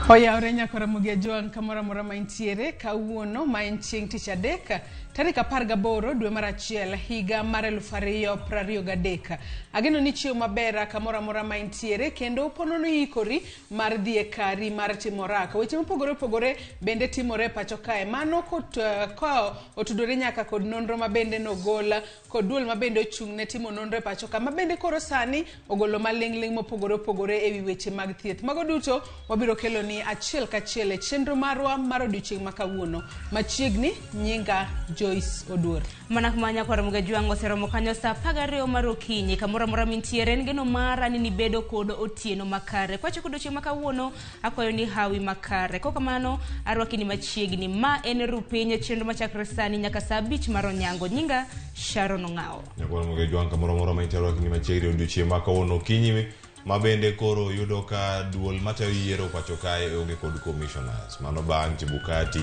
Oyawre nyakora Ramogi Ajwang' kamoro amora ma intiere kawuono ma en chieng' tich adek tarik 18 dwe mar achiel higa mar 2023. Ageno ni chiew maber kamoro amora ma intiere kendo ponono iikori mar dhi e kari mar timo orako. Weche mopogore opogore bende timore e pacho kae. Mano kot, ka otudore nyaka kod nonro ma bende nogol kod duol ma bende ochung' ne timo nonro e pacho ka ma bende koro sani ogolo maling'ling' mopogore opogore e wi weche mag thieth. Mago duto wabiro kelo ni achiel kachiel e chenro marwa mar odiochieng' ma kawuono. Machiegni nyinga Joyce Oduor. Mana kuma nyakwar Mugajwang' oseromo kanyo saa 12 mar okinyi kamoro amora mintiere en geno mara ni nibedo kod otieno makare. Kwachako odiochieng' ma kawuono akwayo ni hawi makare. Kok kamano arwaki ni machiegni. Ma en Rupiny chenro machakre sani nyaka saa 5 mar onyango. Nyinga Sharon Ong'awo. Nyakwar Mugajwang' kamoro amora ma intiere arwaki ni machiegni odiochieng' ma kawuono okinyi ma bende koro yudo ka duol matayo yiero pacho kae onge kod commissioners. Mano bang' Chebukati,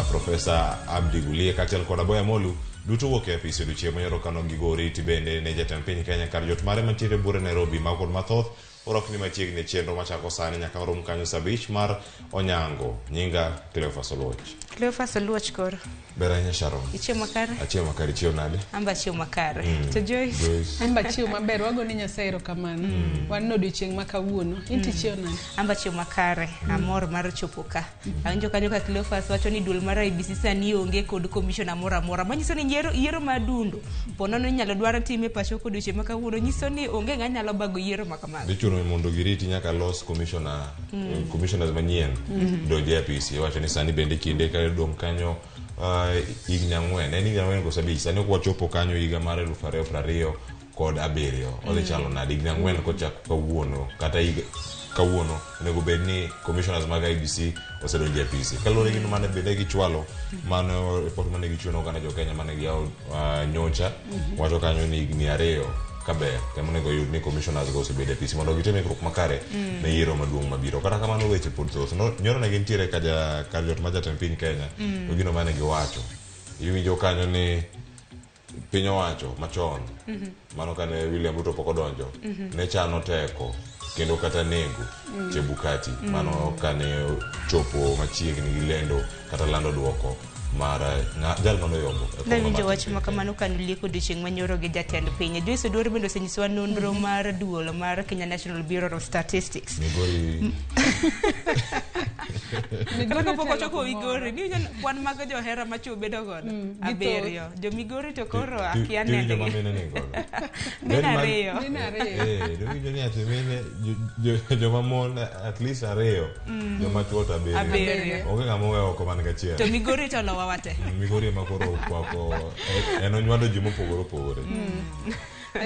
Professor Abdi Gulie kaachiel kod Aboya Molu duto wuok e apis odiochieng' manyoro kano gigo oriti bende ne jatend piny Kenya kar jot mare mantiere buore Nairobi mago kod mathoth orwakni machiegni e chenro machako sani nyaka warom kanyo saa 5 mar onyango. Nyinga Cleophas Oluoch. Cleophas Oluoch koro. Ber ahinya Sharon. Ichiew makare? Achiew makare, ichiew nade? Amba achiew makare. To Joyce? Joyce. Amba achiew maber, wago ni Nyasaye erokamano. Wan no odiochieng' ma kawuono. In to ichiew nade? Amba achiew makare. Amor mar chopo ka. Awinjo kanyo ka Cleophas wacho ni duol mar IEBC sani onge kod commissioner moro amora. Manyiso ni yiero, yiero ma dundo po nono inyalo dwar time pacho kod odiochieng' ma kawuono nyiso ni onge ng'a nyalo bago yiero ma kamano. Dhi chuno mondo giriti nyaka los commissioner, commissioners manyien donj e apisi. Iwacho ni sani bende kinde ka odong' kanyo higni 4, en higni 4 koso 5, sani ok wachopo kanyo higa mar 2027. Odhi chalo nade higni 4 kochako kawuono kata higa kawuono onego bed ni commissioners mag IEBC osedonjo e apisi. Kaluwore gi mane bende gichwalo mano report mane gichiwo ne oganda jo Kenya mane giyawo nyocha wacho kanyo ni higni 2 kaber kema onego yud ni commissioners go osebedo e apisi mondo gitim ikruok makare ne yiero maduong' mabiro. Kata kamano weche pod thoth. Nyoro ne gintiere kar jot mar jatend piny Kenya to gino mane giwacho. Iwinjo kanyo ni piny owacho machon mano kane William Ruto pok odonjo ne chano teko kendo kata nego Chebukati mano kane chopo machiegni gi lendo kata lando duoko mar jal mane oyombo e kom Nawinjo mar wach jatend ma piny. kamano ka nolieko odiochieng' manyoro gi jatend piny. Joyce Oduor bende osenyisowa nonro mar duol mar Kenya National Bureau of Statistics. Migori Kata kapok ochopo Migori, ni winjo kwan mag johera ma chuo bedo godo 7. Jo Migori to koro akia Ti joma nendgi. mine ni godo. Mine Mine mag- 2. Mine 2. Iwinjo ni ati mine joma mon at least 2, joma chuo to 7. 7. Onge ng'ama oweyo oko man gachiel. To Migori to olowa wate. Migori ema koro okwako en onywando ji mopogore opogore.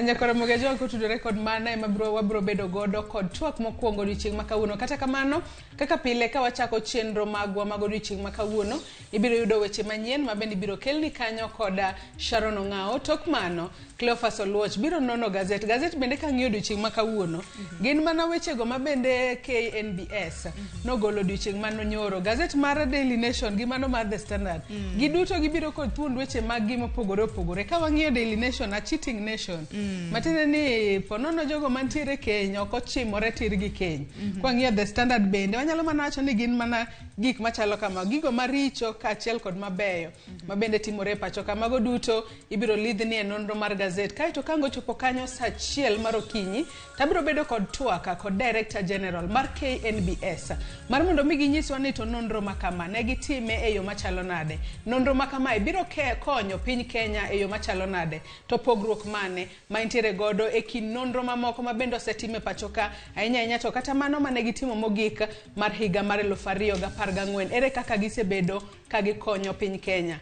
Nyakwar Ramogi Ajwang' kotudore kod mana ema wabiro bedo godo kod twak mokwongo odiochieng' ma kawuono. Kata kamano, kaka pile ka wachako chenro magwa mag odiochieng' ma kawuono, ibiro yudo weche manyien ma bende ibiro kelni kanyo kod Sharon Ong'awo. Tok mano, Cleophas Oluoch biro nono gazet. Gazet bende kang'iyo odiochieng' ma kawuono, gin mana wechego ma bende KNBS nogolo odiochieng' ma nonyoro. Gazet mar Daily Nation gi mano mar The Standard, giduto gibiro kod thuond weche mag gi mopogore opogore. Ka wang'iyo Daily Nation, a cheating nation, matiende ni ponono jogo mantiere keny ok ochimore tir gi keny. Kwang'iyo The Standard bende, wanyalo mana wacho ni gin mana gik machalo kama, gigo maricho kaachiel kod mabeyo ma bende timore e pacho ka. Mago duto ibiro lidhni e nonro mar gazet. Kaeto ka ang' ochopo kanyo saa 1 mar okinyi, tabiro bedo kod twak kod Director General mar KNBS mar mondo mi ginyiswa ni to nonro ma kama ne gitime e yo machalo nade, nonro ma kamae biro konyo piny Kenya e yo machalo nade, to pogruok mane ma intiere godo e kind nonro mamoko ma bende osetim e pacho ka, ahinya ahinya to kata mano mane gitimo mogik mar higa mar 2014, ere kaka gisebedo ka gikonyo piny Kenya.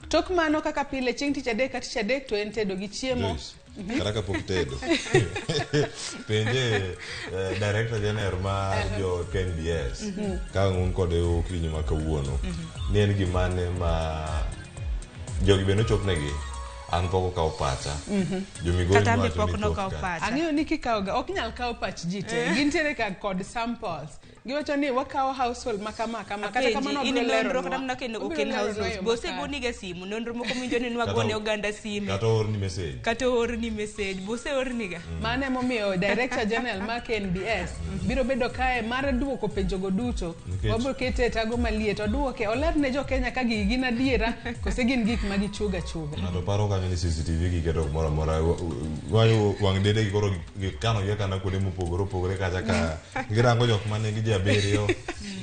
Tok mano kaka pile chieng' tich adek ka tich adek to en tedo gi chiemo. Joyce, kata kapok tedo penje Director General mar jo KNBS ka un kode okinyi ma kawuono ni en gimane ma jogi bende ochopnegi an pok okawo pacha. Jo Migori Kata an be nowacho pok ni nokawo thoth ka. pacha. Ang'eyo ni kikawo ga ok nyal kawo pach ji te. Gintiere ka kod samples. Giwacho ni wakawo household ma kama kama, kata Apenji, kamano in obiro nonro kata leronwa. mana kendo Obiro ok en leronwa households yo bo makare. osegoniga simu nonro moko minjo ni nwagone oganda sime Kata oorni message. Kata oorni message bo oseorniga. Mano emomiyo Director General mar KNBS biro bedo kae mar duoko penjogo duto. Wabiro kete e tago maliet, oduoke, oler ne jo-Kenya ka gigi gin adiera kose gin gik ma gichuogo achuoga. Ng'ato paro kanyo ni CCTV giketo kumoro amora. Wayo wang' dede gi koro gikano gi akana kuonde mopogore opogore kacha ka girango jok manigi ji abiriyo,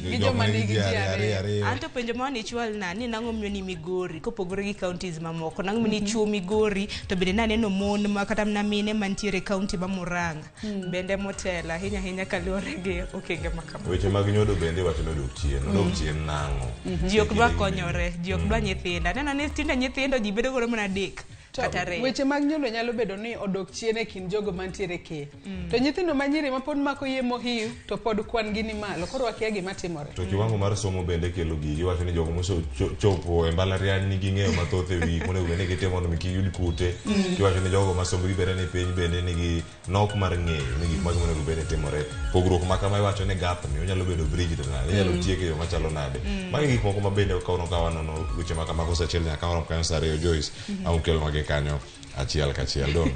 Gi jok joma manigi nigi ji ji ariyo ariyo. ariyo. Anto penjo ma nichwal na ni nang'o miyo ni Migori kopogore gi counties mamoko, nang'o miyo ni chuo Migori to bende naneno mon ma kata mana mine mantiere e county ma Murang'a bende motelo ahinya ahinya kaluwore gi okenge ma kama. Weche mag nyodo bende iwacho ni odok chien. Odok chien nang'o? Ji ok dwa Kinde gi konyore, ji ok dwa nyithindo. Aneno ni tinde nyithindo ji bedo godo mana adek To kata ariyo. weche mag nyodo nyalo bedo ni odok chien e kind jogo mantiere keny. To nyithindo ma nyiri ma pod mako yie mohiu to pod kwan gi ni malo. Koro wakia gima timore. To kiwango mar somo bende kelo gigi. Iwacho ni jogo mosechopo e mbalariany nigi ng'eyo mathoth e wi monego bed ni gitimo mondo mi kik yud kute. Kiwacho ni jogo ma sombgi bende ni piny bende nigi nok mar ng'eyo ni gik mage monego bed ni timore. Pogruok ma kama iwacho ni gap ni onyalo bedo bridged nade, inyalo tieke e yo machalo nade. Magi gik moko ma bende kawuono ka wanono weche ma kamago sa achiel nyaka warom kanyo sa ariyo Joyce, ang' kelonwa gi kanyo achiel kachiel. Dong.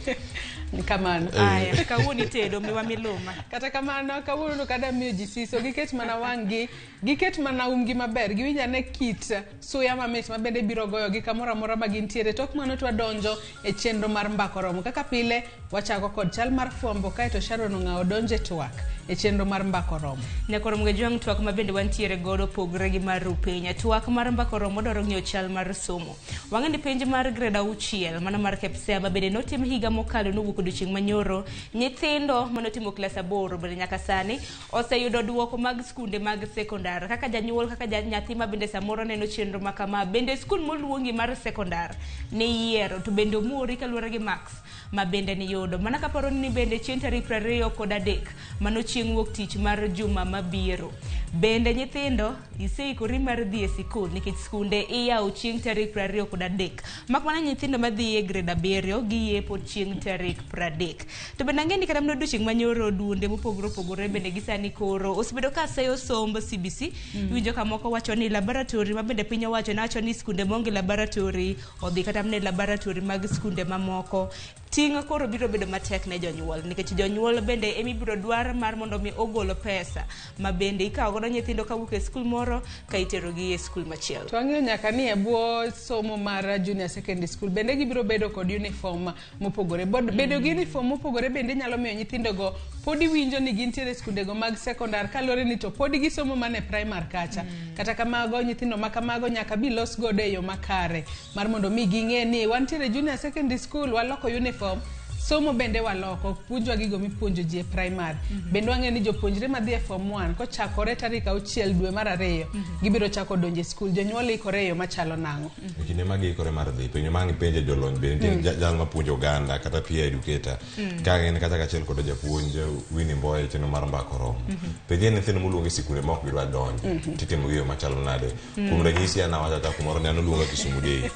Kamano. Aya, kawuono itedo miwa miluma. Kata kamano, kawuono kada miyo ji siso, giket mana wang'gi, giket mana umgi maber, giwinj ane kit suya mamit ma bende biro goyogi kamoro amora ma gintiere. Tok mano to wadonjo e chenro mar Mbaka Oromo. Kaka pile, wachako kod chal mar fwambo kaeto Sharon Ong'awo donjo e twak e chenro mar Mbaka Oromo. Nyakoro Mgejwang' twak ma bende wantiere godo pogre gi mar Rupenya. Twak mar Mbaka Oromo dwaro ng'iyo chal mar somo. Wang'e ni penj mar grade 6 mana mar KPSEA ma bende notim higa mokalo nowuok odiochieng' manyoro. Nyithindo manotimo klas 8 bende nyaka sani oseyudo duoko mag skunde mag sekondar. Kaka janyuol, kaka nyathi ma bende samoro neno chenro ma kama, bende skul moluongi mar sekondar ni yiero to bende omori kaluwore gi marks ma bende niyudo. Mana kaparo ni bende chieng' tarik 23 mano chieng' wuok tich mar juma mabiro. Bende nyithindo iseikori mar dhi e sikul nikech skunde iyawo chieng' tarik 23. Mak mana nyithindo madhi e grade 7 giyepo chieng' tarik 30. To bende ang'e ni kata mana odiochieng' manyoro duonde mopogore opogore bende gi sani koro osebedo ka seyo somb CBC. Iwinjo ka moko wacho ni laboratory ma bende piny owacho nawacho ni skunde maonge laboratory odhi kata mana e laboratory mag skunde mamoko. Ting' koro biro bedo matek ne jonyuol nikech jonyuol bende ema ibiro dwar mar mondo mi ogol pesa ma bende ikawo godo nyithindo kawuok e skul moro ka iterogi e skul machielo. To ang'eyo nyaka ni e bwo somo mar junior secondary school bende gibiro bedo kod uniform mopogore. Bedo gi uniform mopogore bende nyalo miyo nyithindogo pod winjo ni gintiere e skundego mag sekondar kaluwore ni to pod gisomo mana e primary kacha. Kata kamago, nyithindo ma kamago nyaka bi los godo e yo makare mar mondo mi ging'e ni wantiere junior secondary school, waloko uniform, somo bende waloko, puonjwa gigo mipuonjo ji e primary. Bende wang'eyo ni jopuonjre madhi e form 1 kochakore tarik 6 dwe mar 2 gibiro chako donjo e skul. Jonyuol ikore e yo machalo nang'o? E kinde ma giikore mar dhi penjo ma ang' ipenje jolony bende nitie jal mapuonjo oganda kata peer educator ka en kata kachiel kod japuonj Winnie Mboya e chenro mar Mbaka Oromo. Penje nyithindo moluong e sikunde ma ok gidwa donjo titimo gi e yo machalo nade. Kuom ranyisi an awacho acha kumoro ni an oluonga Kisumu Day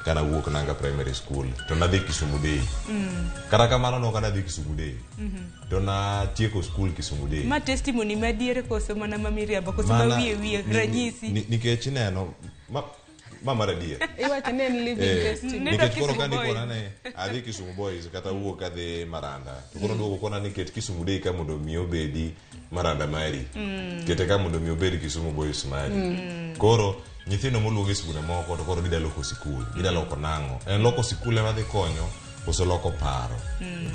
kana wuok Nanga Primary School to nadhi Kisumu Day. Kata kamano nok anadhi Kisumu Day to natieko skul Kisumu Day. Ma testimony madier koso mana ma miriambo koso ma wiye wiye ranyisi? Nikech ineno ma mar adier. Iwacho ni en living testimony. Nindo Nikech koro Kisumu ka nikona Boys. ni adhi Kisumu Boys kata wuok adhi Maranda to koro duoko kona ni ket Kisumu Day ka mondo mi obedi Maranda mari, kete ka mondo mi obed Kisumu Boys mari. Koro nyithindo moluong e sikunde moko to koro gida loko sikul, gida loko nang'o? En loko sikul ema dhi konyo koso loko paro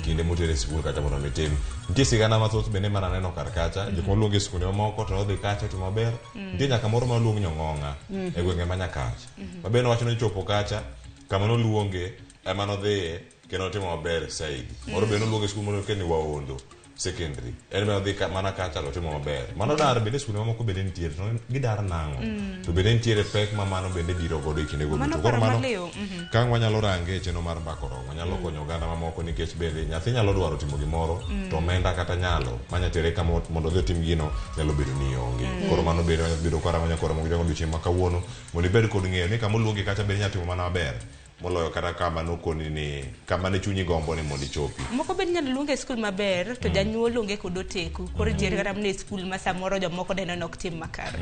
kinde motere e sikul kacha mondo mi tim? Nitie sigana mathoth bende mana neno kar kacha jok moluong e sikunde mamoko to nodhi kacha timo maber. Nitie nyaka moro maluong Nyong'ong'a e gwenge ma Nyakach ma bende wacho ni chopo kacha kama noluonge ema nodhiye kendo notimo maber saidi. Moro bende noluonge e sikul moro ni Waondo Secondary, en bende odhi mana kacha to otimo maber. Mano dar bende sikunde mamoko bende nitiere to gidar nang'o? To bende nitiere pek ma mano bende biro godo e kinde go Mano duto. Koro paro mano maliw. Ka wanyalo range e chenro mar Mbaka Oromo nyalo konyo oganda mamoko nikech bende nyathi nyalo dwaro timo gimoro to omenda kata nyalo manya tere kama mondo odhi otim gino nyalo bedo ni onge. Koro mano bende wanyalo bedo karango nyakora mogo odiochieng' ma kawuono mondo ibed kod ng'eyo ni kama oluongi kacha bende inyalo timo mana maber. Moloyo kata kama nokoni ni kama ne chunyi gombo ni mondo ichopi. Moko bende inyalo luong e skul maber to janyuol onge kod oteku. Koro itiere kata mana e skul ma samoro jomoko neno ni ok tim makare.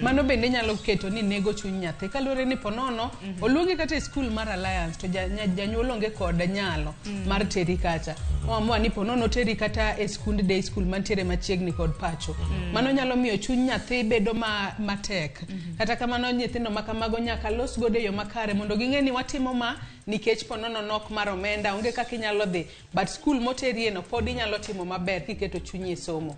Mano bende nyalo keto ni nego chuny nyathi kaluwore ni ponono oluongi kata e skul mar Alliance to janyuol onge kod nyalo mar teri kacha. Oamua ni ponono teri kata e skund day school mantiere machiegni kod pacho. Mano nyalo miyo chuny nyathi bedo matek. Kata kamano nyithindo ma kamago nyaka los godo e yo makare mondo ging'e ni watimo ma nikech ponono nok mar omenda onge kaka inyalo dhi but skul moterie no pod inyalo timo maber kiketo chunyi e somo.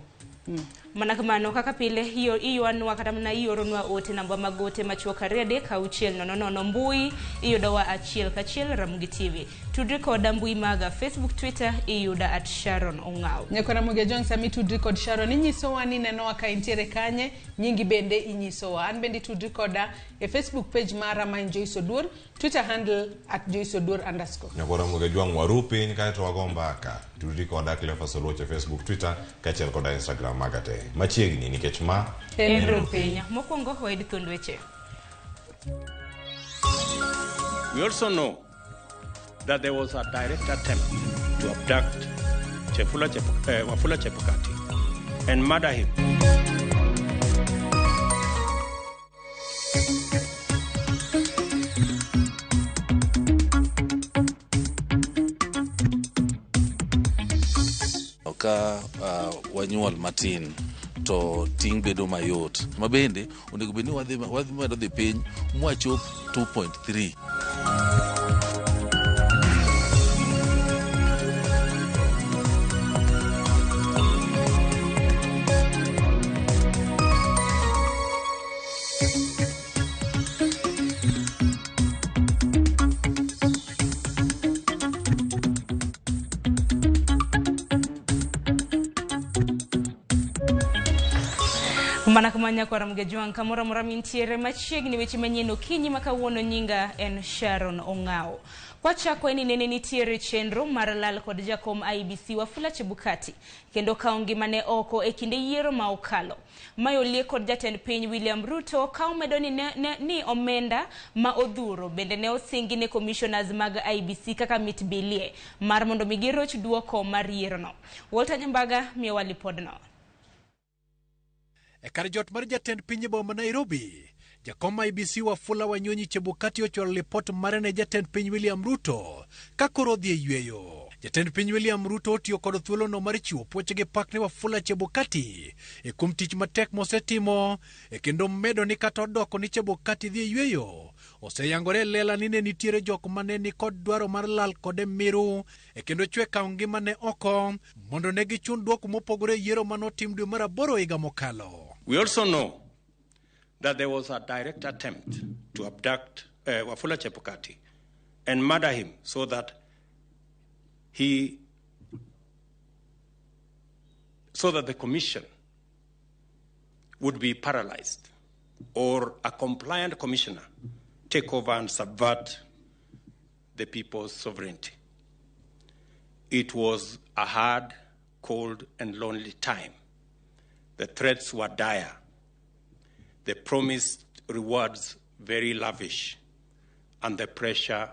Mana kamano kaka pile iywanwa kata mana ioronwa ote namba mag ote machuok 2 3 6 0 0 mbui iyudowa achiel kachiel Ramogi TV. Tudri koda mbui maga Facebook, Twitter iyuda at Sharon Ong'aw. Nyako Ramogi Ajwang' sami tudri kod Sharon inyisowa ni nenowa ka intiere kanye nyingi bende inyisowa. An bende tudri koda e Facebook page mara ma en Joyce Oduor, Twitter handle at Joyce Oduor underscore. Nyako Ramogi Ajwang' waru piny kaeto wago mbaka. Tudri koda Cleophas Oluoch e Facebook, Twitter kaachiel koda Instagram maga te. Machiegni nikech ma En Rupiny. Mokwongo wayud thuond weche. We also know that there was a direct attempt to abduct Wafula Chebukati and murder him. Ka wanyuol matin to ting' bedo mayot. Ma bende onego bed ni wadhi medo dhi piny mwachop 2.3. Mana kama nyako Ramogi Ajwang' kamoro amora mintiere machiegni weche manyien okinyi ma kawuono nyinga en Sharon Ong'aw. Kwachako en ni nene nitiere chenro mar lal kod jakom IEBC Wafula Chebukati kendo kawo ngimane oko e kinde yiero ma okalo. Mae oliek kod jatend piny William Ruto ka omedo ni, ni omenda ma odhuro bende ne osingi ne commissioners mag IEBC kaka mit bilie mar mondo mi giroch duoko mar yierono. Walter Nyambaga miyowa lipodno. E kar jot mar jatend piny e boma Nairobi, jakom IEBC Wafula Wanyonyi Chebukati ochwalo lipot mare ne jatend piny William Ruto ka koro odhi e yweyo. Jatend piny William Ruto otiyo kod thuolono mar chiwo puoch gi pak ne Wafula Chebukati e kuom tich matek mosetimo e kendo medo ni kata odoko ni Chebukati dhi e yweyo, oseyangore e lela ni ne nitiere jok mane ni kod dwaro mar lal kode miru e kendo chwe kawo ngimane oko mondo ne gichun duoko mopogore e yiero manotim dwe mar aboro higa mokalo. We also know that there was a direct attempt to abduct Wafula Chebukati and murder him so that the commission would be paralyzed or a compliant commissioner take over and subvert the people's sovereignty. It was a hard, cold, and lonely time. The threats were dire. The promised rewards very lavish, and the pressure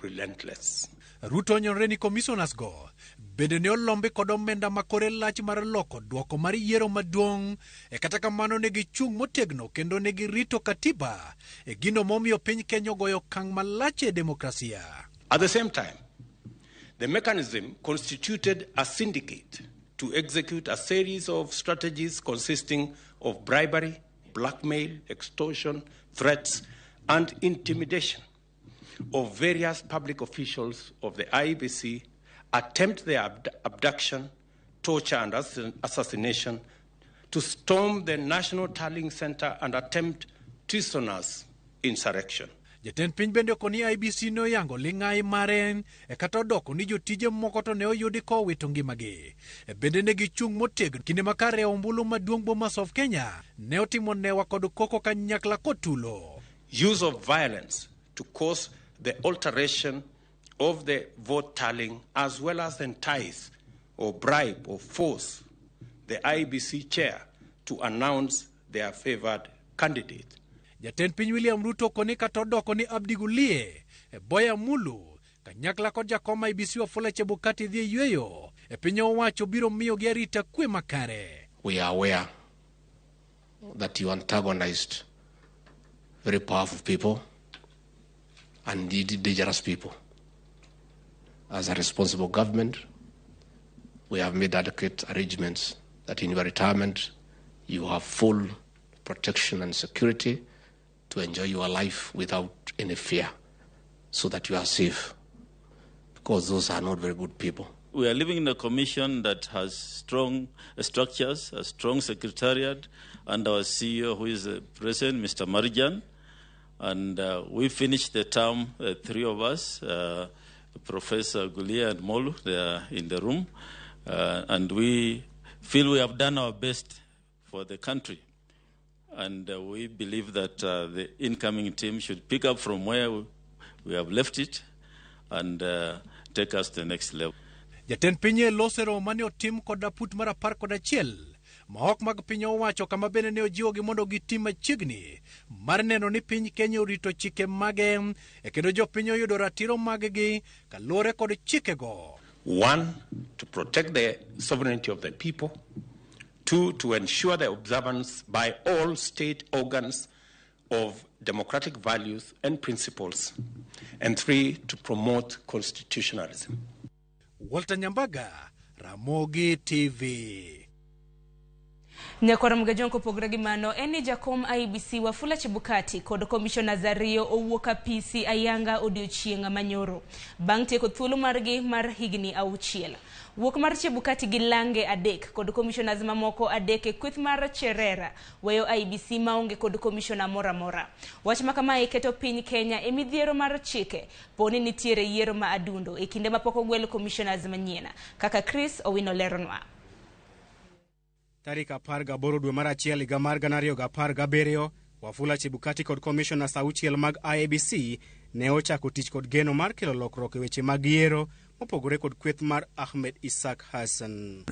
relentless. Ruto onyonore ni commissioners go bende ne olombi kod omenda ma kore lach mar loko duoko mar yiero maduong' e kata kamano ne gichung' motegno kendo ne girito katiba e gino momiyo piny Kenya ogoyo okang' malach e demokrasia. At the same time, the mechanism constituted a syndicate to execute a series of strategies consisting of bribery, blackmail, extortion, threats, and intimidation of various public officials of the IEBC, attempt their abduction, torture, and assassination, to storm the National Tallying Center and attempt treasonous insurrection. Jatend piny bende okoni IEBC ne oyango ling'ai mare e kata odoko ni jotije moko to ne oyudi kowito ngimagi. E bende ne gichung' motegno kinde ma kar riawo ombulu maduong' Bomas of Kenya ne otimo newa kod koko kanyakla kotulo. Use of violence to cause the alteration of the vote tallying as well as entice or bribe or force the IEBC chair to announce their favored candidate. Jatend piny William Ruto koni kata odoko ni Abdi Gulie e Boya Mulu kanyakla kod jakom IEBC Wafula Chebukati dhi e yweyo e piny owacho biro miyogi arita kwe makare. We are aware that you antagonized very powerful people and indeed dangerous people. As a responsible government, we have made adequate arrangements that in your retirement you have full protection and security to enjoy your life without any fear, so that you are safe, because those are not very good people. We are living in a commission that has strong structures, a strong secretariat, and our CEO, who is the president, Mr. Marijan. And we finished the term, three of us, Professor Gulia and Molu, they are in the room. And we feel we have done our best for the country. And we believe that the incoming team should pick up from where we have left it and take us to the next level. Jatend piny e loso e romo mane otim kod aput mar 11 ma ok mag piny owacho kama bende ne ojiwogi mondo gitim machiegni mar neno ni piny Kenya orito chike mage e kendo jopiny oyudo ratiro mag-gi kaluwore kod chikego. One, to protect the sovereignty of the people. Two, to ensure the observance by all state organs of democratic values and principles. And three, to promote constitutionalism. Walter Nyambaga, Ramogi TV. Nyakwara Mgajong kopogore gi mano en ni jakom IEBC Wafula Chebukati kod commissioners ariyo owuok apisi ayanga odiochieng' manyoro bang' tieko thuolo margi mar higni 6. Wuok mar Chebukati gi lange 3 kod commissioners mamoko 3 e kweth mar Cherera weyo IEBC maonge kod commissioner moro amora. Wach ma kamae keto piny Kenya e midhiero mar chike poni nitiere yiero ma adundo e kinde mapok ogwel commissioners manyien kaka Chris Owino leronwa. Tarik 18 dwe mar achiel higa mar 2017, Wafula Chebukati kod commissioners 6 mag IEBC ne ochako tich kod geno mar kelo lokruok e weche mag yiero mopogore kod kweth mar Ahmed Isaac Hassan.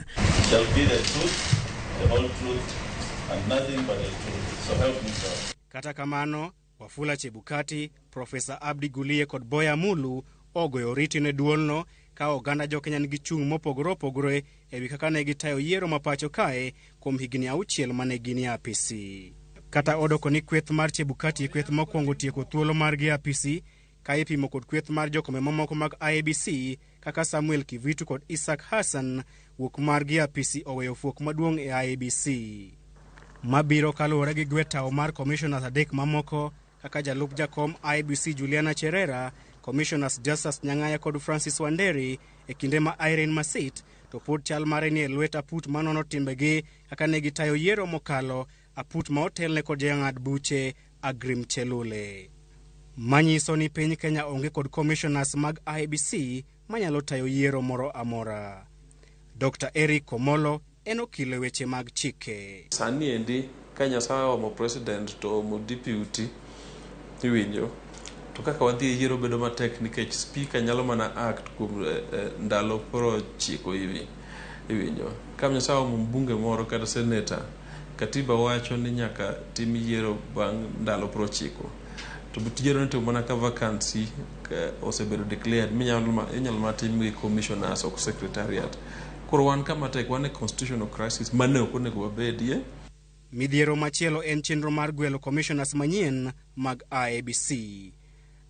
Shall be the truth, the whole truth, and nothing but the truth. So help me God. Kata kamano, Wafula Chebukati, Professor Abdi Gulie kod Boya Mulu ogoyo oriti ne duolno ka oganda jokenya nigi chung' mopogore opogore ewi kaka ne gitayo yiero ma pacho kae kuom higni 6 mane gin e apisi. Kata odoko ni kweth mar Chebukati e kweth mokwongo tieko thuolo margi e apisi ka ipimo kod kweth mar jokome mamoko mag IEBC kaka Samuel Kivitu kod Isaac Hassan, wuok margi e apisi oweyo fuok maduong' e IEBC. Mabiro kaluwore gi gwe tawo mar commissioners 3 mamoko kaka jalup jakom IEBC Juliana Cherera, Commissioners Justus Nyang'aya kod Francis Wanderi e kinde ma Irene Masit to pod chal mare ni e lwet aput manono timbegi kaka ne gitayo yiero mokalo, aput ma otelne kod jang'ad buche Agrim Chelule. Manyiso ni piny Kenya onge kod commissioners mag IEBC manyalo tayo yiero moro amora. Dr. Eric Komolo en okil e weche mag chike. Sani endi ka Nyasaye oomo president to oomo deputy iwinjo to kaka wadhi e yiero bedo matek nikech speaker nyalo mana act kuom ndalo 90 iwinjo. Ka Nyasaye oomo mbunge moro kata senator, katiba wacho ni nyaka tim yiero bang' ndalo 90. To yiero ni timo mana ka vacancy osebedo declared minyalo mana tim gi commissioners ok secretariat. Koro wan kama tek, wan e constitutional crisis mane ok onego wabedie. Midhiero machielo en chenro mar gwelo commissioners manyien mag IEBC.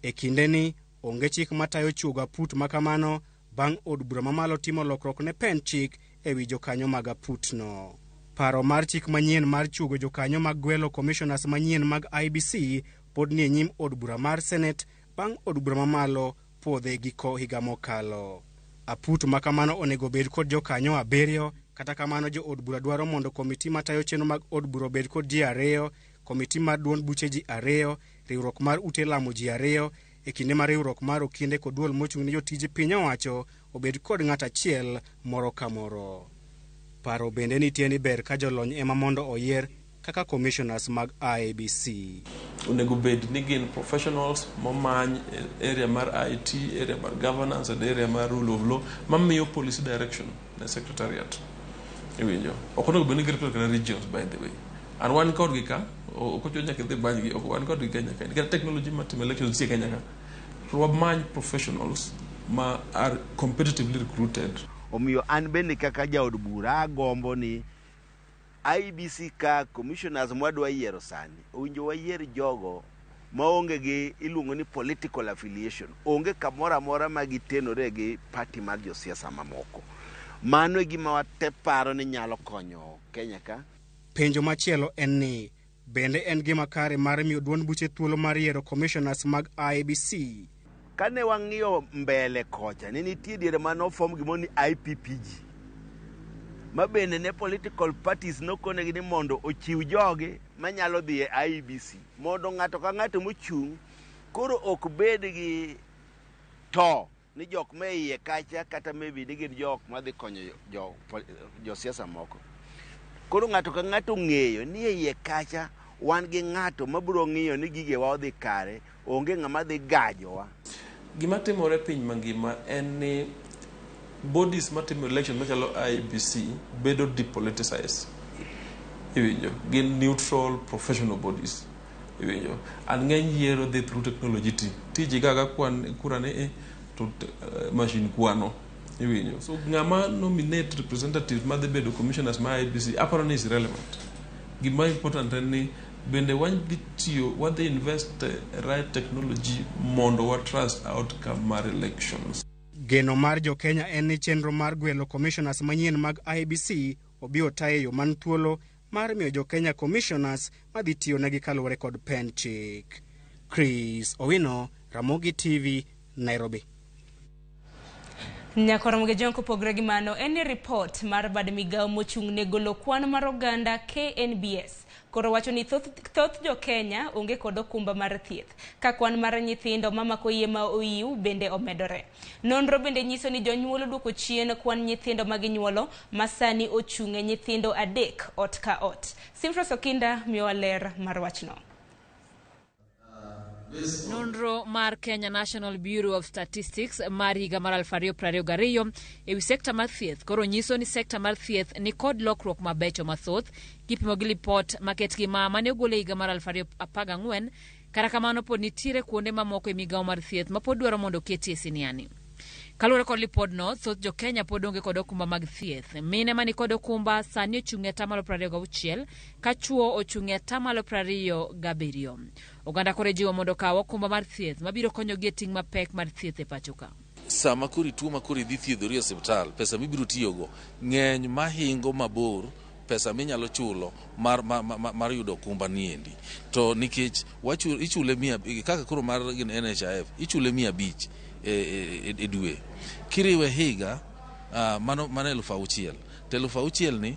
E kindeni onge chik matayo chuogo aput makamano bang' od bura mamalo timo lokruok ne pend chik ewi jokanyo mag aputno. Paro mar chik manyien mar chuogo jokanyo mag gwelo commissioners manyien mag IEBC pod nie nyim od bura mar Senate bang' od bura mamalo puodhe giko higa mokalo. Aput makamano onego bed kod jokanyo 7, kata kamano jo od bura dwaro mondo komiti matayo chenro mag od bura obed kod ji 2, komiti mar duond buche ji 2, riwruok mar ute lamo ji 2, e kinde ma riwruok mar okinde kod duol mochung' ne jotije piny owacho obed kod ng'at achiel moro ka moro. Paro bende nitie ni ber ka jolony ema mondo oyier kaka commissioners mag IEBC. Onego bed ni gin professionals momany area mar IT, area mar governance and area mar rule of law mamiyo policy direction ne secretariat. Iwinjo. Ok onego bed ni girepresent kata regions by the way. And wan kodgi ka, ok ochuno nyaka idhi manygi oko, wan kodgi Kenya ka. Nikech technology matimo elections nitie Kenya ka. To wamany professionals ma are competitively recruited. Omiyo an bende kaka jaod bura agombo ni IEBC ka commissioners mwadwa yiero sani owinjo wayier jogo maonge gi iluongo ni political affiliation, onge kamoro amora ma gitenore gi party mar josiasa mamoko. Mano e gima wate paro ni nyalo konyo Kenya ka. Penjo machielo en ni bende en gima kare mar miyo duond buche thuolo mar yiero commissioners mag IEBC? Kane wang'iyo mbele kocha, ne nitie diere mane ofom gimoro ni IPPG, ma bende ne political parties nokonegi ni mondo ochiw jogi manyalo dhi e IEBC mondo ng'ato ka ng'ato mochung' koro ok bed gi to ni jok ma iye kacha kata maybe ni gin jok madhi konyo josiasa moko. Koro ng'ato ka ng'ato ng'eyo ni e iye kacha wan gi ng'ato mabiro ng'iyo ni gigewa odhi kare, onge ng'ama dhi gajowa. Gima timore piny mangima en ni bodies matimo election machalo IEBC bedo depoliticized. Iwinjo, gin neutral professional bodies. Iwinjo, and ng'eny yiero dhi through technology ti. Tiji gaga kwan kura ni e to machine kwano. Iwinjo. So ng'ama nominate representative madhi bedo commissioners ma IEBC aparo ni is relevant. Gima important en ni bende wadhi tiyo wadhi invest right technology mondo wa trust outcome mar elections. Geno mar jo Kenya en ni chenro mar gwelo commissioners manyien mag IEBC obi otaye e yo man thuolo mar miyo jo Kenya commissioners madhi tiyo negi kaluwore kod pen chik. Chris Owino, Ramogi TV, Nairobi. Nyakoromoge Jong kopogore gi mano en ni ripot mar bad migawo mochung' ne golo kwan mar oganda KNBS koro wacho ni thoth jo Kenya onge kod okumba mar thieth ka kwan mar nyithindo mamako iye ma oiw bende omedore. Nonro bende nyiso ni jonyuol oduoko chien kwan nyithindo ma ginyuolo ma sani ochung' e nyithindo 3 ot ka ot. Simfros Okinda miyowa ler mar wachno. Nonro mar Kenya National Bureau of Statistics mar higa mar 2022 ewi sekta mar thieth koro nyiso ni sekta mar thieth ni kod lokruok mabecho mathoth kipimo gi lipot maket gi ma mane ogol e higa mar 2014. Kata kamano pod nitiere kuonde mamoko e migawo mar thieth ma pod dwaro mondo oketie siniani. Kaluwore kod lipodno, thoth jo Kenya pod onge kod okumba mag thieth. Mine mani kod okumba sani ochung' e 26% ka chuo ochung' e 27%. Oganda koro ijiwo mondo okaw okumba mar thieth mabiro konyogi e ting' mapek mar thieth e pacho ka. Sama koro ituo ma koro idhi thiedhori e osiptal, pesa mibiro tiyogo ng'eny mahingo mabor pesa minyalo chulo mar yudo okumba niendi. To nikech ichule 100 kaka koro mar NHIF ichule 500 e dwe. Kiriwe higa mano 6,000. To 6,000 ni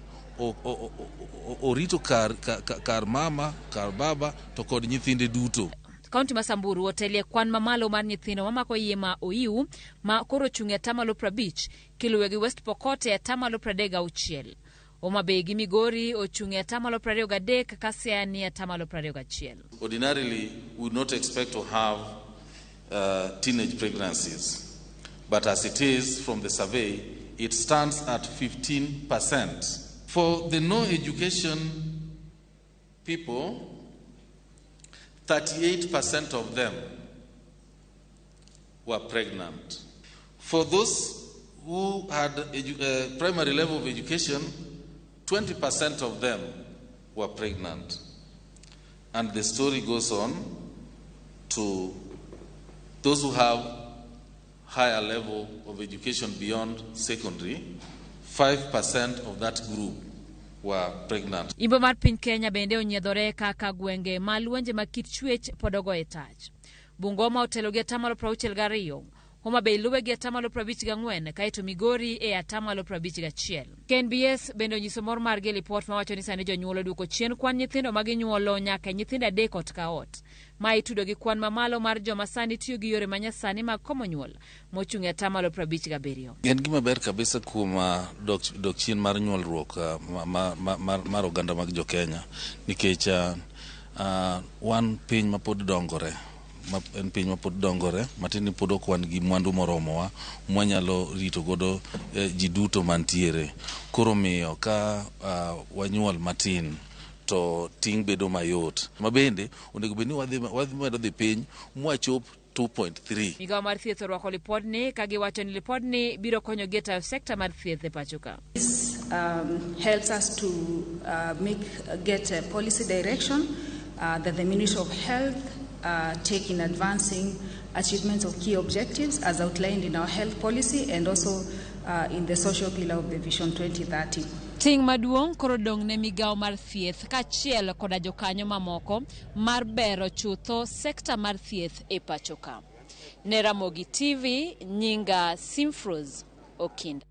orito kar mama, kar baba to kod nyithinde duto. Kaunti ma Samburu otelie kwan mamalo mar nyithindo mamako iye ma oiw ma koro ochung' e 50% kiluwe gi West Pokot e 36%. Homa Bay gi Migori ochung' e 23% ka Siaya ni e 21%. Ordinarily we would not expect to have teenage pregnancies, but as it is from the survey, it stands at 15%. For the no education people, 38% of them were pregnant. For those who had primary level of education, 20% of them were pregnant. And the story goes on to those who have higher level of education beyond secondary, 5% of that group were pregnant. Imbo mar piny Kenya bende onyiedhore kaka gwenge ma lwenje ma kit chwech pod ogoye tach. Bungoma otelo gi 62%, Homa Bay luwe gi 54% kaeto Migori e 51%. KNBS bende onyiso mor margi e lipot mawacho ni sani jonyuol oduoko chien kwan nyithindo ma ginyuolo nyaka nyithindo 3 ot ka ot. Ma itudo gi kwan mamalo mar joma sani tiyo gi yore manyasani mag komo nyuol mochung' e 57%. En gima ber kabisa kuom dok chien mar nyuolruok mar oganda mag jo Kenya nikech wan piny ma pod dongore. En piny ma pod dongore matin ni pod ok wan gi mwandu moromowa mwanyalo rito godo ji duto mantiere. Koro miyo ka wanyuol matin to ting' bedo mayot. Ma bende onego bed ni wadhi wadhi medo dhi piny mwachop 2.3. Migawo mar thieth orwako lipodni ka giwacho ni lipodni biro konyogi e tayo sekta mar thieth e pacho ka. This helps us to get a policy direction that the Ministry of Health take in advancing achievements of key objectives as outlined in our health policy and also in the social pillar of the Vision 2030. Ting' maduong' koro dong' ne migawo mar thieth kaachiel koda jokanyo mamoko mar bero chutho sekta mar thieth e pacho ka. Ne Ramogi TV, nyinga Simfros Okinda.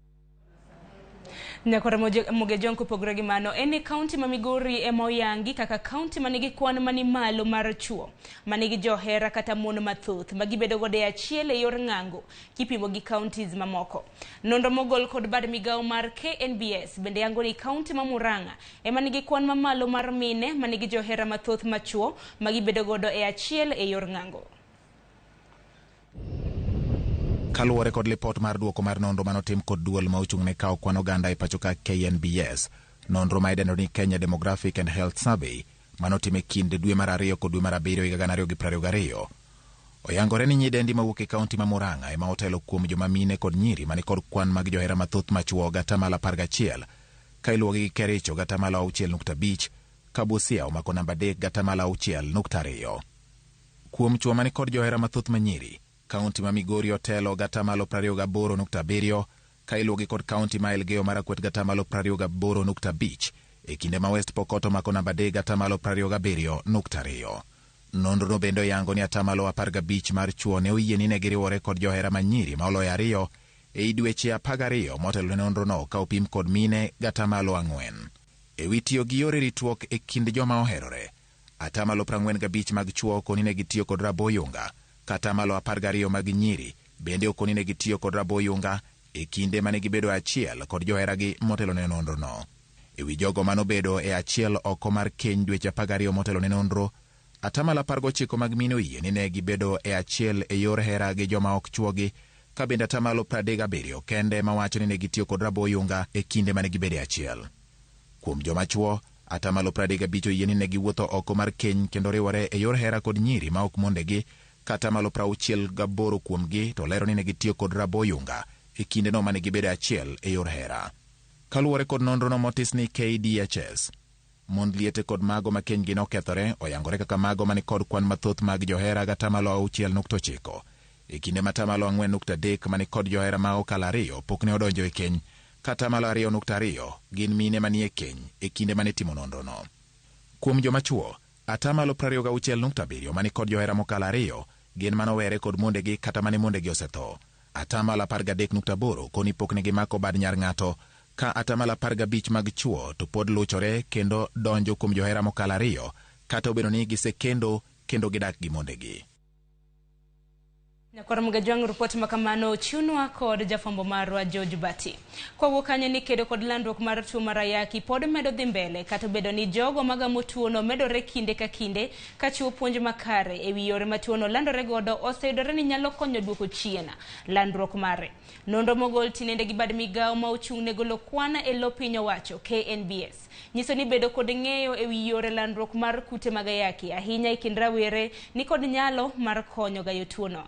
Nyakwara Mogejong kopogore gi mano, en ni kaunti ma Migori ema oyangi kaka kaunti manigi kwan mani malo mar chuo manigi johera kata mon mathoth ma gibedo godo e achiel e yor ng'ango kipimo gi counties mamoko. Nonro mogol kod bad migawo mar KNBS bende yango ni kaunti ma Murang'a ema nigi kwan mamalo mar mine manigi johera mathoth machuo ma gibedo godo e achiel e yor ng'ango. Kaluwore kod lipot mar duoko mar nonro manotim kod duol ma ochung' ne kawo kwan oganda e pacho ka KNBS, nonro ma idendo ni Kenya Demographic and Health Survey manotim e kind dwe mar ariyo kod dwe mar abiriyo higa 2022, oyangore ni nyidendi mawuok e kaunti ma Murang'a ema otelo kuom joma mine kod nyiri mani kod kwan mag johera mathoth machuo gatamalo 11, ka iluwogi gi Kericho gatamalo 6.5, ka Busia omako namba 3 gatamalo 6.2. Kuom chuo mani kod johera mathoth manyiri, kaunti ma Migori otelo gatamalo 28.7, ka iluwogi kod kaunti ma Elgeyo Marakwet gatamalo 28.5, e kinde ma West Pokot omako namba 3 gatamalo 27.2. Nonrono bende oyango ni atamalo 15 mar chuo ne oyie ni ne giriwore kod johera manyiri ma oloyo 2 ei dweche 12 motelo ne nonrono ka opim kod mine gatamalo 4. E wi tiyo gi yore ritruok e kind joma oherore, atamalo 45 mag chuo okoni ne gitiyo kod raboyunga, kata malo 12 mag nyiri bende okoni ne gitiyo kod raboyunga e kinde mane gibedo achiel kod joheragi motelo ne nonrono. E wi jogo manobedo e achiel oko mar keny dweche 12 motelo ne nonro, atamalo 19 mag mine oyie ni ne gibedo e achiel e yor hera gi joma ok chuogi, ka bende atamalo 37 kende mawacho ni ne gitiyo kod raboyunga e kinde mane gibedo e achiel. Kuom joma chuo, atamalo 35 oyie ni ne giwuotho oko mar keny kendo riwore e yor hera kod nyiri ma ok mondegi, kata malo 68 kuomgi to lero ni ne gitiyo kod raboyunga e kindeno mane gibedo achiel e yor hera. Kaluwore kod nonrono motis ni KDHS, mond liete kod mago ma kenygi nokethore oyangore kaka mago mani kod kwan mathoth mag johera gatamalo 6.9, e kinde ma tamalo 4.3 mani kod johera ma okalo 2 pok ne odonjo e keny, kata malo 2.2 gin mine manie keny e kinde mane timo nonrono. Kuom joma chuo, atamalo 26.7 mani kod johera mokalo 2 gin manowere kod mondegi kata mane mondegi osetho. Atamalo 13.8 koni pok ne gimako bad nyar ng'ato, ka atamalo 15 mag chuo to pod luchore kendo donjo kuom johera mokalo 2 kata obedo ni gisekendo kendo gidak gi mondegi. Nyakwar Mugajwang', ripot makamano ochiwnwa kod jafwambo marwa George Bati. Kwawuok kanyo ni kedo kod landruok mar tuo mar ayaki pod medo dhi mbele kata obedo ni jogo magamo tuono medore kinde ka kinde ka chiwo puonj makare ewi yore ma tuono landore godo oseyudore ni nyalo konyo duoko chien landruok mare. Nonro mogol tinende gi bad migawo ma ochung' ne golo kwan e lo piny owacho KNBS nyiso ni bedo kod ng'eyo ewi yore landruok mar kute mag ayaki ahinya e kind rawere ni kod nyalo mar konyo gayo tuono.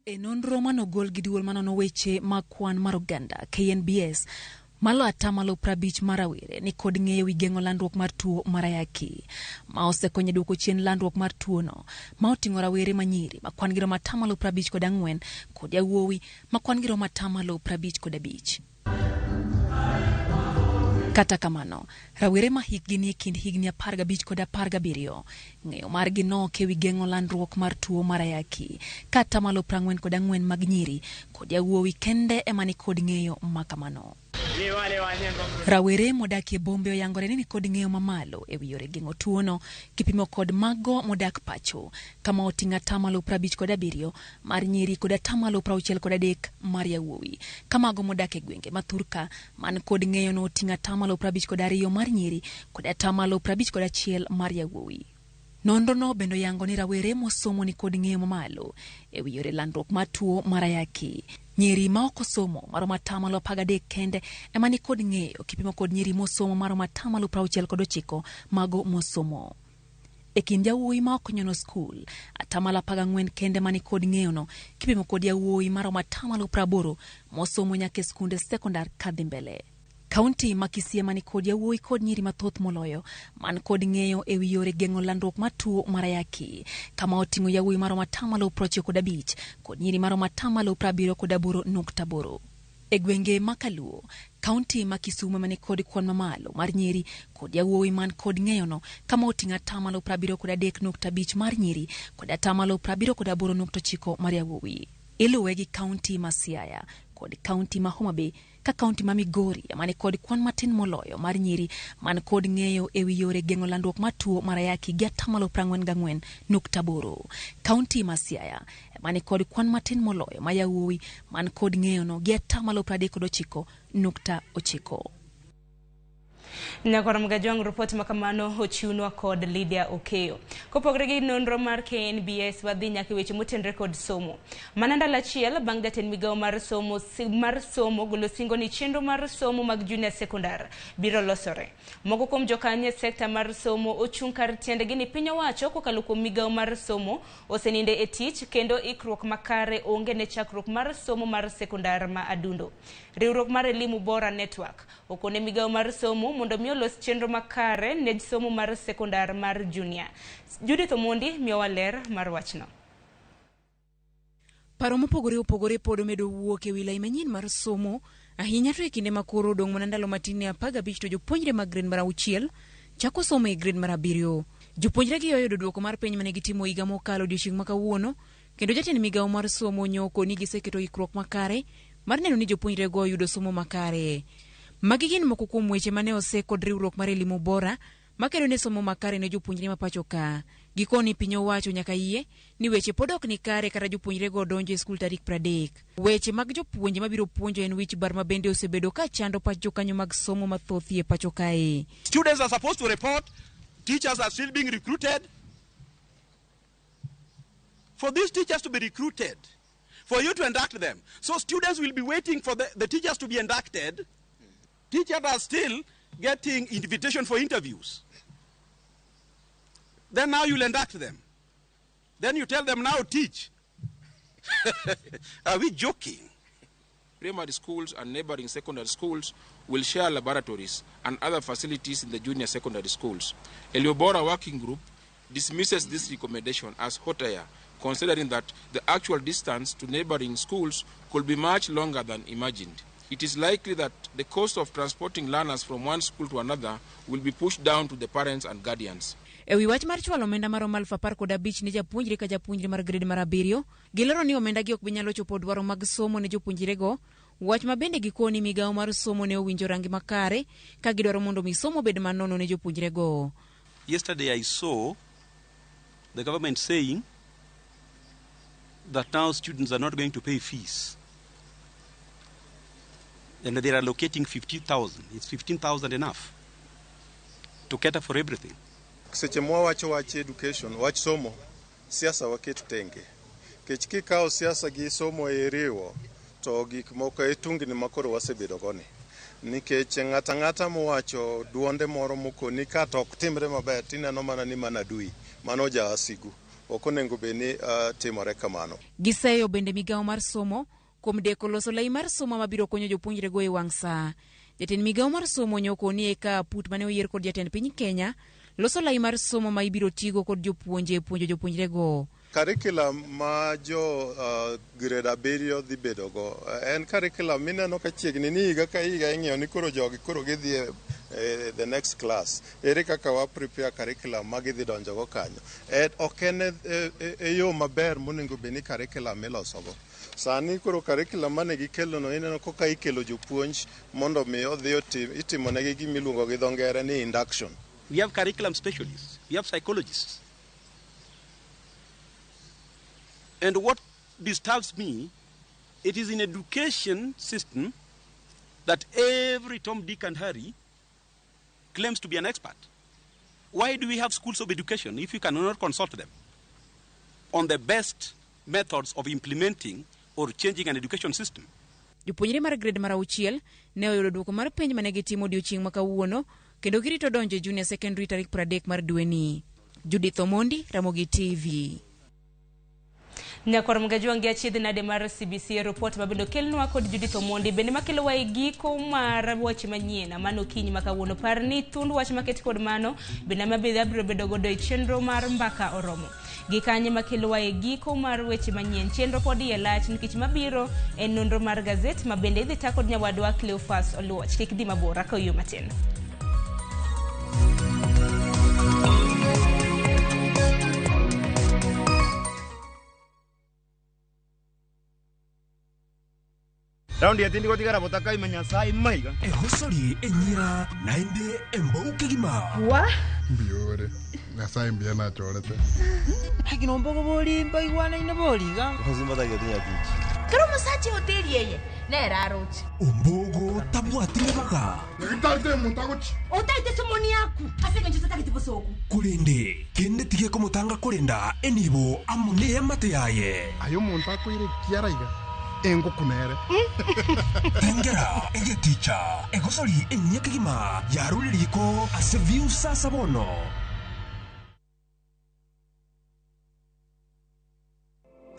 E nonro manogol gi duol manono weche mag kwan mar oganda KNBS, malo atamalo 50 mar rawere ni kod ng'eyo wi geng'o landruok mar tuo mar ayaki, ma osekonyo e duoko chien landruok mar tuono, ma oting'o rawere manyiri ma kwan gi romo atamalo 54 kod yawuowi ma kwan gi romo atamalo 55. Kata kamano, rawere ma hikgi nie kind higni 15 kod 17, ng'eyo margi nok ewi geng'o landruok mar tuo mar ayaki, ka atamalo 44 mag nyiri kod yawuowi kende ema ni kod ng'eyo makamano. Rawere modak e bombe oyangore ni nikod ng'eyo mamalo ewi yore geng'o tuono kipimo kod mago modak pacho, kama oting'o atamalo 57 mar nyiri kod atamalo 63 mar yawuowi, ka mago modak e gwenge ma thurka man kod ng'eyo no oting'o atamalo 52 mar nyiri kod atamalo 51 mar yawuowi. Nonrono bende oyango ni rawere mosomo ni kod ng'eyo mamalo ewi yore landruok mar tuo mar ayaki. Nyiri ma ok osomo maromo atamalo 13 kende ema nikod ng'eyo kipimo kod nyiri mosomo maromo atamalo 69 mago mosomo. E kind yawuoyi ma ok onyono skul, atamalo 14 kende mani kod ng'eyono kipimo kod yawuoyi maromo atamalo 80 mosomo nyaka e skunde sekondar kadhi mbele. Kaunti ma Kisii ema nikod yawuoyi kod nyiri mathoth moloyo man kod ng'eyo ewi yore geng'o landruok mar tuo mar ayaki, kama oting'o yawuoyi maromo atamalo 95 kod nyiri maromo atamalo 78.8. E gwenge ma Kaluo, kaunti ma Kisumu ema nikod kwan mamalo mar nyiri kod yawuowi man kod ng'eyono, kama oting'o atamalo 73.5 mar nyiri kod atamalo 78.9 mar yawuowi. Iluwe gi kaunti ma Siaya kod kaunti ma Homa Bay, ka kaunti ma Migori ema nikod kwan matin moloyo mar nyiri man kod ng'eyo ewi yore geng'o landruok mar tuo mar ayaki gi atamalo 44.8. Kaunti ma Siaya ema nikod kwan matin moloyo ma yawuowi man kod ng'eyono gi atamalo 39.9. Nyakwar Mgajwang', ripot makamano ochiwnwa kod Lydia Okeyo. Kopogore gi nonro mar KNBS, wadhi nyaka e weche motenore kod somo. Mana ndalo achiel bang' jatend migawo mar somo golo singo ni chenro mar somo mag junior secondary biro losore. Moko kuom jokanyo e sekta mar somo ochung' kar tiendgi ni piny owacho kokalo kuom migawo mar somo oseninde e tich kendo ikruok makare onge ne chakruok mar somo mar sekondar ma Adundo. Riwruok mar Elimu Bora Network okone migawo mar somo mondo mi olos chenro makare ne somo mar sekondar mar junior. Judith Omondi miyowa ler mar wachno. Paro mopogore opogore pod omedo wuok e wi lai manyien mar somo, ahinya to e kinde ma koro odong' mana ndalo matin ne 15 to jopuonjre mag grade mar 6 chako somo e grade mar 7. Jopuonjre gi oyudo duoko mar penj mane gitimo higa mokalo odiochieng' ma kawuono, kendo jatend migawo mar somo nyoko ni giseketo ikruok makare mar neno ni jopuonjrego oyudo somo makare. Magi gin moko kuom weche mane ose kod riwruok mar Elimu Bora makedo ne somo makare ne jopuonjre ma pacho ka. Gikoni piny owacho nyaka yie ni weche pod ok ni kare kata jopuonjrego donjo e skul tarik 30. Weche mag jopuonje mabiro puonjo en wich bar ma bende osebedo ka chando pach jokanyo mag somo mathoth e pacho kae. Students are supposed to report, teachers are still being recruited. For these teachers to be recruited, for you to induct them. So students will be waiting for the teachers to be inducted. Teachers are still getting invitation for interviews. Then now you'll induct them. Then you tell them, now teach. Are we joking? Primary schools and neighboring secondary schools will share laboratories and other facilities in the junior secondary schools. Elimu Bora Working Group dismisses this recommendation as hot air, considering that the actual distance to neighboring schools could be much longer than imagined. It is likely that the cost of transporting learners from one school to another will be pushed down to the parents and guardians. E wi wach mar chwalo omenda maromo 15,000 ne japuonjre ka japuonjre mar grade mar 7, gilero ni omenda gi ok bi nyalo chopo dwaro mag somo ne jopuonjrego, wach ma bende gikoni migawo mar somo ne owinjo rangi makare ka gidwaro mondo mi somo obed manono ne jopuonjrego. Yesterday I saw the government saying that now students are not going to pay fees. And they are allocating 15,000. It's 15,000 enough to cater for everything. Seche mwawacho wach education, wach somo, siasa waket tenge. Kech kikawo siasa gi somo e riwo, to gik moko e tungni makoro wasebedo goni. Nikech ng'ata ng'ata mowacho duonde moro mokoni ka to ok timre maber, tineno mana ni mana adui, mano jawasigu. Ok onego bed ni timore kamano. Giseyo bende migawo mar somo kuom deko loso lai mar somo mabiro konyo jopuonjrego e wang' saa. Jatend migawo mar somo nyoko ni eka put mane oyier kod jatend piny Kenya loso lai mar somo ma ibiro tigo kod jopuonje e puonjo jopuonjrego. Curriculum ma jo grade 7 dhi bedogo en curriculum mineno ka chiegni ni higa ka higa ing'iyo ni koro jogi koro gidhi e the next class. Ere kaka wa prepare curriculum ma gidhi donjogo kanyo. Ok en e yo maber monego bed ni curriculum ilosogo. Sani koro curriculum mane gikelono ineno kaka ikelo jopuonj mondo mi odhi otim itimonegi gima iluongo gi dho ngere ni induction. We have curriculum specialists, we have psychologists. And what disturbs me, it is in education system that every Tom, Dick and Harry claims to be an expert. Why do we have schools of education if you cannot consult them on the best methods of implementing or changing an education system. Jopuonjre mar grade mar auchiel ne oyudo duoko mar penj mane gitimo odiochieng' ma kawuono kendo girito donjo e junior secondary tarik 30 mar dweni. Judith Omondi, Ramogi TV. Nyakwar Mgajwang' gi achiedh nade mar CBC e report mabende okelnwa kod Judith Omondi bende makelowa e giko mar weche manyien mano okinyi ma kawuono. Par ni thund wach maket kod mano bende mabende abiro bedo godo e chenro mar mbaka oromo. Gi kanye makelowa e giko mar weche manyien. Chenro pod iye lach nikech mabiro en nonro mar gazet ma bende idhi ta kod nyawadwa Cleophas Oluoch. Kik dhi mabor, akaw yo matin. Raundi ya tindi gotigara botaka ime Nyasaye maiga. Ehosori enyira naende embouke gima. Wa? Mbiore. Nyasaye mbiya nachorete. Hakino mbogo boli mbaigwana ine boliga. Kero musache hoteli yeye nera aroche. Ombogo tabwatire baga. Ngitarite mutagochi. Otaite somoni yaku. Asenge nje tatagete bosoku. Kurinde kende tige komutanga kurenda enibo amune amate yaye. Ayo muntu akwire kiaraiga. Engukunere. Tengera egeticha egosori enyekigima yaruririko ase viusa sabono.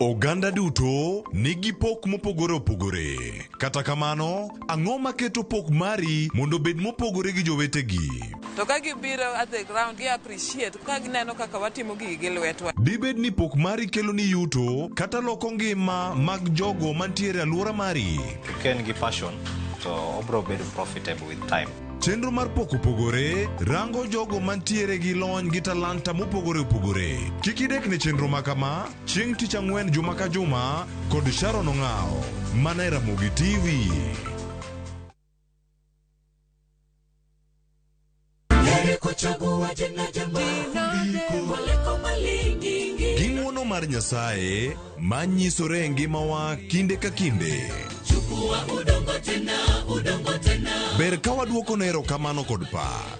Oganda duto nigi pok mopogore opogore. Kata kamano, ang'o maketo pok mari mondo obed mopogore gi jowetegi? To ka gibiro at the ground, gi appreciate ka gineno kaka watimo gigi gi lwetwa. Dibed ni pok mari kelo ni yuto kata loko ngima mag jogo mantiere e alwora mari. Ka en gi passion to obro bedo profitable with time. Chenro mar pok opogore rango jogo mantiere gi lony gi talanta mopogore opogore. Kik idek ne chenro ma kama chieng' tich ang'wen juma ka juma kod Sharon Ong'ao mana e Ramogi TV. Gi ng'wono mar Nyasaye manyisore e ngimawa kinde ka kinde. Ber ka waduoko ne erokamano kod pak.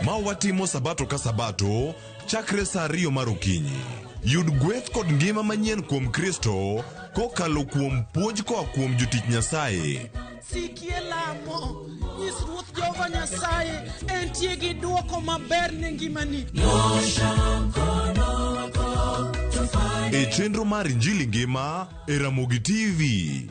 Ma watimo sabato ka sabato chakre saa 2 mar okinyi. Yud gweth kod ngima manyien kuom Kristo kokalo kuom puonj koa kuom jotich Nyasaye. Sikie lamo, nyis Ruoth Jehova Nyasaye entie gi duoko maber ne ngimani. E chenro mar Injili Ngima e Ramogi TV.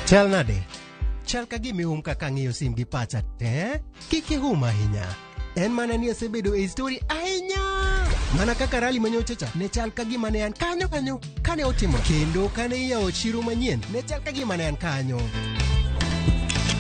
Chal nade? Chal ka gima ihum kaka ang'iyo sim gi pacha te? Kik ihum ahinya. En mana ni asebedo e story ahinya. Mana kaka rali manyocha cha ne chal ka gima ne an kanyo kanyo kane otimo. Kendo kane iyawo chiro manyien ne chal ka gima ne an kanyo.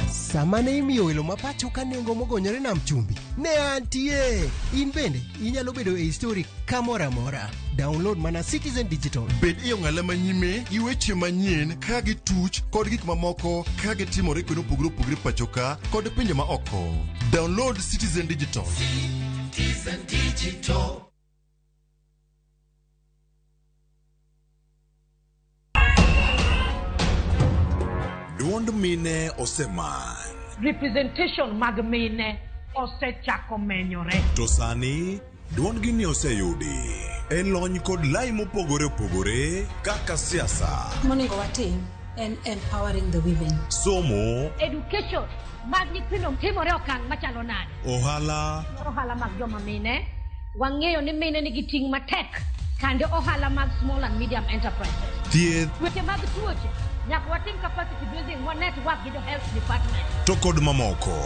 Sama ne imiyo welo ma pacho ka nengo mogonyore nam chumbi, ne antie. In bende inyalo bedo e story kamoro amora. Download mana Citizen Digital. Bed e ong'ala manyime gi weche manyien ka gituch kod gik mamoko ka gitimore kuonde mopogore opogore pacho ka kod pinje ma oko. Download Citizen Digital. Citizen Digital. Duond mine oseman. Representation mag mine osechako menyore. To sani duondgi ni oseyudi e lony kod lai mopogore opogore kaka siasa, Monego watim en empowering the women. Somo, Education mag nyithindo timore okang' machalo nade? Ohala, Ohala mag joma mine, wang'eyo ni mine nigi ting' matek kande ohala mag small and medium enterprises. Thieth, Weche mag tuoche, nyaka watim capacity building wa network gi jo health department. To kod mamoko.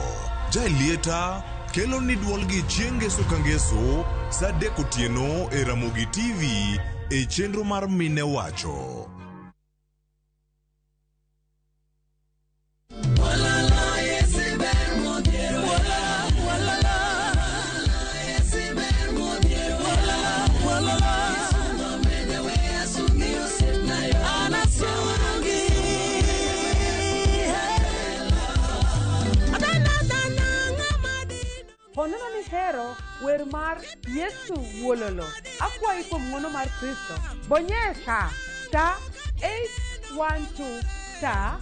Jaelieta kelo ni duolgi chieng' ngeso ka ngeso saa 3 otieno e Ramogi TV e chenro mar Mine Wacho. Ponono ni hero wer mar Yesu Wuololo. Akwayi kuom ng'wono mar Kristo. Bonyesa star 812 star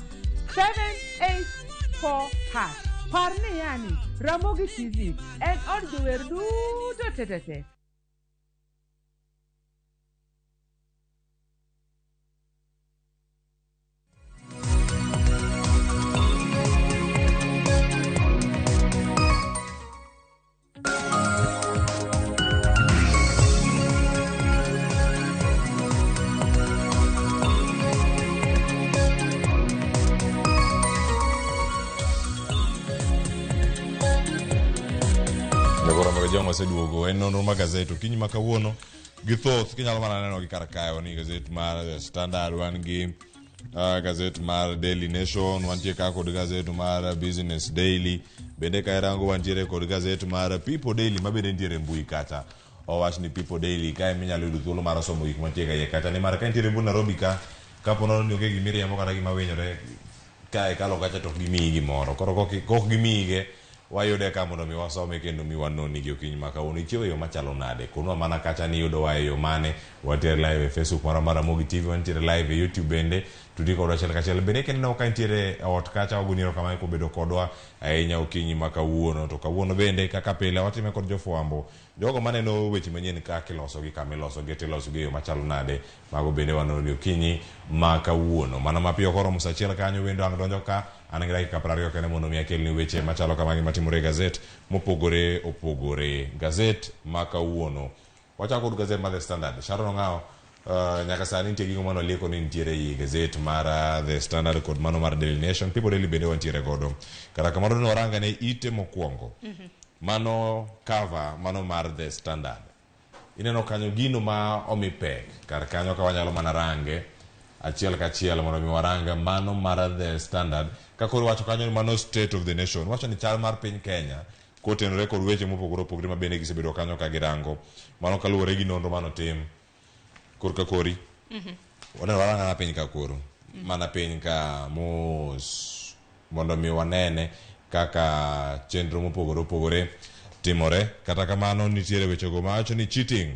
784 hash. Par ni yani, Ramogi TV en od jower duto tetete. Jagoro mag Jong oseduogo en nonro mar gazet okinyi ma kawuono gi thoth kinyalo mana neno gi kar kae ni gazet mar The Standard wan gi gazet mar Daily Nation wantie ka kod gazet mar Business Daily bende ka irango wantiere kod gazet mar People Daily ma bende nitiere e mbui kacha owach ni People Daily kae minyalo yudo thuolo mar somo gik mantie ka iye kacha nimar ka intiere e Nairobi ka kapo nono ni onge gimiriambo kata gima winyore ka ikalo kacha to ok gimiyi gimoro koro kok gimiyige wayude ka mondo mi wasome kendo mi wanoni gi okinyi ma kawuono ichiewo e yo machalo nade konwa mana kacha ni iyudowa e yo mane wantiere live e Facebook marwa mar Ramogi TV wantiere live e YouTube bende tudi kodwa achiel kachiel bende kineno ka intiere e ot kacha wagoni erokamano kuom kodwa ahinya okinyi ma kawuono to kawuono bende kaka pile watime kod jofwambo jogo maneno weche manyien kaka ilosogi kama ilosogi to ilosogi e yo machalo nade mago bende waneno ni okinyi ma kawuono mana mapiyo koromo saa achiel kanyo wendo ang' donjo ka an gi dakika 20 kende mondo mi akelni weche machalo kamagi matimore e gazet mopogore opogore gazet ma kawuono wachako kod gazet mar The Standard Sharon Ong'awo nyaka sani nitie gigo mane walieko ni nitiere ei gazet mar The Standard kod mano mar Daily Nation People Daily bende wantiere godo kata kamano ne warang ane ite mokwongo mano cover mano mar The Standard ineno kanyo gino ma omi pek kar kanyo ka wanyalo mana range achiel kachiel mondo mi warang mano mar The Standard ka koro wacho kanyo ni mano state of the nation wacho ni chal mar piny Kenya kotenore kod weche mopogore opogore ma bende gisebedo kanyo ka girango mano kaluwore gi nonro manotim korka kori waneno warang mana piny ka koro mana piny ka mos mondo mi wanene kaka chenro mopogore opogore timore kata kamano nitiere wechego mawacho ni cheating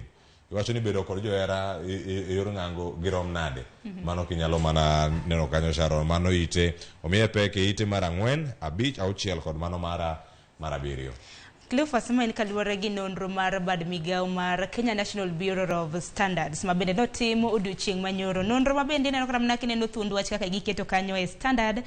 iwacho ni bedo kod johera e yor ng'ango girom nade mano kinyalo mana neno kanyo Sharon mano ite omiye pek e ite mar 4 5 6 kod mano mar 7. Cleophas, ma en kaluwore gi nonro mar bad migawo mar Kenya National Bureau of Standards ma bende notimo odiochieng' manyoro. Nonro ma bende ineno kata mana kineno thuond wach kaka giketo kanyo e Standard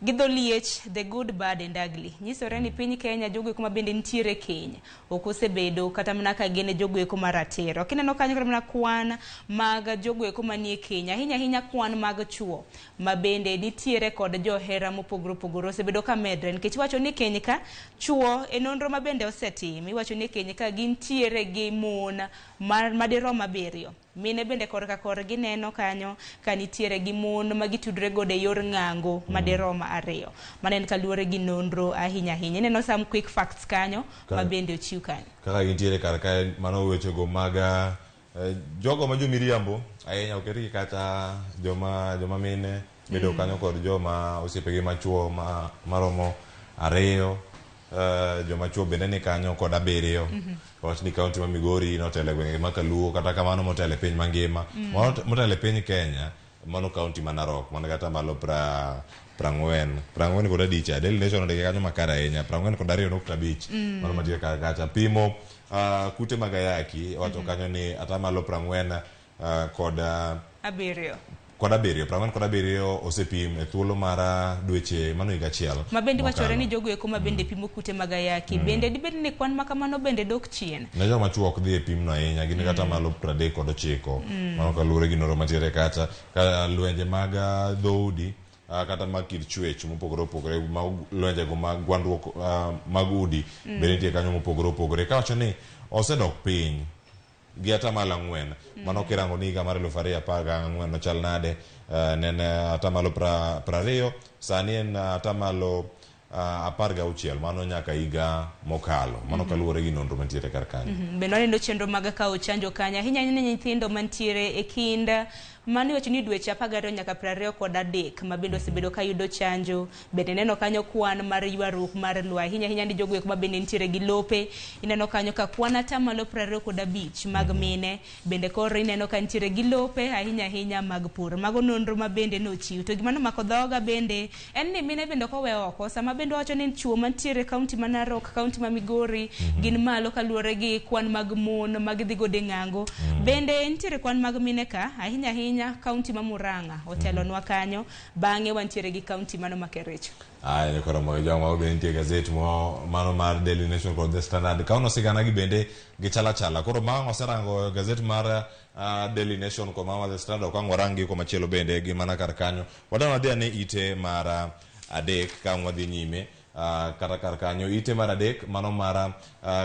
gi dho liech, the good, bad and ugly. Nyisore ni piny Kenya jogo eko ma bende nitiere keny ok osebedo kata mana ka gin jogo eko maratiro. Kineno kanyo kata mana kwan mag jogo eko manie keny, ahinya ahinya kwan mag chuo ma bende nitiere kod johera mopogore opogore osebedo ka medre nikech iwacho ni keny ka chuo e nonro ma bende osetim iwacho ni keny ka gintiere gi mon madirom 7. Mine bende korka korgi neno kanyo ka nitiere gi mon ma gitudre godo e yor ng'ango madirom 2. Mano en kaluwore gi nonro ahinya ahinya. Ineno some quick facts kanyo ma bende ochiw kanyo. Kaka gintiere kar kae mano wechego mag jogo ma jomiriambo ahinya oketgi kata joma mine bedo kanyo kod joma osiepegi machuo maromo 2 joma chuo bende ni kanyo kod 7. Wach ni kaunti ma Migori notelo e gwenge ma Kaluo kata kamano motelo e piny mangima motelo e piny Kenya mano kaunti ma Narok man kata malo 45 Daily Nation ondike kanyo makare ahinya 42.5 mano mantiere kar kacha pimo kute mag ayaki wacho kanyo ni atamalo 40 kod 7 kod 7 47 osepim e thuolo mar dweche mano higa achiel ma bende wachore ni jogo eko ma bende pimo kute mag ayaki bende dibed ni kwan ma kamano bende dok chien ne joma chuo ok dhi e pimno ahinya gin kata malo 39 mano kaluwore gi nonro mantiere kacha ka lwenje mag dhoudi kata mag kit chwech mopogore opogore mag lwenjego mag gwandruok mag udi bende nitie kanyo mopogore opogore kawacho ni osedok piny gi atamalo 4 mano kirango ni higa mar 2014 nochal nade ne en atamalo 20 sani en atamalo 16 mano nyaka higa mokalo mano kaluwore gi nonro mantiere kar kanyo. Bende waneno chenro mag kawo chanjo kanyo ahinya ne nyithindo mantiere e kind Mano iwacho ni dweche 12 nyaka 23 ma bende osebedo ka yudo chanjo. Bende ineno kanyo kwan mar ywaruok mar lowo ahinya ahinya ni jogo eko ma bende nitiere gi lope. Ineno kanyo ka kwan atamalo 25 mag mine bende koro ineno ka nitiere gi lope ahinya ahinya mag pur. Mago nonro ma bende nochiw. To gima nomako dhoga bende en ni mine bende ok owe oko. Sama bende wawacho ni chuo mantiere e kaunti ma Narok, kaunti ma Migori gin malo kaluwore gi kwan mag mon ma gidhi godo e ng'ango. Bende nitiere kwan mag mine ka ahinya ahinya kaunti ma Murang'a otelonwa kanyo. Bang'e wantiere gi kaunti mano ma Kericho. Aya, koro moyo joma bende nitie gazet mo mano mar Daily Nation kod The Standard. Kaono sigana gi bende gichala chala. Koro ma waserango gazet mar Daily Nation kod mar The Standard ok ang' warang gi komachielo bende gi mana kar kanyo. Wadwa wadhi ane ite mar adek ka ang' wadhi nyime. Kata kar kanyo ite mar adek mano mar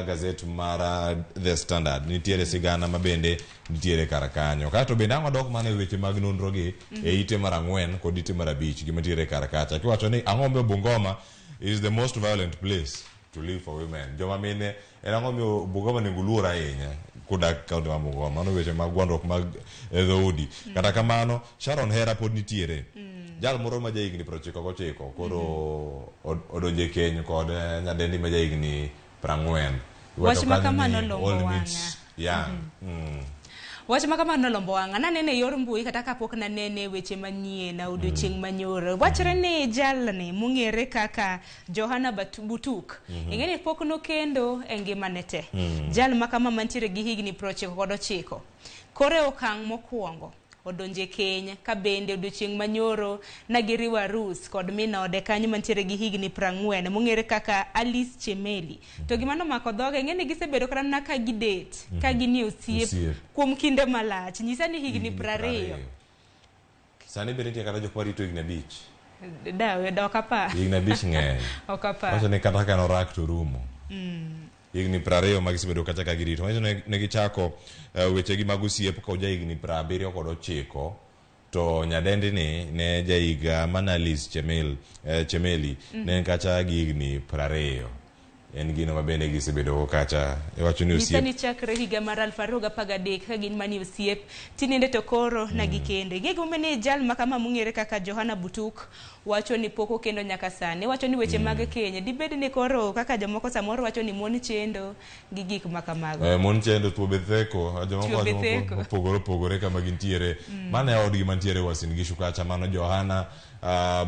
gazet mar The Standard nitiere sigana ma bende nitiere kar kanyo. Kaeto bende ang' wadok mana e weche mag nonro gi e ite mar 4 kod ite mar 5 gima nitiere kar kacha. Kiwacho ni ang'o momiyo Bungoma is the most violent place to live for women. Joma mine en ang'o momiyo Bungoma onego luor ahinya kudak kaunti ma Bungoma. Mano weche mag gwandruok mag dhoudi. Kata kamano Sharon Hera pod nitiere. Jal moro ma jahigni 99 koro odonjo e keny kod nyadendi ma jahigni 40. Wach ma kamano lombo wang'a. Young. Wach ma kamano lombo wang'a. Nanene e yor mbui kata kapok nanene weche manyien odiochieng' manyoro. Wachre ni jalni mong'ere kaka Johana Butuk. Ing'e ni pok nokendo e ngimane te. Jal ma kama mantiere gi higni 99. Koro e okang' mokwongo odonje keny ka bende odiochieng' manyoro na giriwo arus kod min ode kanyo mantiere gi higni 40 mong'ere kaka Alice Chemeli. To gima nomako dhoge ing'e ni gisebedo kata mana ka gidet ka ginie osiep kuom kinde malach. Nyisa ni higni 20. Sani bende nitie kata jok marito higni 5. Da ok apar. Higni 5 ng'eny. Ok apar. Wacho ni kata ka norak to rumo. Higni 20 ma gisebedo kacha ka girito. Manyiso ne gichako wechegi mag osiep ka oja higni 79 to nyadendi ni ne jahiga mana Alice Chemeli ne en kacha gi higni 20. En gino ma bende gisebedo go kacha. Iwacho ni Nyisa osiep. ni chakre higa mar 2013 ka gin mani osiep tinende to koro na gikende. Ing'e gimomiyo ni jal ma kama mong'ere kaka Johana Butuk wacho ni pok okendo nyaka sani. Wacho ni weche mag keny dibed ni koro kaka jomoko samoro wacho ni mon chendo gi gik ma kamago. Mon chendo tuo be theko, jomoko Tuo be wacho theko. mopogore opogore kama gintiere. Mano e odgi mantiere Uasin Gishu kacha, mano Johana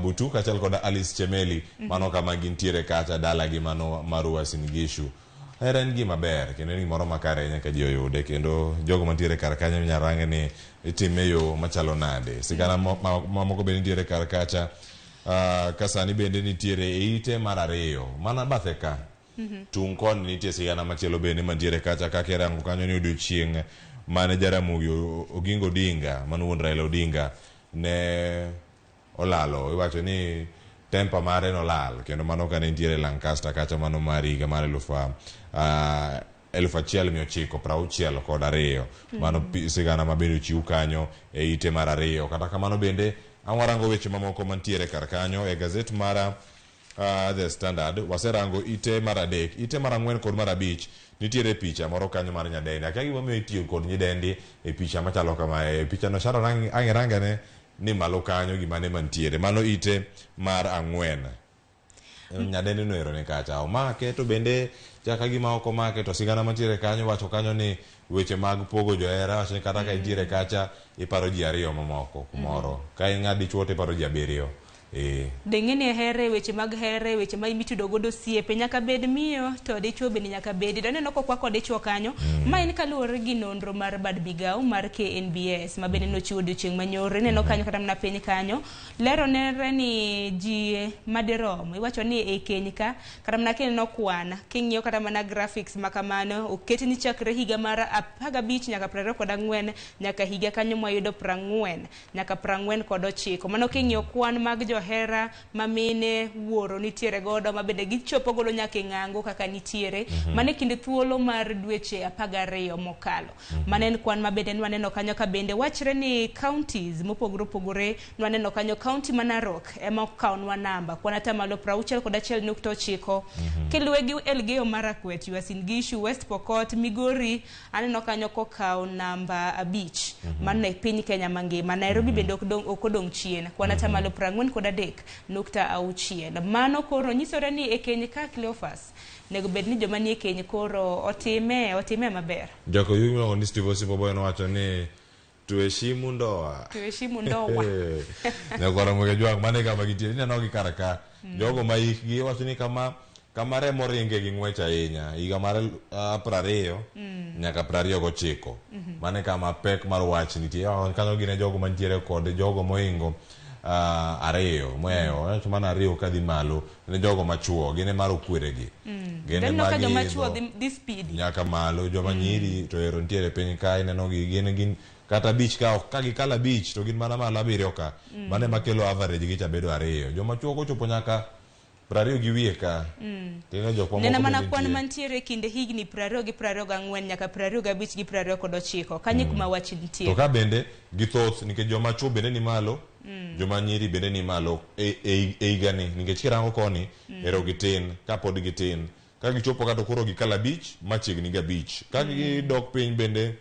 Butuk achiel kod Alice Chemeli. Mano kama gintiere kacha dalagi mano mar Uasin Gishu. Hera en gima ber kendo en gimoro makare ahinya ka ji oyude kendo jogo mantiere kar kanyo inyalo rang ni itime e yo machalo nade. Sigana mamoko bende nitiere kar kacha ka sani bende nitiere e ite mar 2 mana bathe ka. Tung' koni nitie sigana machielo bende mantiere kacha kaka irango kanyo ni odiochieng' mane Jaramogi Oginga Odinga mano wuon Raila Odinga ne olalo. Iwacho ni temper mare nolal kendo mano kane nitiere Lancaster kacha mano mar higa mar 1962. Mano sigana ma bende ochiw kanyo e ite mar 2. Kata kamano bende ang' warango weche mamoko mantiere kar kanyo e gazet mar The Standard. Waserango ite mar 3, ite mar 4 kod mar 5 nitiere picha moro kanyo mar nyadendi. Akia gimomiyo itiyo kod nyidendi e picha machalo kama. E picha no Sharon ang' irangene ni malo kanyo gima ne mantiere. Mano ite mar 4. Nyadendi no ero ni kacha omake to bende chaka gima ok omake to sigana mantiere kanyo wacho kanyo ni weche mag pogo johera wacho ni kata ka intiere kacha iparo ji 2 mamoko kumoro. Ka in ng'a dichuo to iparo ji 7. Deng'e ni here weche mag here weche ma mitudo godo osiepe nyaka bed miyo to dichuo bende nyaka bedi. To aneno kokwako dichuo kanyo. Ma en kaluwore gi nonro mar bad migawo mar KNBS ma bende nochiwo odiochieng' manyoro. Ineno kanyo kata mana piny kanyo lero nere ni ji madirom iwacho ni e keny ka kata mana kineno kwan king'iyo kata mana graphics ma kamano oket ni chakre higa mar 15 nyaka 24 nyaka higa kanyo mwayudo 40 nyaka 49. Mano king'iyo kwan mag jo johera ma mine wuoro nitiere godo ma bende gichopo godo nyaka e ng'ango kaka nitiere. Mano e kind thuolo mar dweche 12 mokalo. Mano en kwan ma bende nwaneno kanyo ka bende wachre ni counties mopogore opogore nwaneno kanyo county ma Narok ema okawonwa namba kwan atamalo 61.9. Kiluwe gi Elgeyo Marakwet, Uasin Gishu, West Pokot, Migori aneno kanyo kokawo namba 5. Mano e piny Kenya mangima. Nairobi bende ok odong' chien kwan atamalo 43.6. Mano koro nyisore ni e keny ka Cleophas nego bed ni joma nie keny koro otime maber. Jakoyugi miluongo ni Steve Osipo Boy nowacho ni tuheshimu ndoa. Tuheshimu ndoa. Nyakwara Muge Jwang' mano e kama gintie. Ineno gi kar ka. Jogo ma hikgi iwacho ni kama remo ringe gi ng'wech ahinya. Higa mar 20 nyaka 29. Mano e kama pek mar wach nitie. Kanyo gin e jogo mantiere kod jogo mohingo 2 mohewo. Wacho mana 2 kadhi malo ne jogo machuo. Gin e mar okweregi. Gin Then ema ka joma giidho chuo dhi speed. Nyaka malo. Joma nyiri to ero nitiere piny ka ineno gi gin kata 5 ka ok ka gikalo 5 to gin mana malo 7 ka. Mano ema kelo average gi cha bedo 2. Joma chuo kochopo nyaka 20 gi wiye ka. Tineno jok mamoko Nena mana bende kwan nitie. mantiere kinde higni 20 gi 24 nyaka 25 gi 29. Kanyo kuma wach nitie. To ka bende githoth nikech joma chuo bende ni malo, joma nyiri bende ni malo e higani nikech kirango koni ero gitin kapod gitin. Ka gichopo kata koro gikalo 5 machiegni gi 5. Ka gidok piny bende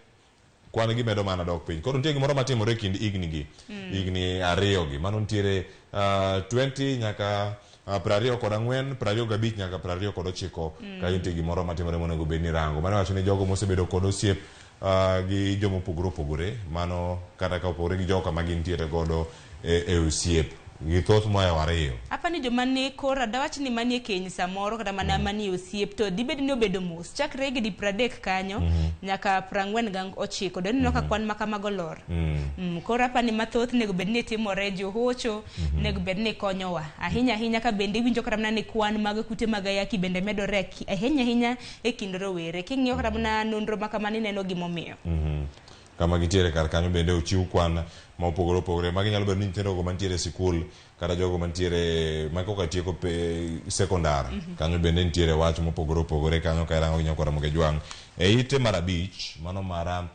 kwan gi medo mana dok piny. Koro nitie gimoro matimore e kind higni gi. Higni 2 gi. Mano nitiere 20 nyaka 24, 25 nyaka 29. Ka nitie gimoro matimore monego bed ni rango. Mano wacho ni jogo mosebedo kod osiep gi joma opogore opogore. Mano kata ka opogore gi jogo kama gintiere godo e osiep. Gi thoth mohewo 2. Apa ni joma ni koro dawach ni manie keny samoro kata mana manie osiep to dibed ni obedo mos chakre higni 30 kanyo nyaka 49. Doneno ka kwan ma kamago lor. Koro apa ni mathoth nego bed ni timore johocho nego bed ni konyowa ahinya ahinya ka bende iwinjo kata mana ni kwan mag kute mag ayaki bende medore ahinya ahinya e kind rowere. King'iyo kata mana nonro ma kamano ineno gimomiyo. Kama gintiere kar kanyo bende ochiw kwan ma opogore opogore. Magi nyalo bedo ni nyithindo go mantiere e sikul kata jogo mantiere ma koka tieko sekondar. Kanyo bende nitiere wach mopogore opogore kanyo ka irango gi Nyakwar Ramogi Jwang'. E ite mar 5 mano mar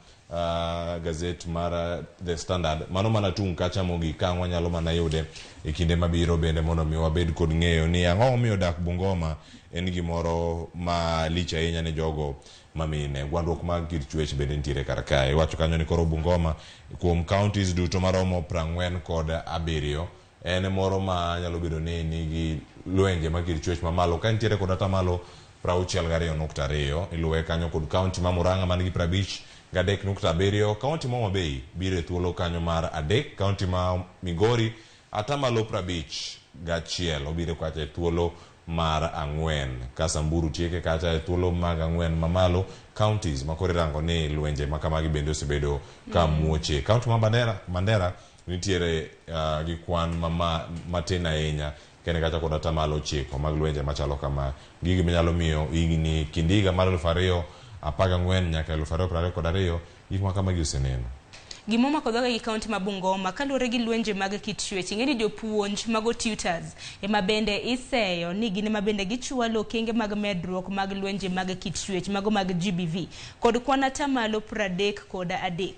gazet mar The Standard mano mana tung' kacha mogik ka ang' wanyalo mana yude e kinde mabiro bende mondo mi wabed kod ng'eyo ni ang'o momiyo dak Bungoma en gimoro malich ahinya ne jogo mamine. Gwandruok mag kit chwech bende nitiere kar kae. Iwacho kanyo ni koro Bungoma kuom counties duto maromo 47 en moro ma nyalo bedo ni nigi lwenje mag kit chwech mamalo ka nitiere kod atamalo 62.2. Iluwe kanyo kod county ma Murang'a man gi 53.7. County ma Homa Bay biro e thuolo kanyo mar 3. County ma Migori atamalo 51 obiro kacha e thuolo mar 4. Ka Samburu tieke kacha e thuolo mag 4 mamalo. Counties ma koro irango ni lwenje ma kamagi bende osebedo ka muoche. County ma Mandera nitiere gi kwan matin ahinya kendo kacha kod atamalo 9 mag lwenje machalo kama. Gigi manyalo miyo higni kind higa mar 2014 nyaka 2022 gik ma kamagi oseneno. Gima omako dhoga gi kaunti ma Bungoma kaluwore gi lwenje mag kit chwech. Ing'e ni jopuonj mago tutors ema bende iseyo ni gin ema bende gichwalo okenge mag medruok mag lwenje mag kit chwech mago mag GBV kod kwan atamalo 33.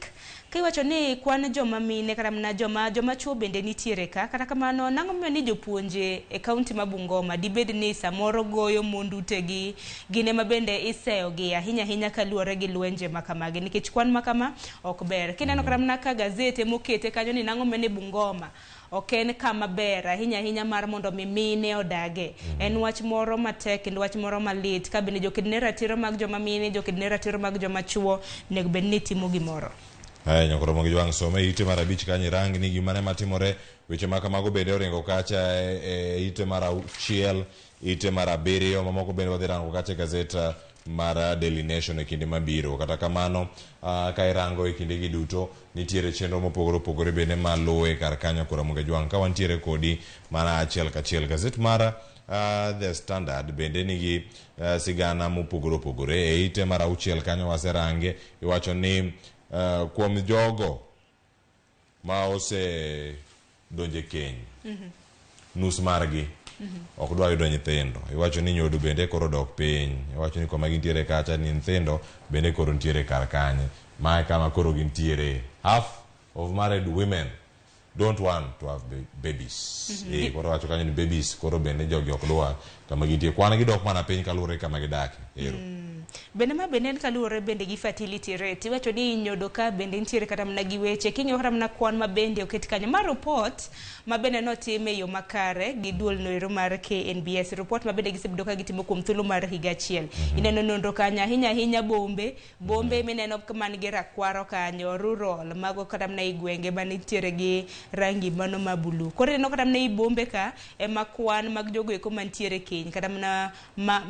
Kiwacho ni kwan joma mine kata mana joma chuo bende nitiere ka, kata kamano nang'o momiyo ni jopuonje e kaunti ma Bungoma dibed ni samoro goyo mond utegi, gin ema bende iseyogi ahinya ahinya kaluwore gi lwenje ma kamagi nikech kwan ma kama ok ber. Kineno kata mana ka gazete mokete kanyo ni nang'o momiyo ni Bungoma ok en kama ber ahinya ahinya mar mondo mi mine odage. En wach moro matek kendo wach moro malit ka bende joked ne ratiro mag joma mine, joked ne ratiro mag joma chuo onego bed ni timo gimoro. Aya, Nyakwar Ramogi Jwang' some ite mar 5 kanyo irang ni gima ne matimore. Weche ma kamago bende oringo kacha e ite mar 6, ite mar 7, mamoko bende wadhi rango kacha e gazet mar Daily Nation e kinde mabiro. Kata kamano, ka irango e kindegi duto, nitiere chenro mopogore opogore bende maluwe kar kanyo Nyakwar Ramogi Jwang'. Ka wantiere kodi mana achiel kachiel. Gazet mar The Standard bende nigi sigana mopogore opogore. E ite mar 6 kanyo waserange, iwacho ni kuom jogo ma osedonjo e keny. nus margi ok dwa yudo nyithindo. Iwacho ni nyodo bende koro dok piny. Iwacho ni koma gintiere kacha ni nyithindo bende koro nitiere kar kanye. Mae kama koro gintiere. Half of married women don't want to have babies. Koro wacho kanyo ni babies koro bende jogi ok dwa kama gintie. Kwan gidok mana piny kaluwore kama gidake. Ero. Bende ma bende en kaluwore bende gi fertility rate. Iwacho ni nyodo ka bende nitiere kata mana gi weche. King'iyo kata mana kwan ma bende oket kanyo. Ma report ma bende notim e yo makare gi duol noero mar KNBS. Report ma bende gisebedo ka gitimo kuom thuolo mar higa achiel. Ineno nonro kanyo ahinya ahinya bombe. Bombe mineno man gi rakwaro kanyo, rural, mago kata mana i gwenge manitiere gi rangi mano ma blue. Koro ineno kata mana i bombe ka ema kwan mag jogo eko mantiere keny kata mana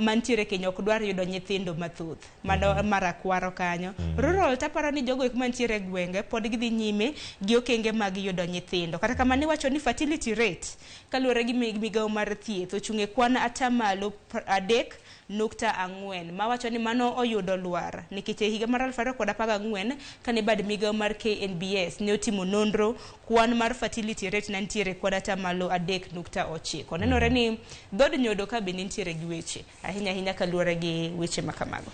mantiere keny ok dwar yudo nyithindo mathoth. Mano marakwaro kanyo. Rural taparo ni jogo eko mantiere e gwenge pod gidhi nyime gi okenge mag yudo nyithindo. Kata kamano iwacho ni fertility rate kaluwore gi migawo mar thieth ochung' e kwan atamalo 3.4 mawacho ni mano oyudo lwar nikech e higa mar 2014 kane bad migawo mar KNBS ne otimo nonro kwan mar fertility rate nantiere kwan atamalo 3.9. Nenore ni dhod nyodo ka bende nitiere gi weche ahinya ahinya kaluwore gi weche ma kamago.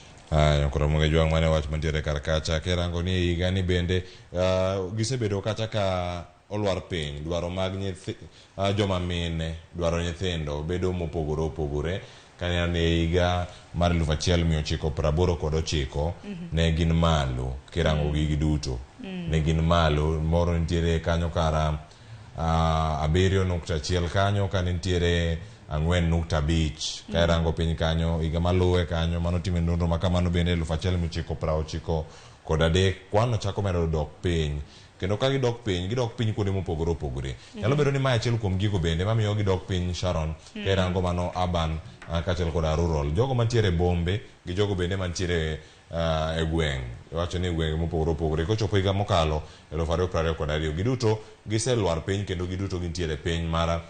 Koro Muge Jwang' mane wach mantiere kar kacha kirango ni higa ni bende gisebedo kacha ka olwar piny dwaro mag joma mine dwaro nyithindo bedo mopogore opogore. Kaneno ni higa mar 1989 ne gin malo kirango gigi duto ne gin malo moro nitiere kanyo kara 7.1 kanyo ka nitiere 4.5 ka irango piny kanyo higa maluwe kanyo mano time nonro ma kamano bende 1993 kwano chako medo dok piny kendo ka gidok piny kuonde mopogore opogore. Nyalo bedo ni mae achiel kuom gigo bende mamiyo gidok piny Sharon ka irango mano urban kaachiel koda rural. Jogo mantiere bombe gi jogo bende mantiere e gweng'. Iwacho ni gwenge mopogore opogore kochopo higa mokalo 2022 giduto giselwar piny kendo giduto gintiere piny mar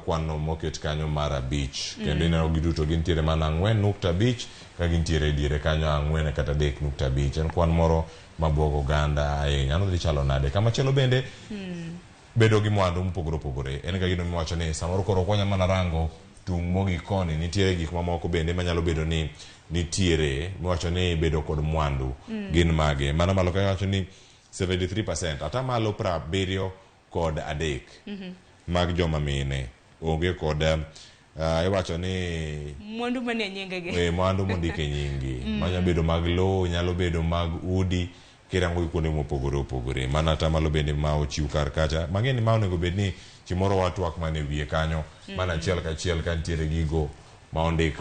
kwano moket kanyo mar 5 kendo ineno giduto gintiere mana 4.5 ka gintiere diere kanyo 4 kata 3.5 en kwan moro mabuogo oganda ahinya. Ano dhi chalo nade? Kamachielo bende bedo gi mwandu mopogore opogore en ga gino miwacho ni samoro koro ok wanyal mana rango tung' mogik koni nitiere gik mamoko bende manyalo bedo ni nitiere miwacho ni bedo kod mwandu gin mage. Mano malo kanyo wacho ni 73% atamalo 73 mag joma mine onge kod iwacho ni mwandu manie nyingegi. Mwandu mondike nyingi manyalo bedo mag lowo, nyalo bedo mag udi kirango gi kuonde mopogore opogore. Mano atamalo bende ma ochiw kar kacha mang'eny ma onego bed ni chimoro watwak mane wiye kanyo mana achiel kachiel ka nitiere gigo ma ondik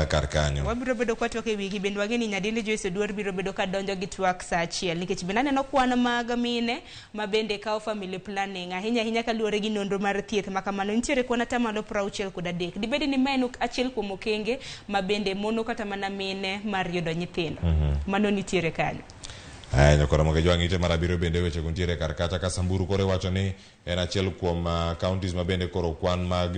kar kanyo. Wabiro bedo kwa twak e wigi bende wang'e ni Nyadendi Joyce Oduor biro bedo ka donjo gi twak saa 1 nikech bende aneno kwan mag mine ma bende kawo family planning ahinya ahinya kaluwore gi nonro mar thieth ma kamano nitiere kwan atamalo 63. Dibed ni ma en achiel kuom okenge ma bende mono kata mana mine mar yudo nyithindo. Mano nitiere kanyo. Koro Muge Jwang' ite mar 7 bende weche go nitiere kar kacha ka Samburu koro iwacho ni en achiel kuom counties ma bende koro kwan mag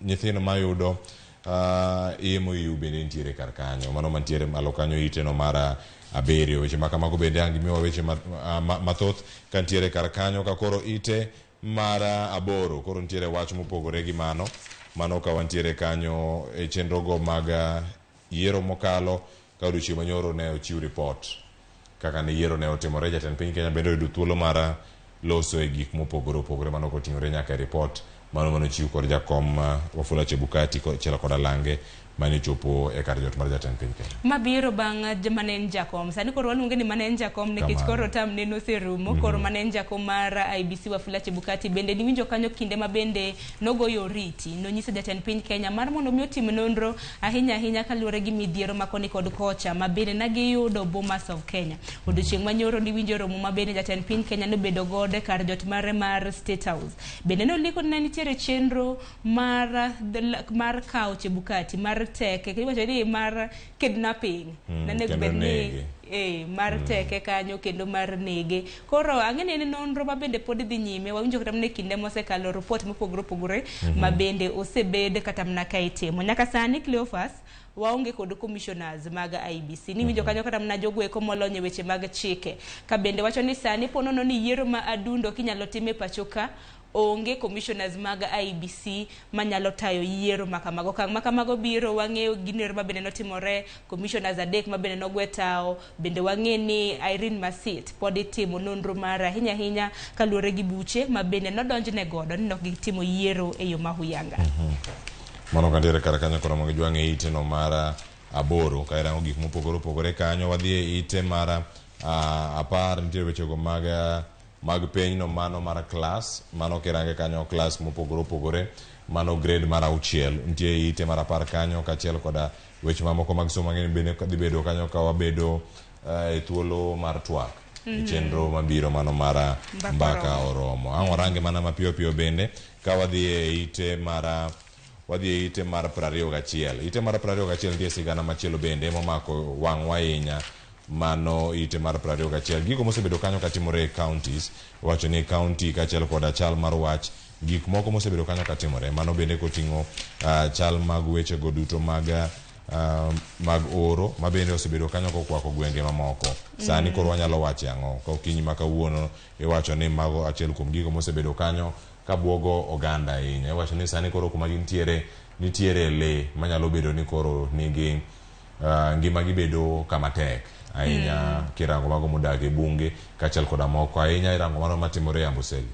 nyithindo mayudo EMOU bende nitiere kar kanyo. Mano mantiere malo kanyo ite no mar 7. Weche ma kamago bende ang' gimiwa weche mathoth ka nitiere kar kanyo ka koro ite mar 8 koro nitiere wach mopogore gi mano. Mano ka wantiere kanyo e chenro go mag yiero mokalo ka odiochieng' manyoro ne ochiw report kaka ne yiero ne otimore. Jatend piny Kenya bende oyudo thuolo mar loso e gik mopogore opogore mano koting'ore nyaka e report mano manochiw kod jakom Wafula Chebukati kaachiel kod Alange mane ochopo e kar jot mar jatend piny Kenya. Mabiro bang' mane en jakom. Sani koro waluonge ni mane en jakom nikech koro tam neno oserumo. Koro mane en jakom mar IEBC Wafula Chebukati bende niwinjo kanyo kinde ma bende nogoyo oriti. Nonyiso jatend piny Kenya mar mondo mi otim nonro ahinya ahinya kaluwore gi midhiero ma koni kod kocha ma bende nagiyudo Bomas of Kenya. Odiochieng' manyoro niwinjo romo ma bende jatend piny Kenya nobedo godo e kar jot mare mar State House. Bende noliko ni nitiere chenro mar kawo Chebukati mar teke iwacho ni mar kidnapping nanego bed ni mar teke kanyo kendo mar nege. Koro ang'e ni en nonro ma bende pod dhi nyime. Wawinjo kata mana e kinde mosekalo report mopogore opogore ma bende osebed kata mana ka itimo. Nyaka sani Cleophas waonge kod commissioners mag IEBC. Niwinjo kanyo kata mana jogo eko molony e weche mag chike ka bende wacho ni sani ponono ni yiero ma adundo kinyalo tim e pacho ka Onge commissioners mag IEBC manyalo tayo yiero ma kamago. Okang' ma kamago biro wang'eyo gino ma bende notimore commissioners adek ma bende nogwe tao bende wang'e ni Irene Masit pod itimo nonro mare ahinya ahinya kaluwore gi buche ma bende nodonjne godo ni nok gitimo yiero e yo ma huyanga. Mano kantiere kar kanyo koro mondo jwang' e ite no mar aboro ka irango gik mopogore opogore kanyo wadhi e ite mar 10 nitie wechego mag mag penj no mano mar klas mano kirange kanyo klas mopogore opogore mano grade mar 6 nitie ite mar 10 kanyo kaachiel koda weche mamoko mag somo mang'eny bende dhi bedo kanyo ka wabedo e thuolo mar twak e chenro mabiro mano mar mbaka oromo. Ang' warange mana mapiyo piyo bende ka wadhi e ite mar 21. Ite mar 21 nitie sigana machielo bende momako wang'wa ahinya mano ite mar 21. Gigo mosebedo kanyo katimore e counties, wacho ni county kaachiel koda chal mar wach gik moko mosebedo kanyo katimore mano bende koting'o chal mag wechego duto mag oro mabende osebedo kanyo kokwako gwenge mamoko. Sani koro wanyalo wacho ang'o? Ka okinyi ma kawuono iwacho ni mago achiel kuom gigo mosebedo kanyo kabuogo oganda ahinya. Iwacho ni sani koro kuma gintiere nitiere lee manyalo bedo ni koro nigi ngima gibedo kama tek ahinya kirango mago modak e bunge kaachiel koda moko ahinya irango mano matimore e Amboseli.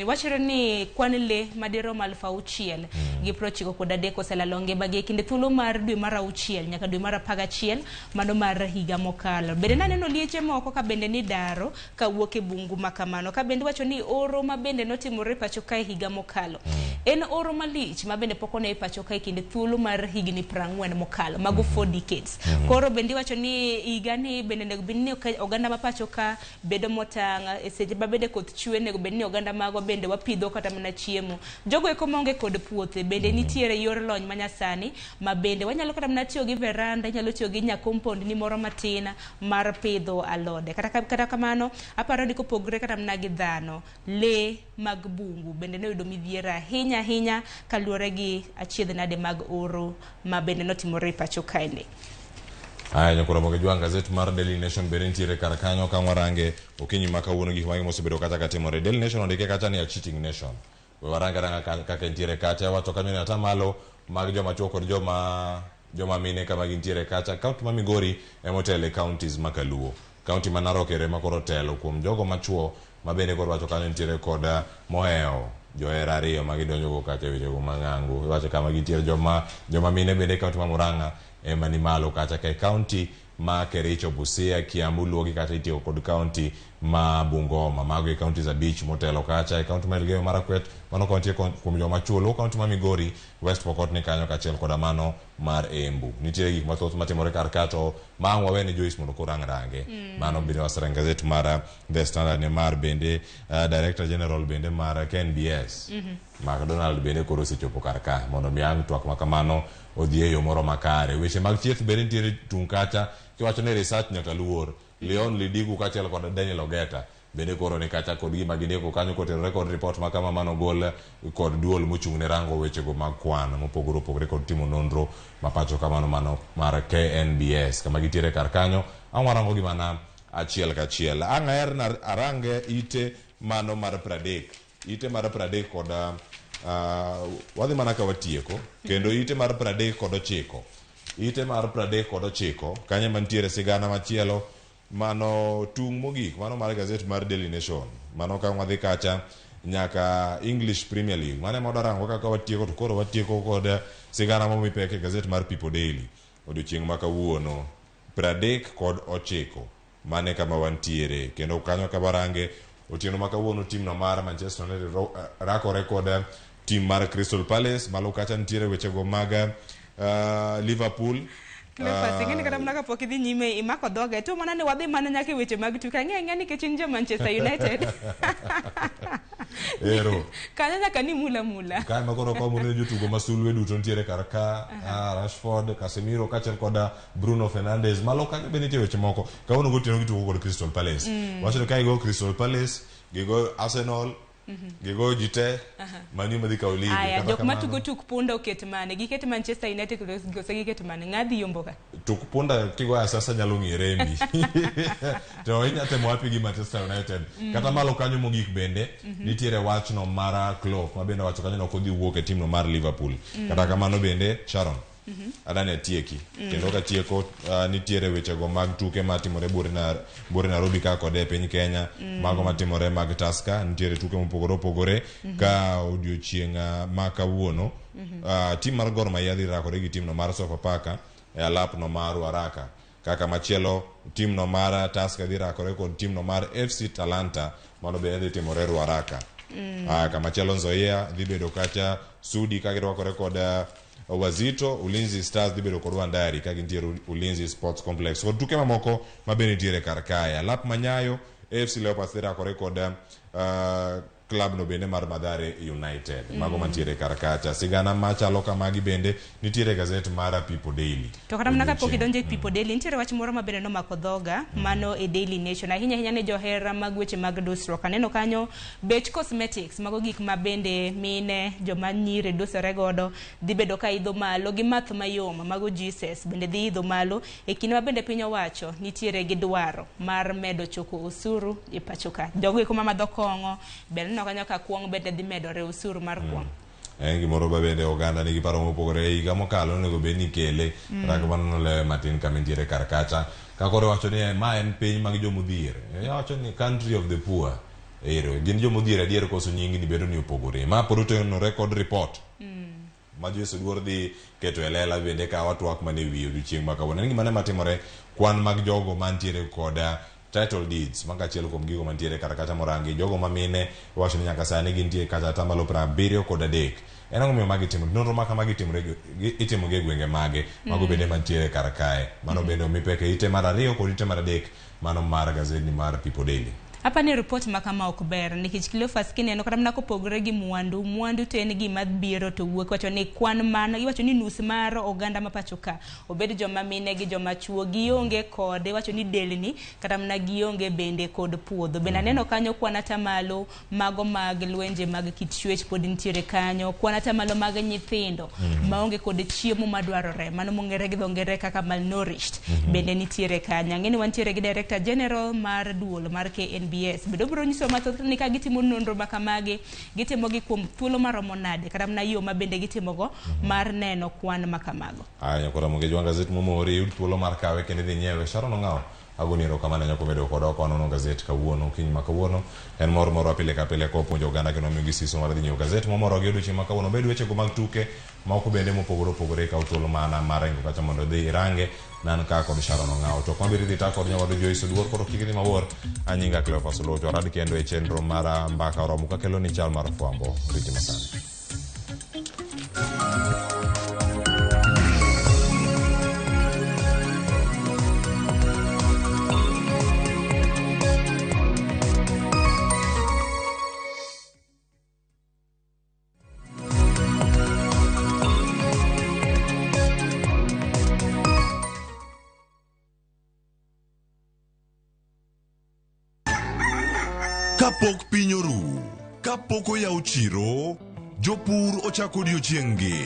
Wachore ni kwan le madirom 6,093 oselalo ngimagi e kinde thuolo mar dwe mar 6 nyaka dwe mar 11 mano mar higa mokalo. Bende naneno lieche moko ka bende ni daro kawuok e bungu makamano. Ka bende wacho ni oro ma bende notimore pacho ka e higa mokalo. En oro malich ma bende pok one e pacho ka e kinde thuolo mar higni 40 mokalo, mago 4 decades. Koro bende iwacho ni higa ni bende onego bed ni oganda ma pacho ka bedo motang' e seche ma bende koth chwe onego bed ni oganda magwa bende wapidho kata mana chiemo. Jogo eko maonge kod puothe bende nitiere yor lony manyasani ma bende wanyalo kata mana tiyo gi veranda, inyalo tiyo gi nya compound ni moro matin mar pidho alode. Kata kamano aparo ni kopogre kata mana gi dhano, lee mag bungu bende noyudo midhiero ahinya ahinya kaluwore gi achiedh nade mag oro ma bende notimore e pacho kaendi. Aya nyakoro moge jwang' gazet mar Daily Nation bende nitiere kar kanyo ka warange okinyi ma kawuono gik mage mosebedo kacha katimore. Daily Nation ondike kacha ni a cheating nation. We warange aranga kaka nitiere kacha wacho kanyo ni atamalo mag joma chuo kod joma mine kama gintiere kacha. County ma Migori ema otelo e counties ma Kaluo. County ma Narok ere ema koro otelo kuom jogo machuo ma bende koro wacho kanyo nitiere kod mohewo johera ariyo ma gidonjogo kacha e wechego mang'ango. Iwacho kama gintiere joma mine bende county ma Murang'a ema ni malo kacha ka e county ma Kericho, Busia, Kiambu, Luogi kacha itiyo kod county ma Bungoma. Mago e counties 5 motelo kacha. E county ma Elgeyo Marakwet mano county kuom joma chuo. Luo county ma Migori, West Pokot ni kanyo kaachiel koda mano mar Embu. Nitiere gik mathoth matimore kar ka to ma ang' wawe ne Joyce mondo koro ang' range. Mano bende waserango gazet mar The Standard ne mar bende Director General bende mar KNBS. McDonald bende koro osechopo kar ka mondo mi ang' twak ma kamano odhi e yo moro makare. Weche mag thieth bende nitiere tung' kacha kiwacho ni research nyaka luor. Leon Lidigu kaachiel kod Daniel Ogeta bende koro ni kacha kod gima gindiko kanyo kotenore kod report ma kama manogol kod duol mochung' ne rango wechego mag kwan mopogore opogore kod timo nonro ma pacho kamano mano mar KNBS kama gitiere kar kanyo. Ang' warango gi mana achiel kachiel. Ang' aher na arange ite mano mar 30. Ite mar 30 kod wadhi mana ka watieko kendo ite mar 39. Ite mar 39 kanyo mantiere sigana machielo mano tung' mogik mano mar gazet mar Daily Nation. Mano ka wadhi kacha nyaka English Premier League. Mano ema wadwa rango kaka watieko to koro watieko kod sigana momi pek e gazet mar People Daily odiochieng' ma kawuono 39 mane kama wantiere kendo kanyo ka warange otieno ma kawuono tim no mar Manchester United rakore kod tim mar Crystal Palace. Malo kacha nitiere wechego mag Liverpool. Cleophas, ing'eni kata mana kapok idhi nyime imako dhoga to mana ni wadhi mana nyaka e weche mag tuke. Ang'e nikech in ja Manchester United. Ero. Kanyo nyaka ni mula mula. Kae ma koro komo ne jotugo ma sulwe duto nitiere kar ka, Rashford, Casemiro kaachiel kod Bruno Fernandes. Malo kanyo bende nitie weche moko. Kawuono gotieno gitugo kod Crystal Palace. Wacho ni ka gigo Crystal Palace, gigo Arsenal, Gigoyo ji te Man U madhi kawo ligi. Aya, Kata jok kamano, matugo tuk punda oket mane? Giket Manchester United kose giket mane? Ng'a dhi yombo ka? Tuk punda kigoyo asasa nyalo ng'i rembi. To inya temo happy gi Manchester United. Kata malo kanyo mogik bende nitiere wachno mar Klopp ma bende owacho kanyo ni ok odhi wuok e timno mar Liverpool. Kata kamano bende Sharon adani atieki. Kendo katieko nitiere wechego mag tuke matimore buore na buore Nairobi ka kod e piny Kenya. Mago matimore mag Tusker nitiere tuke mopogore opogore ka odiochieng' ma kawuono. Tim mar Gor Mahia dhi rakore gi timno mar Sofapaka e alapno mar Ruaraka. Kaka machielo timno mar Tusker dhi rakore kod timno mar FC Talanta mano bende dhi timore Ruaraka. Kamachielo Nzoia dhi bedo kacha Sudi ka girwakore kod Wazito, Ulinzi Stars dhi bedo kod Wandari ka gintiere Ulinzi Sports Complex. Kod tuke mamoko ma bende nitiere kar kae. Alap Manyayo, AFC Leopards dhi rakore kod club no bende mar Mathare United. Mago mantiere kar kacha. Sigana machalo kamagi bende nitiere e gazet mar People Daily. To kata mana kapok Odiochieng'. idonjo e People Daily, nitiere wach moro ma bende nomako dhoga, mano e Daily Nation. Ahinya ahinya ne johera mag weche mag dusruok. Aneno kanyo bech cosmetics, mago gik ma bende mine, joma nyiri dusore godo, dhi bedo ka idho malo gi math mayom, mago juices bende dhi idho malo e kinde ma bende piny owacho nitiere gi dwaro mar medo choko osuru e pacho ka. Jogo eko ma madho kong'o, bende aneno kanyo ka kuong' bende dhi medore osuru mar kuong'. En gimoro ma bende oganda nigi paro mopogore. E higa mokalo onego bed ni ikele, kata kamano nolewe matin kama entiere kar kacha. Ka koro iwacho ni ma en piny mag jomodhier, iwacho ni country of the poor. Ero, gin jomodhier adier koso nyingni bedo ni opogore. Ma pod otenore kod report ma Joyce Oduor dhi keto e lela bende ka watwak mana e wiye odiochieng' ma kawuono. En gima ne matimore kwan mag jogo mantiere kod title deeds mago achiel kuom gigo mantiere kar kacha morangi. Jogo ma mine iwacho ni nyaka sani gintie kata atamalo 73. En ang'o momiyo magi timore? Nonro ma kamagi timore itimo gi e gwenge mage? Mago bende mantiere kar kae. Mano bende omi pek e ite mar 2 kod ite mar 3 mano mar gazetni mar People Daily. Apa ni report ma kama ok ber nikech Cleophas kineno kata mana kopogore gi mwandu, mwandu to en gima biro to wuok. Iwacho ni kwan man, iwacho ni nus mar oganda ma pacho ka, obed joma mine gi joma chuo, gionge kod, iwacho ni delni, kata mana gionge bende kod puodho. Bende aneno kanyo kwan atamalo mago mag lwenje mag kit chwech pod nitiere kanyo, kwan atamalo mag nyithindo maonge kod chiemo madwarore, mano mong'ere gi dho ngere kaka malnourished, bende nitiere kanyo. Ang'e ni wantiere gi Director General mar duol mar KNBS, bende obiro nyisowa mathoth ni ka gitimo nonro ma kamagi, gitimo gi kuom thuolo maromo nade, kata mana yo ma bende gitimogo mar neno kwan ma kamago. Aya, nyakora Mogeji wang' gazet momori, yud thuolo mar kawe kendo idhi nyiewe. Sharon Ong'awo, agoni erokamano ahinya kuom bedo kodwa ka wanono gazet kawuono, okinyi ma kawuono. En mor morwa pile ka pile ka wapuonjo oganda kendo wamiyogi siso mar dhi nyiewo gazet momorogi odiochieng' ma kawuono. Bed wechego mag tuke moko bende mopogore opogore, ikaw thuolo mana mar ringo kacha mondo idhi irange. Nan ka kod Sharon Ong'awo. To kuma bende idhi ta kod nyawadu Joyce Oduor, koro kik idhi mabor. Anyinga Cleophas Olocho, arad kendo e chenro mar Mbaka Oromo kakelo ni chal mar fwambo. Riti masani. Kapok piny oru, kapok oyaw chiro, jopur ochako odiochieng'-gi.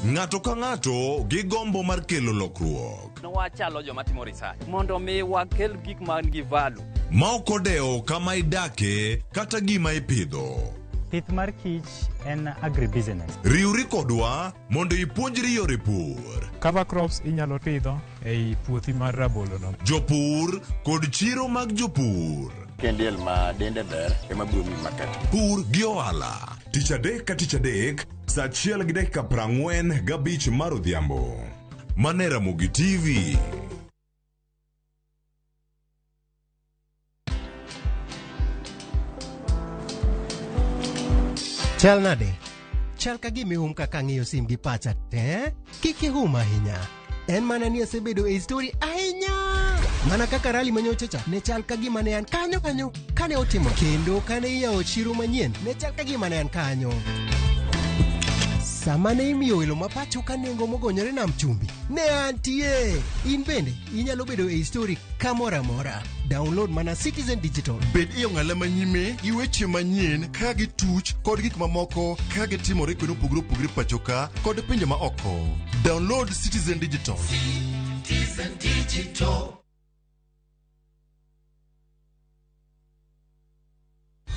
Ng'ato ka ng'ato gi gombo mar kelo lokruok. Wachalo joma timo research mondo mi wakel gik man gi value. Ma ok odewo kama idake kata gima ipidho. Pith mar kich en agribusiness. Riwri kodwa mondo ipuonjri yore pur. Cover crops inyalo pidho ei puothi mar rabolo no. Jopur kod chiro mag jopur. Kendiel ma dende ber ema biro miyi market. Pur gi ohala. Tich adek ka tich adek, saa achiel gi dakika 45 mar odhiambo. Mane Ramogi TV. Chal nade? Chal ka gima ihum kaka ang'iyo sim gi pacha te. Kik ihum ahinya. En mana ni asebedo e story ahinya. Mana kaka rally manyocha cha ne chal ka gima ne an kanyo kanyo kane otimo kendo kane iyawo chiro manyien ne chal ka gima ne an kanyo. Sama ne imiyo welo ma pacho ka nengo mogonyore nam chumbi, ne antie. In bende inyalo bedo e histori kamoro amora. Download mana Citizen Digital. Bed e ong'ala manyime gi weche manyien ka gituch kod gik mamoko ka gitimore kuonde mopogore opogore pacho ka kod pinje ma oko. Download Citizen Digital. Citizen Digital.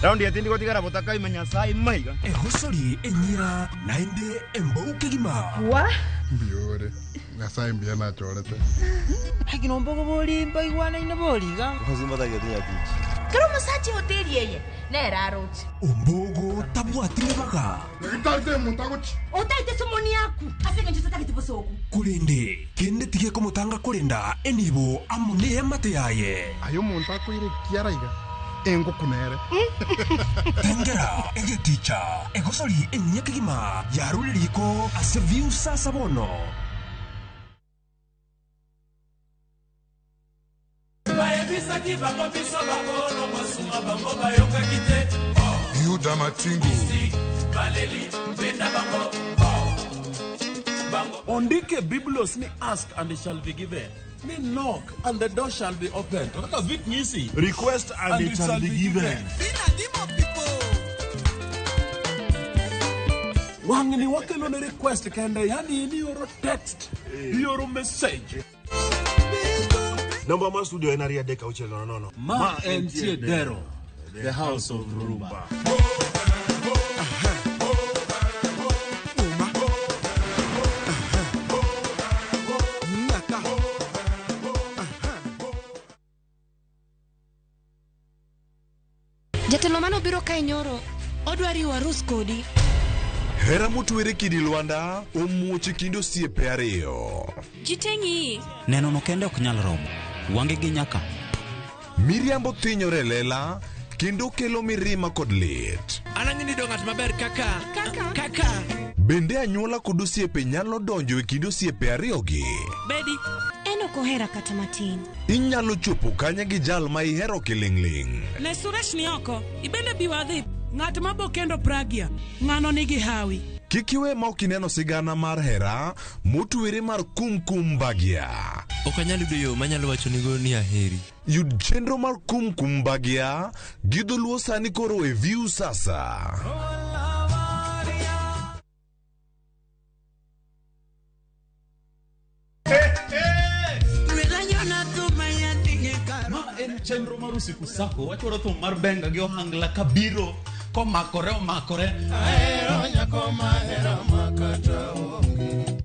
Raundi ya tindi gotigara botaka ima Nyasaye maiga. Egosori enyira naende embou kegima. Wa? Mbiore. Nyasaye mbiya nachorete. Lakini mbogo boli mbaigwana boliga. Kero musache hoteli eye nera aroche. Ombogo tabwati ribaga. Ngitarite muntu agochi. Otaite somoni yaku. Asenge nje tatagete bosoku. Kurinde kende tige komotanga kurenda enibo amo neemate yaye. Ayo muntu akoire kiaraiga. Enguku nere. Tengera egeticha egosori enye kegima yaruriko ase view sasa bono. Yuda Matingu. Ondike Biblos ni ask and it shall be given. Ni knock and the door shall be opened. Kaka Vic Nyisi. Request and it shall be given. Wang'ni wakelo ne request kende, yani ni oro text, ioro message. Namba mar studio en 23600. Ma entie Dero, the house of Rumba. Jatelo mano biro kae nyoro, odwa riwo arus kodi. Hera motwere kidi Lwanda omuoch e kind osiepe ariyo. Ji te ng'iyi. Neno no kende ok nyal romo. Wange gi nyaka. Miriambo thinyore e lela kendo kelo mirima kod lit. An ang'e ni do ng'at maber kaka kaka. Bende anyuola kod osiepe nyalo donjo e kind osiepe ariyogi. Bedi. En ok ohera kata matin. Inyalo chopo kanye gi jal ma ihero kiling'ling'. Ne Suresh ni oko, ibende bi wadhi. Ng'at ma bo kendo Pragya, ng'ano nigi hawi. Kik iwe ma ok ineno sigana mar hera motwere mar Kumkum Bhagya. Ok anyal yudo yo manyalo wachonigo ni aheri. Yud chenro mar Kumkum Bhagya gi dholuo sani koro e View Sasa. Ma en chenro mar usiku sako wachwaro thum mar benga gi ohangla kabiro komakore omakore.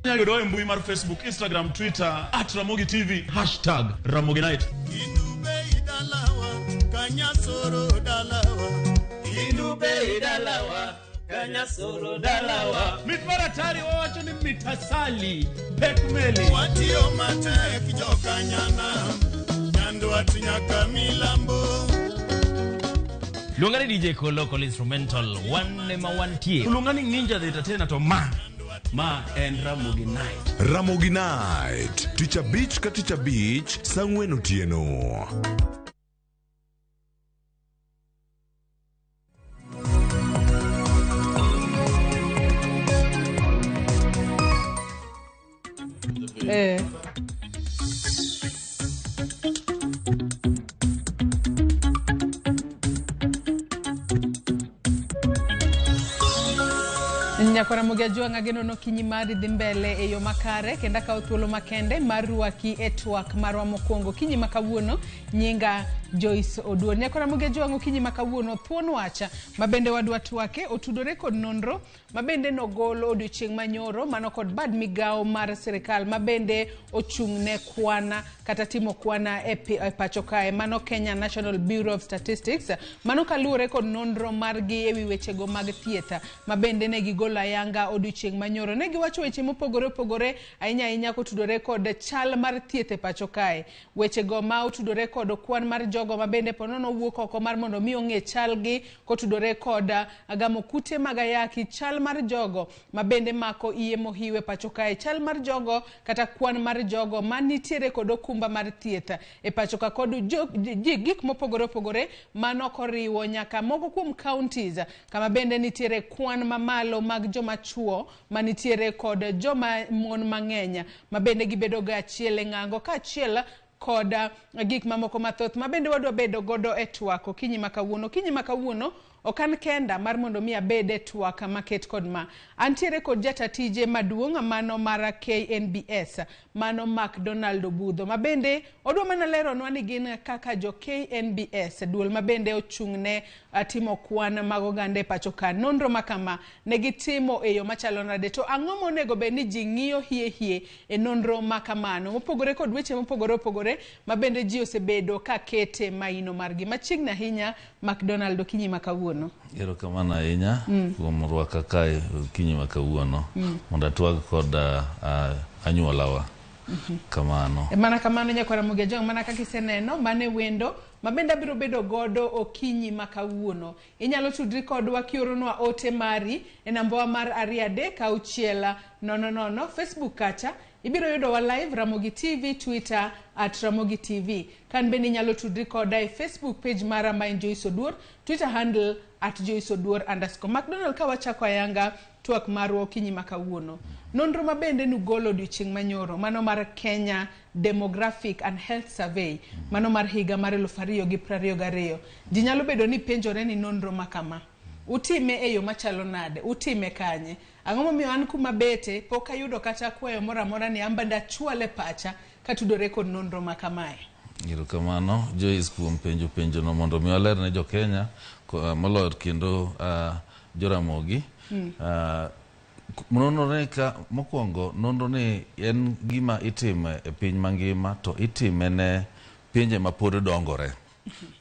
Inyalo yudowa e mbui mar Facebook, Instagram, Twitter @Ramogi TV #Ramogi Night. Mit mar atari wawacho ni mitasali pek meli. Watiyo matek jokanyana Nyandwat nyaka milambo. Luonga ni DJ Kolo Kolo Instrumental wan ema wantie. Luonga ni Ninja the Entertainer to ma en Ramogi Night. Ramogi Night tich abich ka tich abich saa ang'wen otieno. Nyakora Ramogi Ajwang' ageno ni okinyi mari dhi mbele e yo makare kendo akawo thuolo makende mar rwaki e twak marwa mokwongo okinyi ma kawuono. Nyinga Joyce Oduor. Nyakora Ramogi Ajwang' okinyi ma kawuono thuon wacha ma bende wadwa twake otudore kod nonro ma bende nogol odiochieng' manyoro mano kod bad migawo mar sirikal ma bende ochung' ne kwana kata timo kwana e pacho kae mano Kenya National Bureau of Statistics mano kaluwore kod nonro margi ewi wechego mag thieth ma bende ne gigolo ayanga odiochieng' manyoro. Ne giwacho weche mopogore opogore ahinya ahinya kotudore kod chal mar thieth e pacho kae. Wechego ma otudore kod kwan mar jogo ma bende ponono wuok oko mar mondo mi ong'e chalgi kotudore kod gamo kute mag ayaki, chal mar jogo ma bende mako iye mohiwe pacho kae, chal mar jogo kata kwan mar jogo manitiere kod okumba mar thieth e pacho ka kod gik mopogore opogore mano koriwo nyaka moko kuom counties kama bende nitiere kwan mamalo mag joma chuo manitiere kod joma mon mang'eny ma bende gibedo ga achiel e ng'ango kaachiel kod gik mamoko mathoth ma bende wadwa bedo godo e twak okinyi ma kawuono. Okinyi ma kawuono ok an kenda mar mondo mi abed e twak maket kod ma. Antiere kod jata tije maduong' mano mar KNBS, mano McDonald Obudho, ma bende odwa mana leronwa ni gin kaka jo KNBS, duol ma bende ochung' ne timo kwan mag oganda e pacho ka. Nonro ma kama ne gitimo e yo machalo nade, to ang'o monego bed ni ji ng'iyo hie hie e nonro ma kamano, mopogore kod weche mopogore opogore ma bende ji osebedo ka kete maino margi. Machiegni ahinya McDonald, okinyi ma kawuono. Erokamano ahinya kuom rwaka kae okinyi ma kawuono mondo atwag kod anyuolawa. Kamano. Mana kamano nyakwara Ramogi Ajwang', mana kaka iseneno, mane wendo ma bende abiro bedo godo okinyi ma kawuono. Inyalo tudri kodwa kioronwa ote mari e nambawa mar 236 00. Facebook kacha ibiro yudowa live Ramogi TV, Twitter at Ramogi TV. Kan bende inyalo tudri koda e Facebook page mara ma en Joyce Oduor, Twitter handle at Joyce Oduor underscore. McDonald, ka wachako ayanga twak marwa okinyi ma kawuono. Nonro ma bende nugolo odiochieng' manyoro, mano mar Kenya Demographic and Health Survey, mano mar higa mar 2022. Ji nyalo bedo ni penjore ni nonro ma kama utime e yo machalo nade, utime kanye? Ang'o momiyo an kuma bete pok ayudo kata kwayo moro amora ni an bende achwale pacha katudore kod nonro ma kamae? Erokamano Joyce kuom penjo penjono mondo mi waler ne jo Kenya moloyo kendo Joramogi. Nonro ni ka mokwongo, nonro ni en gima itime e piny mangima, to itime ne pinje ma pod dongore.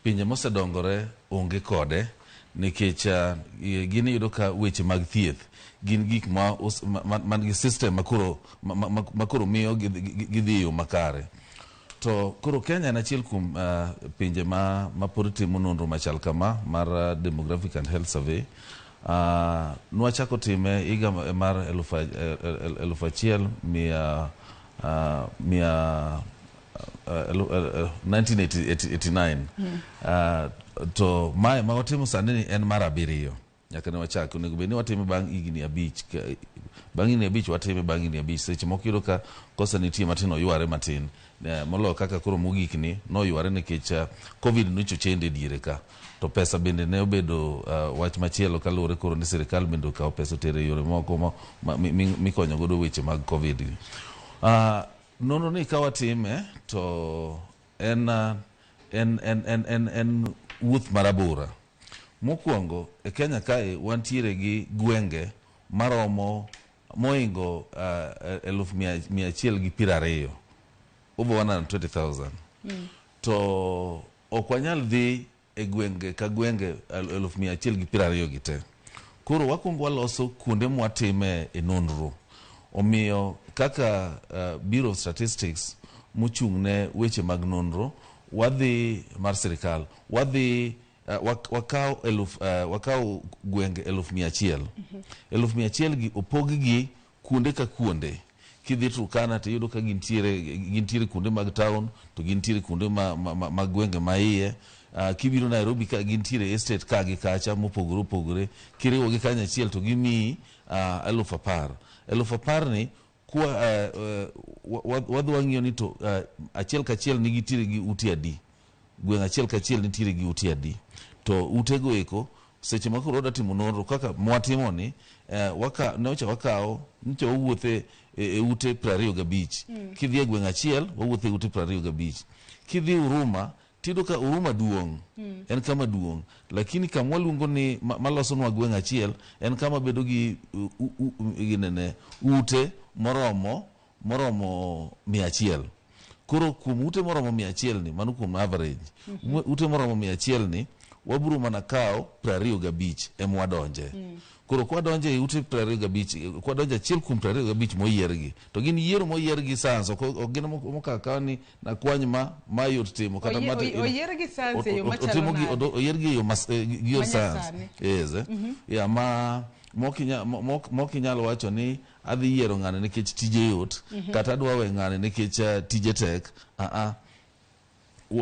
Pinje mosedongore onge kode nikech gin iyudo ka weche mag thieth gin gik ma man gi system makoro miyo gidhi e yo makare. To koro Kenya en achiel kuom pinje ma pod timo nonro machal kama mar Demographic and Health Survey. Nwachako time higa mar 1100 1989. To mae ma watimo sani ni en mar 7 nyaka ne wachak. Onego bed ni watime bang' higni 5, bang' higni 5 watime bang' higni 5. Seche moko iyudo ka kosa nitie matin oyware matin, moloyo kaka koro mogik ni noyware nikech Covid nocho chende diere ka, to pesa bende ne obedo wach machielo kaluwore koro ni sirikal bende okawo pesa otere yore moko mikonyo godo weche mag Covid. Nonro ni ka watime to en wuoth marabora. Mokwongo e Kenya kae wantiere gi gwenge maromo moingo 120,000, over 120,000. To ok wanyal dhi e gwenge ka gwenge 120,000 gi te. Koro wakwongo waloso kuonde mwatime e nonro. Omiyo kaka Bureau of Statistics mochung' ne weche mag nonro, wadhi mar sirikal, wadhi wakawo gwenge 100,000. 100,000 gi opog gi kuonde ka kuonde. Kidhi Turkana to iyudo ka gintiere kuonde mag town, to gintiere kuonde mag gwenge ma iye. Kibiro Nairobi ka gintiere estate ka gi kacha mopogore opogore. Kiriwo gi kanyachiel to gimiyi 10,000. 10,000 ni kwa wadhi wang'iyo ni to achiel kachiel nigitiere gi ute adi, gweng' achiel kachiel nitiere gi ute adi. To utego eko seche ma koro wadwa timo nonro kaka mwatimo ni, nyocha wakawo, nyocha wawuothe e ute 25. Kidhi e gweng' achiel wawuotho e ute 25. Kidhi Huruma tiyudo ka Huruma duong', en kama duong', lakini kama waluongo ni malosonwa gweng' achiel en kama bedo gi ginene ute moromo 100. Koro kuom ute moromo 100 ni, mano kuom average, ute moromo 100 ni wabiro mana kawo 25 ema wadonje. Koro kwadonje e ute 25, kwadonje achiel kuom 25 moyiergi, to gin yiero moyier gi science, ok gin mokakaw ni nakwany ma yot timo kata oyier gi science e yo machalo nade? Oyier gi yo gi yor science. Yes. Yeah, ma mokinyal wacho ni adhi yiero ng'ane nikech tije yot, kata adwa we ng'ane nikech tije tek.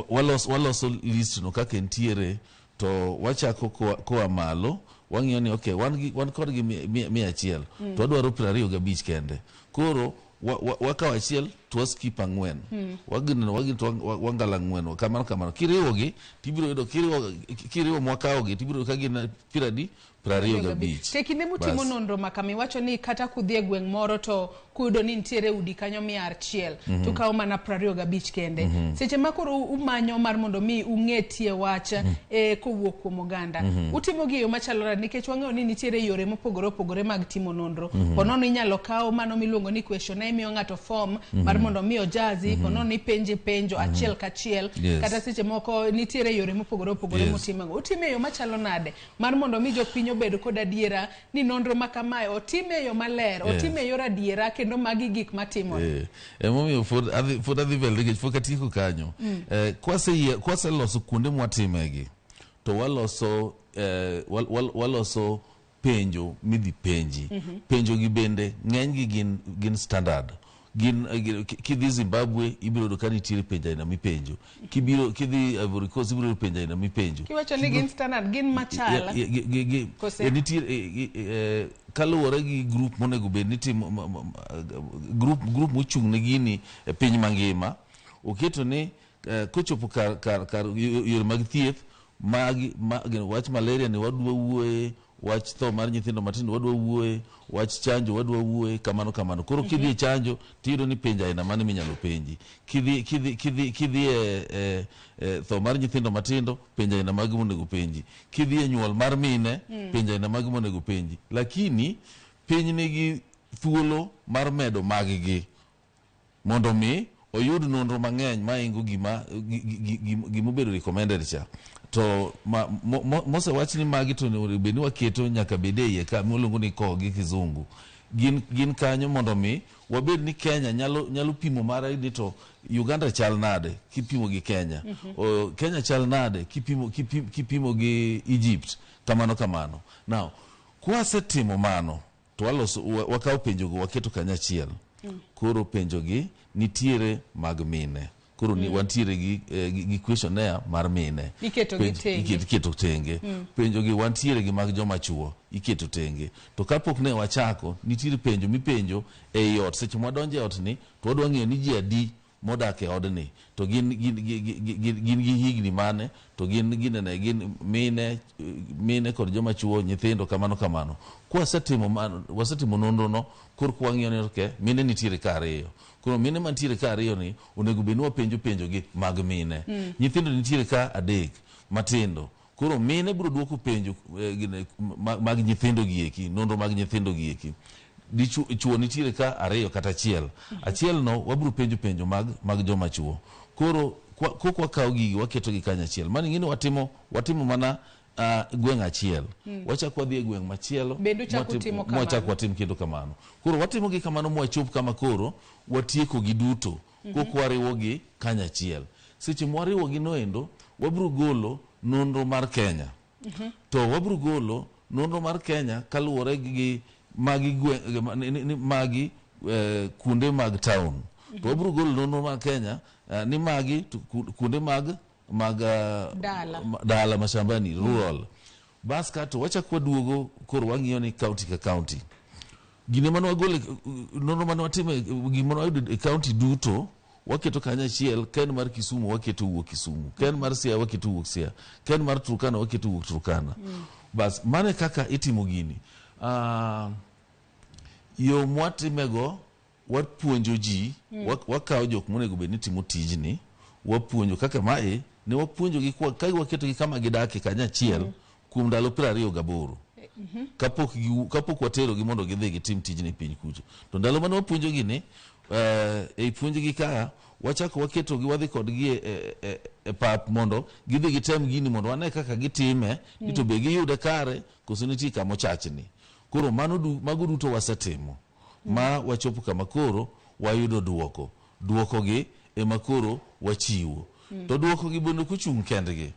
Waloso list no kaka entiere. To wachako koa malo, wang'iyo ni okay, wan, gi, wan kodgi 100 to wadwaro 25 kende. Koro wakawo achiel to waskip 4. Wagineno wagin to wangalo 4 kamano kamano. Kiriwogi tibiro yudo kiriwo mwakawogi tibiro yudo ka gin piradi 25. Te kinde mutimo nonro ma kama iwacho ni kata kudhi e gweng' moro to kuyudo ni nitiere udi kanyo 100 to ukawo mana 25 kende. Seche ma koro umanyo mar mondo mi ung'e tie wach kowuok kuom oganda, utimo gi e yo machalo nade? Nikech wang'eyo ni nitiere yore mopogore opogore mag timo nonro. Ponono inyalo kaw mano miluongo ni questionnaire, imiyo ng'ato form mar mondo mi ojazi, ponono ipenje penjo achiel kachiel, kata seche moko nitiere yore mopogore opogore mutimego. Utimo e yo machalo nade mar mondo mi jopiny obed kod adiera ni nonro ma kamae otime e yo maler, otime e yor adiera kendo magi gik matimore? Emomiyo pod adhi mbele nikech pok atieko kanyo. Kwaseloso kuonde mwatimegi to waloso waloso penjo midhi penji. Penjo gi bende ng'enygi gin standard. Gin kidhi Zimbabwe ibiro yudo ka nitiere penjo aina mipenjo. Kibiro kidhi Ivory Coast ibiro yudo penjo aina mipenjo. Kiwacho ni gin standard, gin machal? Kose? Nitie kaluwore gi group monego bed ni timo group mochung' ne gini e piny mangima oketo ni kochopo kar yore mag thieth magi wach malaria ni wadwa wuoye, wach tho mar nyithindo matindo wadwa wuoye, wach chanjo wadwa wuoye, kamano kamano. Koro kidhi e chanjo tiyudo ni penjo aina mane minyalo penji. Kidhi e tho mar nyithindo matindo, penjo aina mage monego penji. Kidhi e nyuol mar mine, penjo aina mage monego penji. Lakini piny nigi thuolo mar medo mag-gi mondo mi oyud nonro mang'eny maingo gima gimobedo recommended cha. To mosewach ni magi to onego bed ni waketo nyaka bed e iye ka miluongo ni ko gi kizungu. Gin kanyo mondo mi wabed ni Kenya nyalo pimo mare ni to Uganda chal nade kipimo gi Kenya. Kenya chal nade kipimo gi Egypt, kamano kamano. Now, kwasetimo mano to wakawo penjogo waketo kanyachiel. Koro penjogi nitiere mag mine. Koro ni wantiere gi questionnaire mar mine. Iketo gi tenge. Iketo tenge. Penjogi wantiere gi mag joma chuo, iketo tenge. To kapok ne wachako, nitiere penjo mipenjo ei ot. Seche mwadonjo e ot ni, to wadwa ng'eyo ni ji adi modak e odni. To gin gi higni mane, to gin mine kod joma chuo, nyithindo, kamano kamano. Kwasetimo mano, wasetimo nonro no, koro kwang'iyo ni okay, mine nitiere ka ariyo. Koro mine mantiere ka ariyo ni, onego bed ni wapenjo penjo gi mag mine. Nyithindo nitiere ka adek matindo. Koro mine biro duoko penjo mag nyithindo gi eki, nonro mag nyithindo gi eki. Chuo nitiere ka ariyo kata achiel. Achiel no wabiro penjo penjo mag joma chuo. Koro kok wakawo gigi waketo gi kanyachiel. Mano ing'e ni watimo mana gweng' achiel. Wachako wadhi e gweng' machielo, Bende uchako utimo kamano. mwachako watim kendo kamano. Koro watimo gi kamano mwachop kama koro watieko gi duto. Kok wariwo gi kanyachiel. Seche mwariwo gi noendo, wabiro golo nonro mar Kenya. To wabiro golo nonro mar Kenya kaluwore gi magi ni magi kuonde mag town. To wabiro golo nonro mar Kenya ni magi to kuonde mag Dala. dala mashambani, rural. Bas kato wachako waduogo koro wang'iyo ni county ka county. Gine mane wagolo nonro mane watimo gima ne wayudo e county duto waketo kanyachiel. Ka en mar Kisumu waketo wuok Kisumu, ka en mar Siaya waketo wuok Siaya, ka en mar Turkana waketo wuok Turkana. Bas mano e kaka itimo gini. Yo mwatimego wapuonjo ji, wakawo jok monego bed ni timo tijni, wapuonjo kaka mae ne wapuonjogi ka waketogi kama gidakie kanyachiel kuom ndalo 28. Kapok waterogi mondo gidhi gitim tijni piny kucho. To ndalo mane wapuonjogi ni, ei puonjgi ka wachako waketogi wadhi kodgi e pap mondo gidhi gitem gini mondo wane kaka gitime, ni to be giyude kare koso nitie kama ochachni. Koro mago duto wasetimo ma wachopo kama koro wayudo duoko. Duokogi ema koro wachiwo. To duokogi bende ok ochung' kendgi.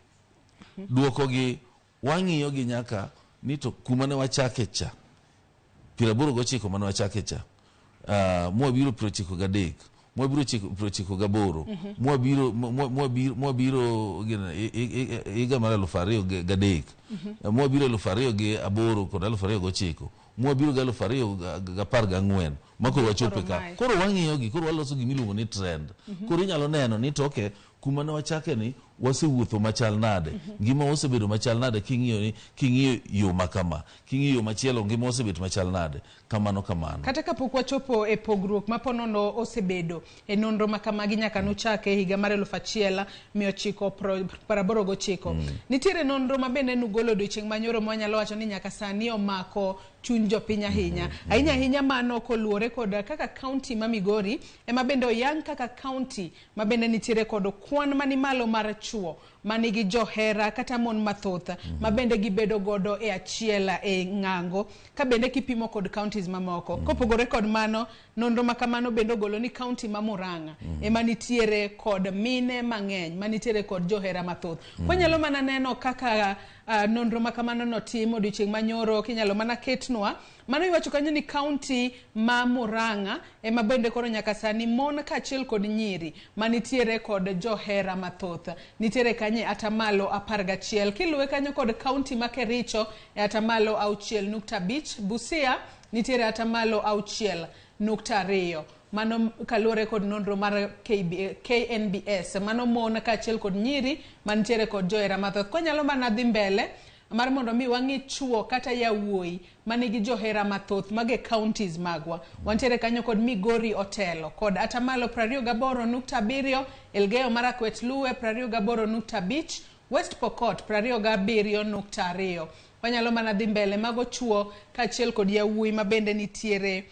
Duokogi wang'iyo gi nyaka ni to kuma ne wachake cha, 89 mane wachake cha, mwabiro 93, Mwabiro 98. Mwabiro mwabiro higa mar 2003. Mwabiro 2008 kod 2009. Mwabiro gi 2014 ma koro wachope ka. Koro wang'iyo gi, koro waloso gimiluongo ni trend. Koro inyalo neno ni to okay, kuma ne wachake ni wasewuotho machal nade, ngima osebedo machal nade king'iyo ni king'iyo yo ma kama, king'iyo yo machielo ngima osebet machal nade, kamano kamano. Kata kapok wachopo e pogruok ma ponono osebedo e nonro ma kamagi nyaka nochake e higa mar 1989. Nitiere nonro ma bende nugolo odiochieng' manyoro ma wanyalo wacho ni nyaka sani omako chuny jopiny ahinya. Ahinya ahinya mano koluwore kod kaka kaunti ma Migori ema bende oyang kaka kaunti ma bende nitiere kod kwan mani malo mar chuo manigi johera kata mon mathoth ma bende gibedo godo e achiel e ng'ango ka bende kipimo kod counties mamoko. Kopogore kod mano, nonro ma kamano bende ogolo ni county ma Murang'a ema nitiere kod mine mang'eny manitiere kod johera mathoth. Wanyalo mana neno kaka nonro ma kamano notim odiochieng' manyoro, kinyalo mana ketnwa mano iwacho kanyo ni county ma Murang'a ema bende koro nyaka sani mon kaachiel kod nyiri manitiere kod johera mathoth nitiere kanyo e atamalo 11, kiluwe kanyo kod county ma Kericho e atamalo 6.5, Busia nitiere atamalo 6.2. Mano kaluwore kod nonro mar KNBS, mano mon kaachiel kod nyiri mantiere kod johera mathoth. Kwanyalo mana dhi mbele mar mondo mi wang'i chuo kata yawuoyi manigi johera mathoth mage counties magwa. Wantiere kanyo kod Migori otelo kod atamalo 28.7, Elgeyo Marakwet luwe 28.5, West Pokot 27.2. Wanyalo mana dhi mbele mago chuo kaachiel kod yawuoyi ma bende nitiere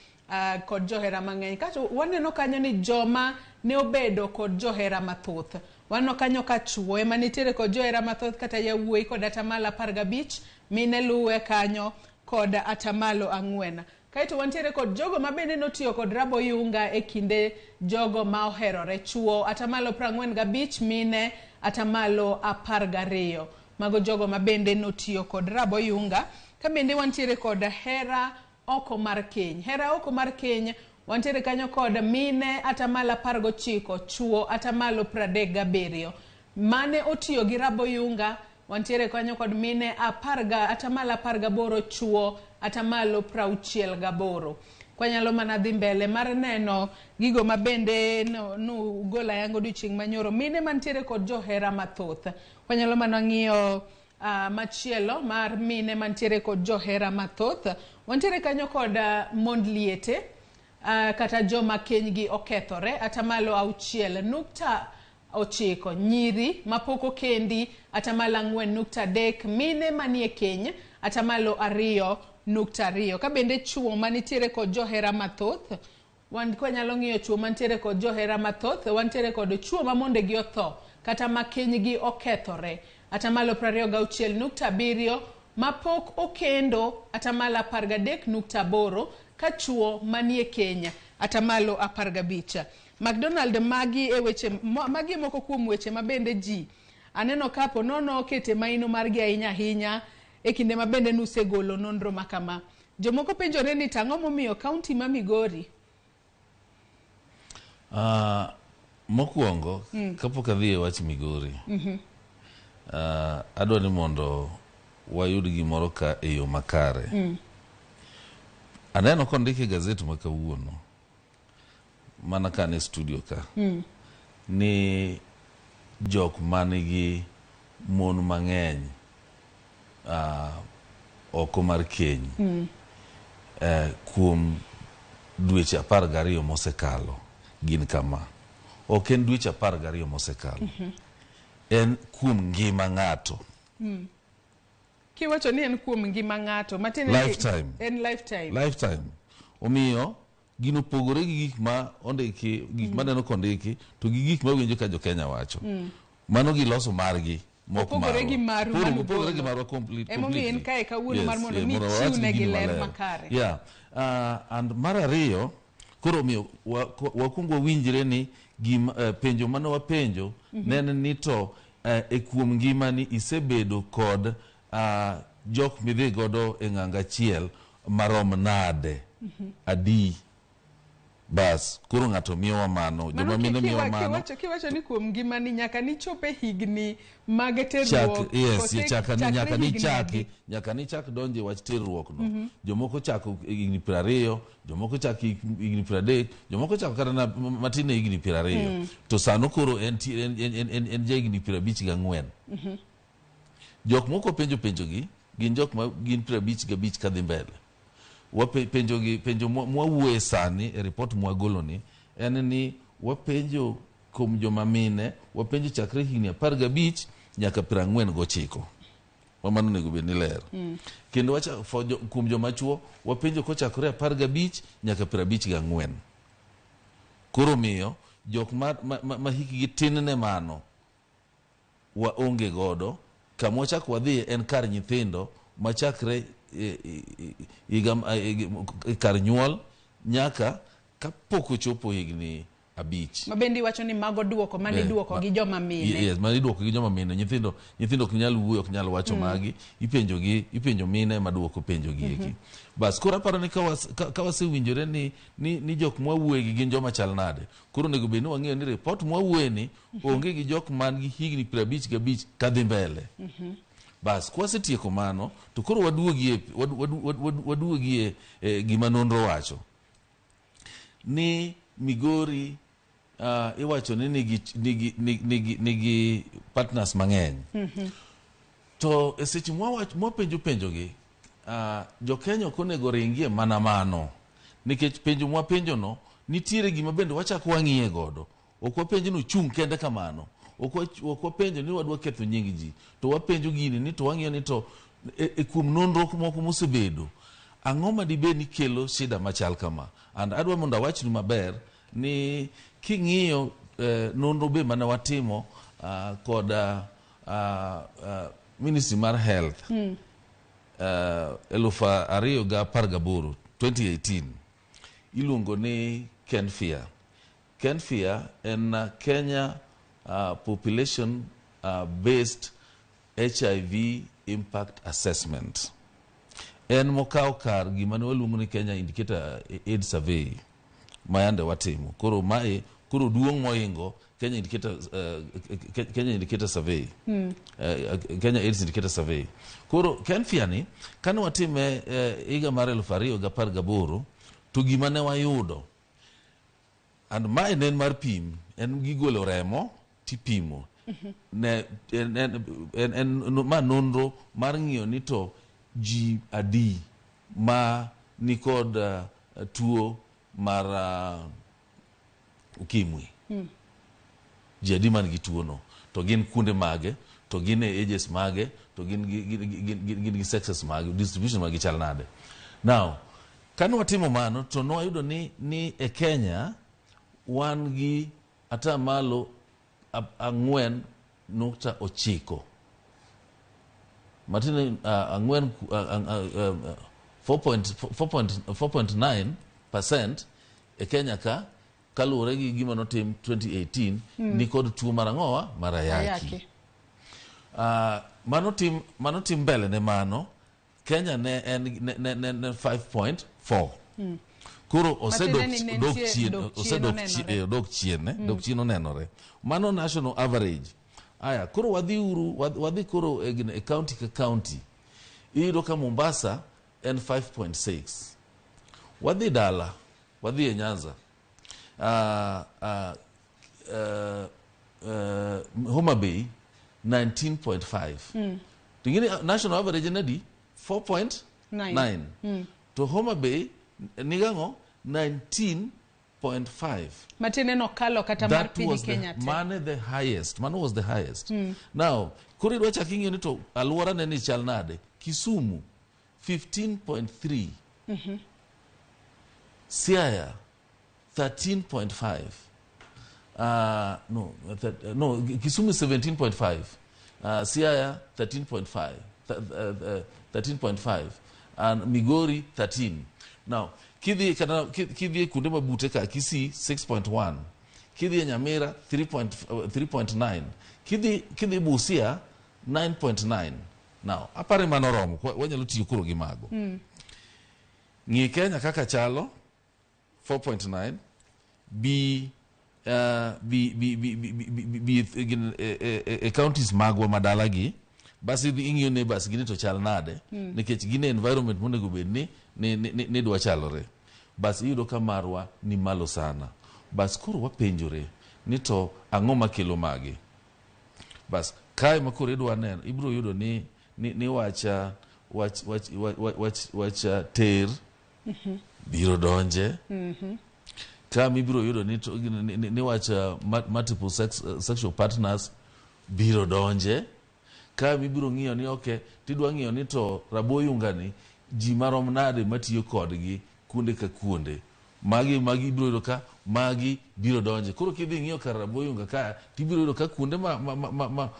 kod johera mang'eny. Kato waneno kanyo ni joma ne obedo kod johera mathoth. Waneno kanyo ka chuo ema nitiere kod johera mathoth kata yawuoyi kod atamalo 15, mine luwe kanyo kod atamalo 4. Kaeto wantiere kod jogo ma bende notiyo kod raboyunga e kinde jogo ma oherore, chuo atamalo 45, mine atamalo 12. Mago jogo ma bende notiyo kod raboyunga. Ka bende wantiere kod hera oko mar keny. Hera oko mar keny wantiere kanyo kod mine atamalo 19, chuo atamalo 37. Mane otiyo gi raboyunga wantiere kanyo kod mine atamalo 18, chuo atamalo 68. Kwanyalo mana dhi mbele mar neno gigo ma bende nugolo ayanga odiochieng' manyoro, mine mantiere kod johera mathoth. Kwanyalo mana ng'iyo machielo mar mine mantiere kod johera mathoth, wantiere kanyo kod mond liete kata joma kenygi okethore atamalo 6.9, nyiri mapok okendi atamalo 4.3, mine manie keny atamalo 2.2. Ka bende chuo manitiere kod johera mathoth, kwanyalo ng'iyo chuo mantiere kod johera mathoth, wantiere kod chuo ma mondegi otho kata ma kenygi okethore atamalo 26.7, mapok okendo atamalo 13.8, ka chuo manie keny atamalo 15. McDonald, magi e weche magi moko kuom weche ma bende ji aneno kapo nono okete maino margi ahinya ahinya e kinde ma bende nusegolo nonro ma kama. Jomoko penjore ni tang'o momiyo kaunti ma Migori? Mokwongo, kapok adhi e wach Migori, adwa ni mondo wayud gimoro ka e yo makare. Aneno kondik e gazet ma kawuono, mana ka an e studio ka, ni jok manigi mon mang'eny oko mar keny kuom dweche 12 mosekalo gin kama. Ok en dweche 12 mosekalo. En kuom ngima ng'ato. Kiwacho ni en kuom ngima ng'ato, matiende ni Lifetime. En lifetime. Lifetime. Omiyo gino opogore gi gik ma ondiki, gik ma neno kondiki, to gi gik ma winjo ka jo Kenya wacho. Mano giloso margi. Mok Opogore gi maru Koro manu opogore gi golo. marwa Emomiyo en completely. kae kawuono mar mondo mi mondo wawach chiwnegi gini ler maler. makare. Yeah. And mar ariyo, koro omiyo wakwongo wawinjre ni penjo mane wapenjo ne en ni to e kuom ngimani isebedo kod jok midhi godo e ng'ango achiel marom nade? Adi? Bas, koro ng'ato miyowa mano, joma Mano mine miyowa mano. kiwacho ni kuom ngimani nyaka nichop e higni mag Chak, terruok. yes, kose chaka ni, chakre nyaka ni higni chaki, adi? nyaka ni chak donje wach terruok no. Jomoko chako higni 20, jomoko chako higni 30, jomoko chako kata na matin e higni 20. To sano koro en ja higni 54. Jok moko penjo penjogi gin jok ma gin 55 kadhi mbele. Wapenjogi penjo mwawuoye sani e report mwagolo ni en ni wapenjo kuom joma mine, wapenjo chakre higni 15 nyaka 49. Mano onego bed ni ler. Kendo wacha, kuom joma chuo wapenjo kochakore 15 nyaka 54. Koro miyo jok ma hikgi tin ne mano waonge godo. Kama wachak wadhiye en kar nyithindo machakre higa kar nyuol nyaka kapok ochopo higni 5. Ma bende iwacho ni mago duoko mane iduoko gi joma mine. Yes, mane iduoko gi joma mine. Nyithindo ok nyal wuoyo, ok nyal wacho magi. Ipenjo gi, ipenjo mine maduoko penjo gi eki. Bas, koro aparo ni ka wasewinjore ni jok mwawuoye gi gin joma chal nade. Koro onego bed ni wang'eyo ni report mwawuoye ni onge gi jok man gi higni 55 kadhi mbele. Bas, kwasetieko mano, to koro waduogie gima nonro wacho. Ni Migori iwacho ni nigi partners mang'eny. To e seche mwapenjo penjogi, jo Kenya ok onego ringie mana mano. Nikech penjo mwapenjo no, nitiere gima bende wachako wang'iye godo. Ok wapenjo ni ochung' kende kamano. Ok wapenjo ni wadwa ketho nying ji. To wapenjo gini ni to wang'iyo ni to e kuom nonro moko mosebedo, ang'o ma dibed ni kelo shida machal kama? And adwa mondo awachnu maber ni king'iyo nonro be mane watimo kod Ministry mar Health 2018, 2018, iluongo ni KENFIA. KENFIA en Kenya Population Based HIV Impact Assessment. En mokawo kar gima ne waluongo ni Kenya Indicator AIDS Survey ma yande watimo. Koro mae koro duong' mohingo Kenya Indicator, Kenya Indicator Survey. Kenya AIDS Indicator Survey. Koro KENFIA ni kane watime higa mar 2018, to gima ne wayudo, and mae ne en mar pim, en gigolo remo tipimo. Ne en ma nonro mar ng'iyo ni to ji adi ma nikod tuo mar ukimwi. Ji adi man gi tuo no, to gin kuonde mage, to gin e ages mage, to gin gi sexes mage, distribution magi chal nade. Now, kane watimo mano, to nwayudo ni e Kenya wan gi atamalo 4.9. Matiende ang'wen, 4.9% e Kenya ka, kaluwore gi gima notim 2018, ni kod tuo mar ang'owa mar ayaki. Mano tim mbele ne mano, Kenya ne en ne 5.4. Koro osedok chien, osedok chien, dok chien onenore. Mano national average. Aya, koro wadhi uru, wadhi koro e county ka county. Iyudo ka Mombasa en 5.6. Wadhi dala, wadhi e Nyanza. Homa Bay 19.5. Tingini national average en adi? 4.9. To Homa Bay nigango 19.5. Matiende nokalo kata mar piny Kenya te. Mane the highest. Mano was the highest. Now, koro idwa chak ing'iyo ni to alwora ne ni chal nade? Kisumu 15.3. Siaya 13.5. No, Kisumu 17.5. Siaya 13.5. 13.5 and Migori 13. Now, kidhi kuonde mabute ka Kisii 6.1, kidhi Nyamira 3.9, kidhi Busia 9.9. Now, apare mano romo, wanyalo tiyo koro gi mago. Ng'i Kenya kaka chalo 4.9, bi bi bi bi bi bi bi bi gin e counties magwa madalagi bas idhi ing'iyo neighbors gini to chal nade. Nikech gin e environment monego bed ni dwa chalore, bas iyudo ka marwa ni malo sana. Bas koro wapenjore ni to ang'o makelo magi? Bas kae ma koro idwa neno, ibiro yudo ni wach wach wach wach wach ter biro donje. Ka mibiro yudo ni wach multiple sexual partners biro donje. Ka mibiro ng'iyo ni okay, tidwa ng'iyo ni to raboyunga ni ji marom nade matiyo kodgi kuonde ka kuonde, magi ibiro yudo ka magi biro donje. Koro kidhi ng'iyo kar raboyunga ka, tibiro yudo ka kuonde ma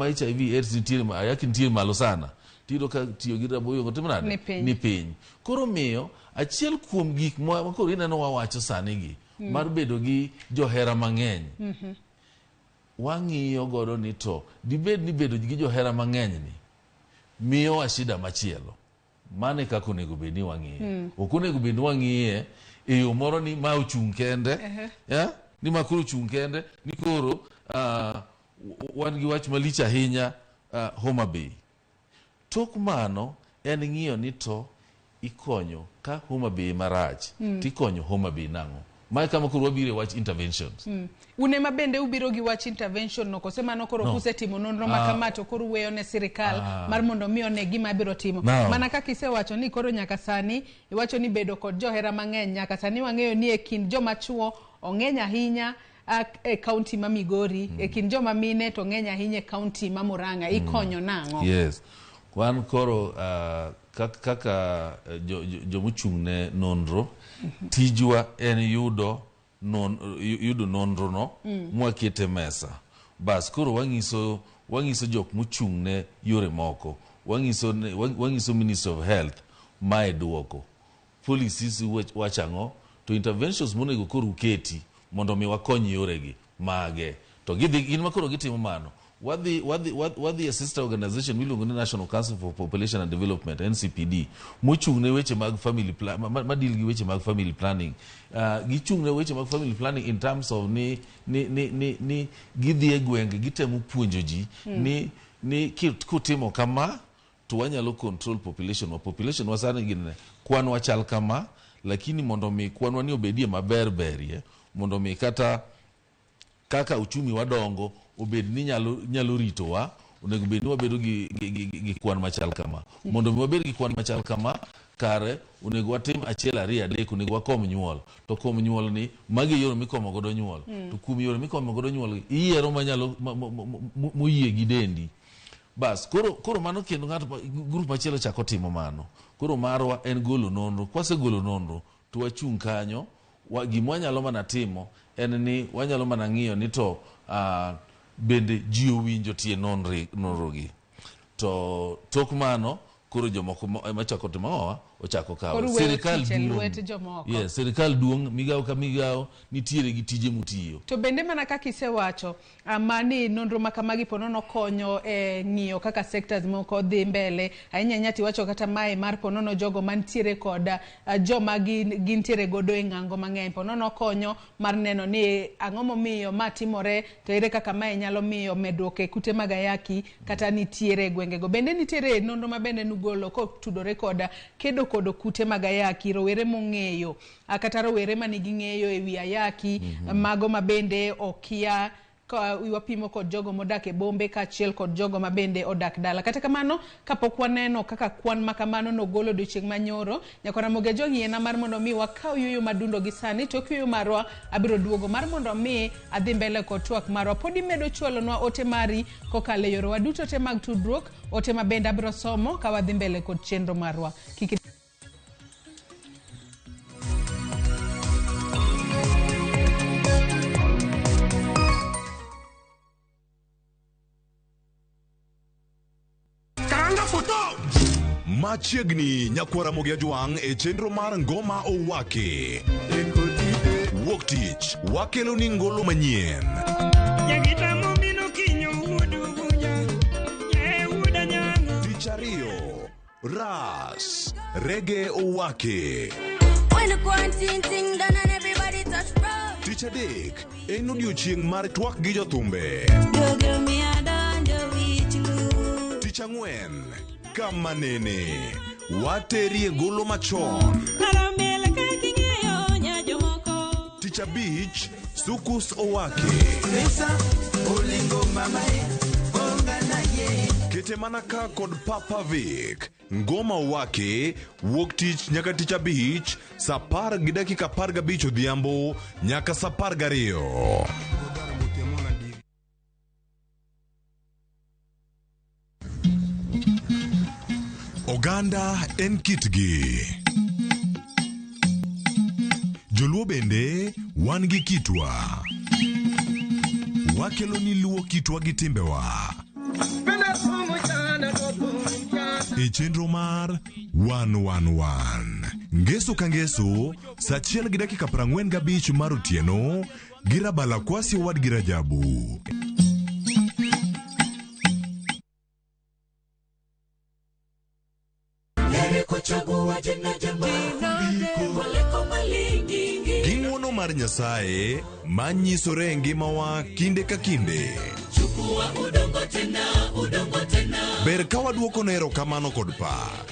HIV AIDS nitiere, ma ayaki nitiere malo sana, tiyudo ka tiyo gi raboyunga timo nade? Ni piny. Ni piny. Koro miyo achiel kuom gik ma koro ineno wawacho sani gi mar bedo gi johera mang'eny, wang'iyo godo ni to dibed ni bedo gi johera mang'eny ni miyowa shida machielo. Mano e kaka onego bed ni wang'iye. Ok onego bed ni wang'iye e yo moro ni ma ochung' kende, yeah? Ni ma koro ochung' kende ni koro wan gi wach malich ahinya Homa Bay. Tok mano en ng'iyo ni to ikonyo ka Homa Bay marach, tikonyo Homa Bay nang'o? Mae kama koro wabiro e wach interventions. Un ema bende ubiro gi wach intervention no, kose mano koro No. kusetimo nonro ma kama to koro uweyo ne sirikal mar mondo mi one gima biro timo? Now. Mana kaka isewacho ni koro nyaka sani iwacho ni bedo kod johera mang'eny, nyaka sani wang'eyo ni e kind joma chuo ong'eny ahinya e kaunti ma Migori, e kind joma mine to ng'eny ahinya e kaunti ma Murang'a. Ikonyo nang'o? Yes. Wan koro kaka jomochung' ne nonro, tijwa en yudo nonro no mwakete mesa. Bas koro wang'iso jok mochung' ne yore moko, wang'iso Ministry of Health mae duoko policies wach ang'o, to interventions monego koro uketi mondo mi wakony yoregi mage, to gidhi gin ma koro gitimo mano. Wadhi e sister organization miluongo ni National Council for Population and Development, NCPD, mochung' ne weche mag family ma deal gi weche mag family planning. Gichung' ne weche mag family planning in terms of ni gidhi e gwenge, gitemo puonjo ji ni kutimo kama to wanyalo control population wa. Population wa sani gin kwan wachal kama, lakini mondo mi kwanwa ni obedie maber berie, mondo mi kata kaka uchumi wadongo obed ni nyalo ritowa, onego bed ni wabedo gi kwan machal kama. Mondo mi wabed gi kwan machal kama, kare onego watim 1 2 3, onego wakom nyuol. To kom nyuol ni magi yore mikomo godo nyuol. To kuom yore mikomo godo nyuol, iyiero manyalo moyie gi dendi. Bas, koro mano kendo ng'ato grup machielo chako timo mano. Koro marwa en golo nonro. Kwasegolo nonro to wachung' kanyo, gima wanyalo mana timo en ni wanyalo mana ng'iyo ni to bende ji owinjo tie nonrogi. To tok mano koro jomoko ema chako timo ang'owa, ochako kawo. Koro weyo Sirikal tich e duong'. lwet jomoko. Yes, sirikal duong', migawo ka migawo nitiere gi tije motiyo. To bende mana kaka isewacho, mani nonro ma kamagi po nono konyo e ng'iyo kaka sectors moko dhi mbele. Ahinya ahinya tiwacho kata mae mar po nono jogo mantiere kod joma gintiere godo e ng'ango mang'eny. Po nono konyo mar neno ni ang'o momiyo ma timore, to ere kaka mae nyalo miyo medruok e kute mag ayaki kata nitiere e gwengego. Bende nitiere nonro ma bende nugolo kotudore kod kedo kod kute mag ayaki, rowere mong'eyo, kata rowere manigi ng'eyo e wi ayaki, mago ma bende okia ka wapimo kod jogo modak e bombe kaachiel kod jogo ma bende odak dala. Kata kamano, kapok waneno kaka kwan ma kamano nogolo odiochieng' manyoro, nyaka Ramogi Ajwang' yiena mar mondo mi wakaw yueyo madundo gi sani. Tok yueyo marwa abiro duogo mar mondo mi adhi mbele kod twak marwa. Pod imedo chwalonwa ote mari kokalo e yorewa duto te mag tudruok, ote ma bende abiro somo ka wadhi mbele kod chenro marwa. Kik Machiegni nyakwara Ramogi Ajwang' e chenro mar Ngoma Owaki. Wuok tich wakelo ni ngolo manyien. Tich ariyo, Ras Reggae Owaki. When the quarantine thing done and everybody touch road. Tich adek en odiochieng' mar twak gi jothumbe. Tich ang'wen kama nene waterie golo machon. Tich abich Sukus Owake. Kete mana ka kod Papa Vic. Ngoma Owake wuok tich nyaka tich abich saa 10:15 odhiambo nyaka saa 12. Oganda en kitgi. Joluo bende wan gi kitwa. Wakelo ni luo kitwa gi timbewa. E chenro mar 111 Ngeso ka ngeso saa 1:45 mar otieno gi Rabala Kwasi owadgi Rajabu. Gi ng'uono mar Nyasaye manyisore e ngimawa kinde ka kinde. Ber ka waduoko ne erokamano kod pak.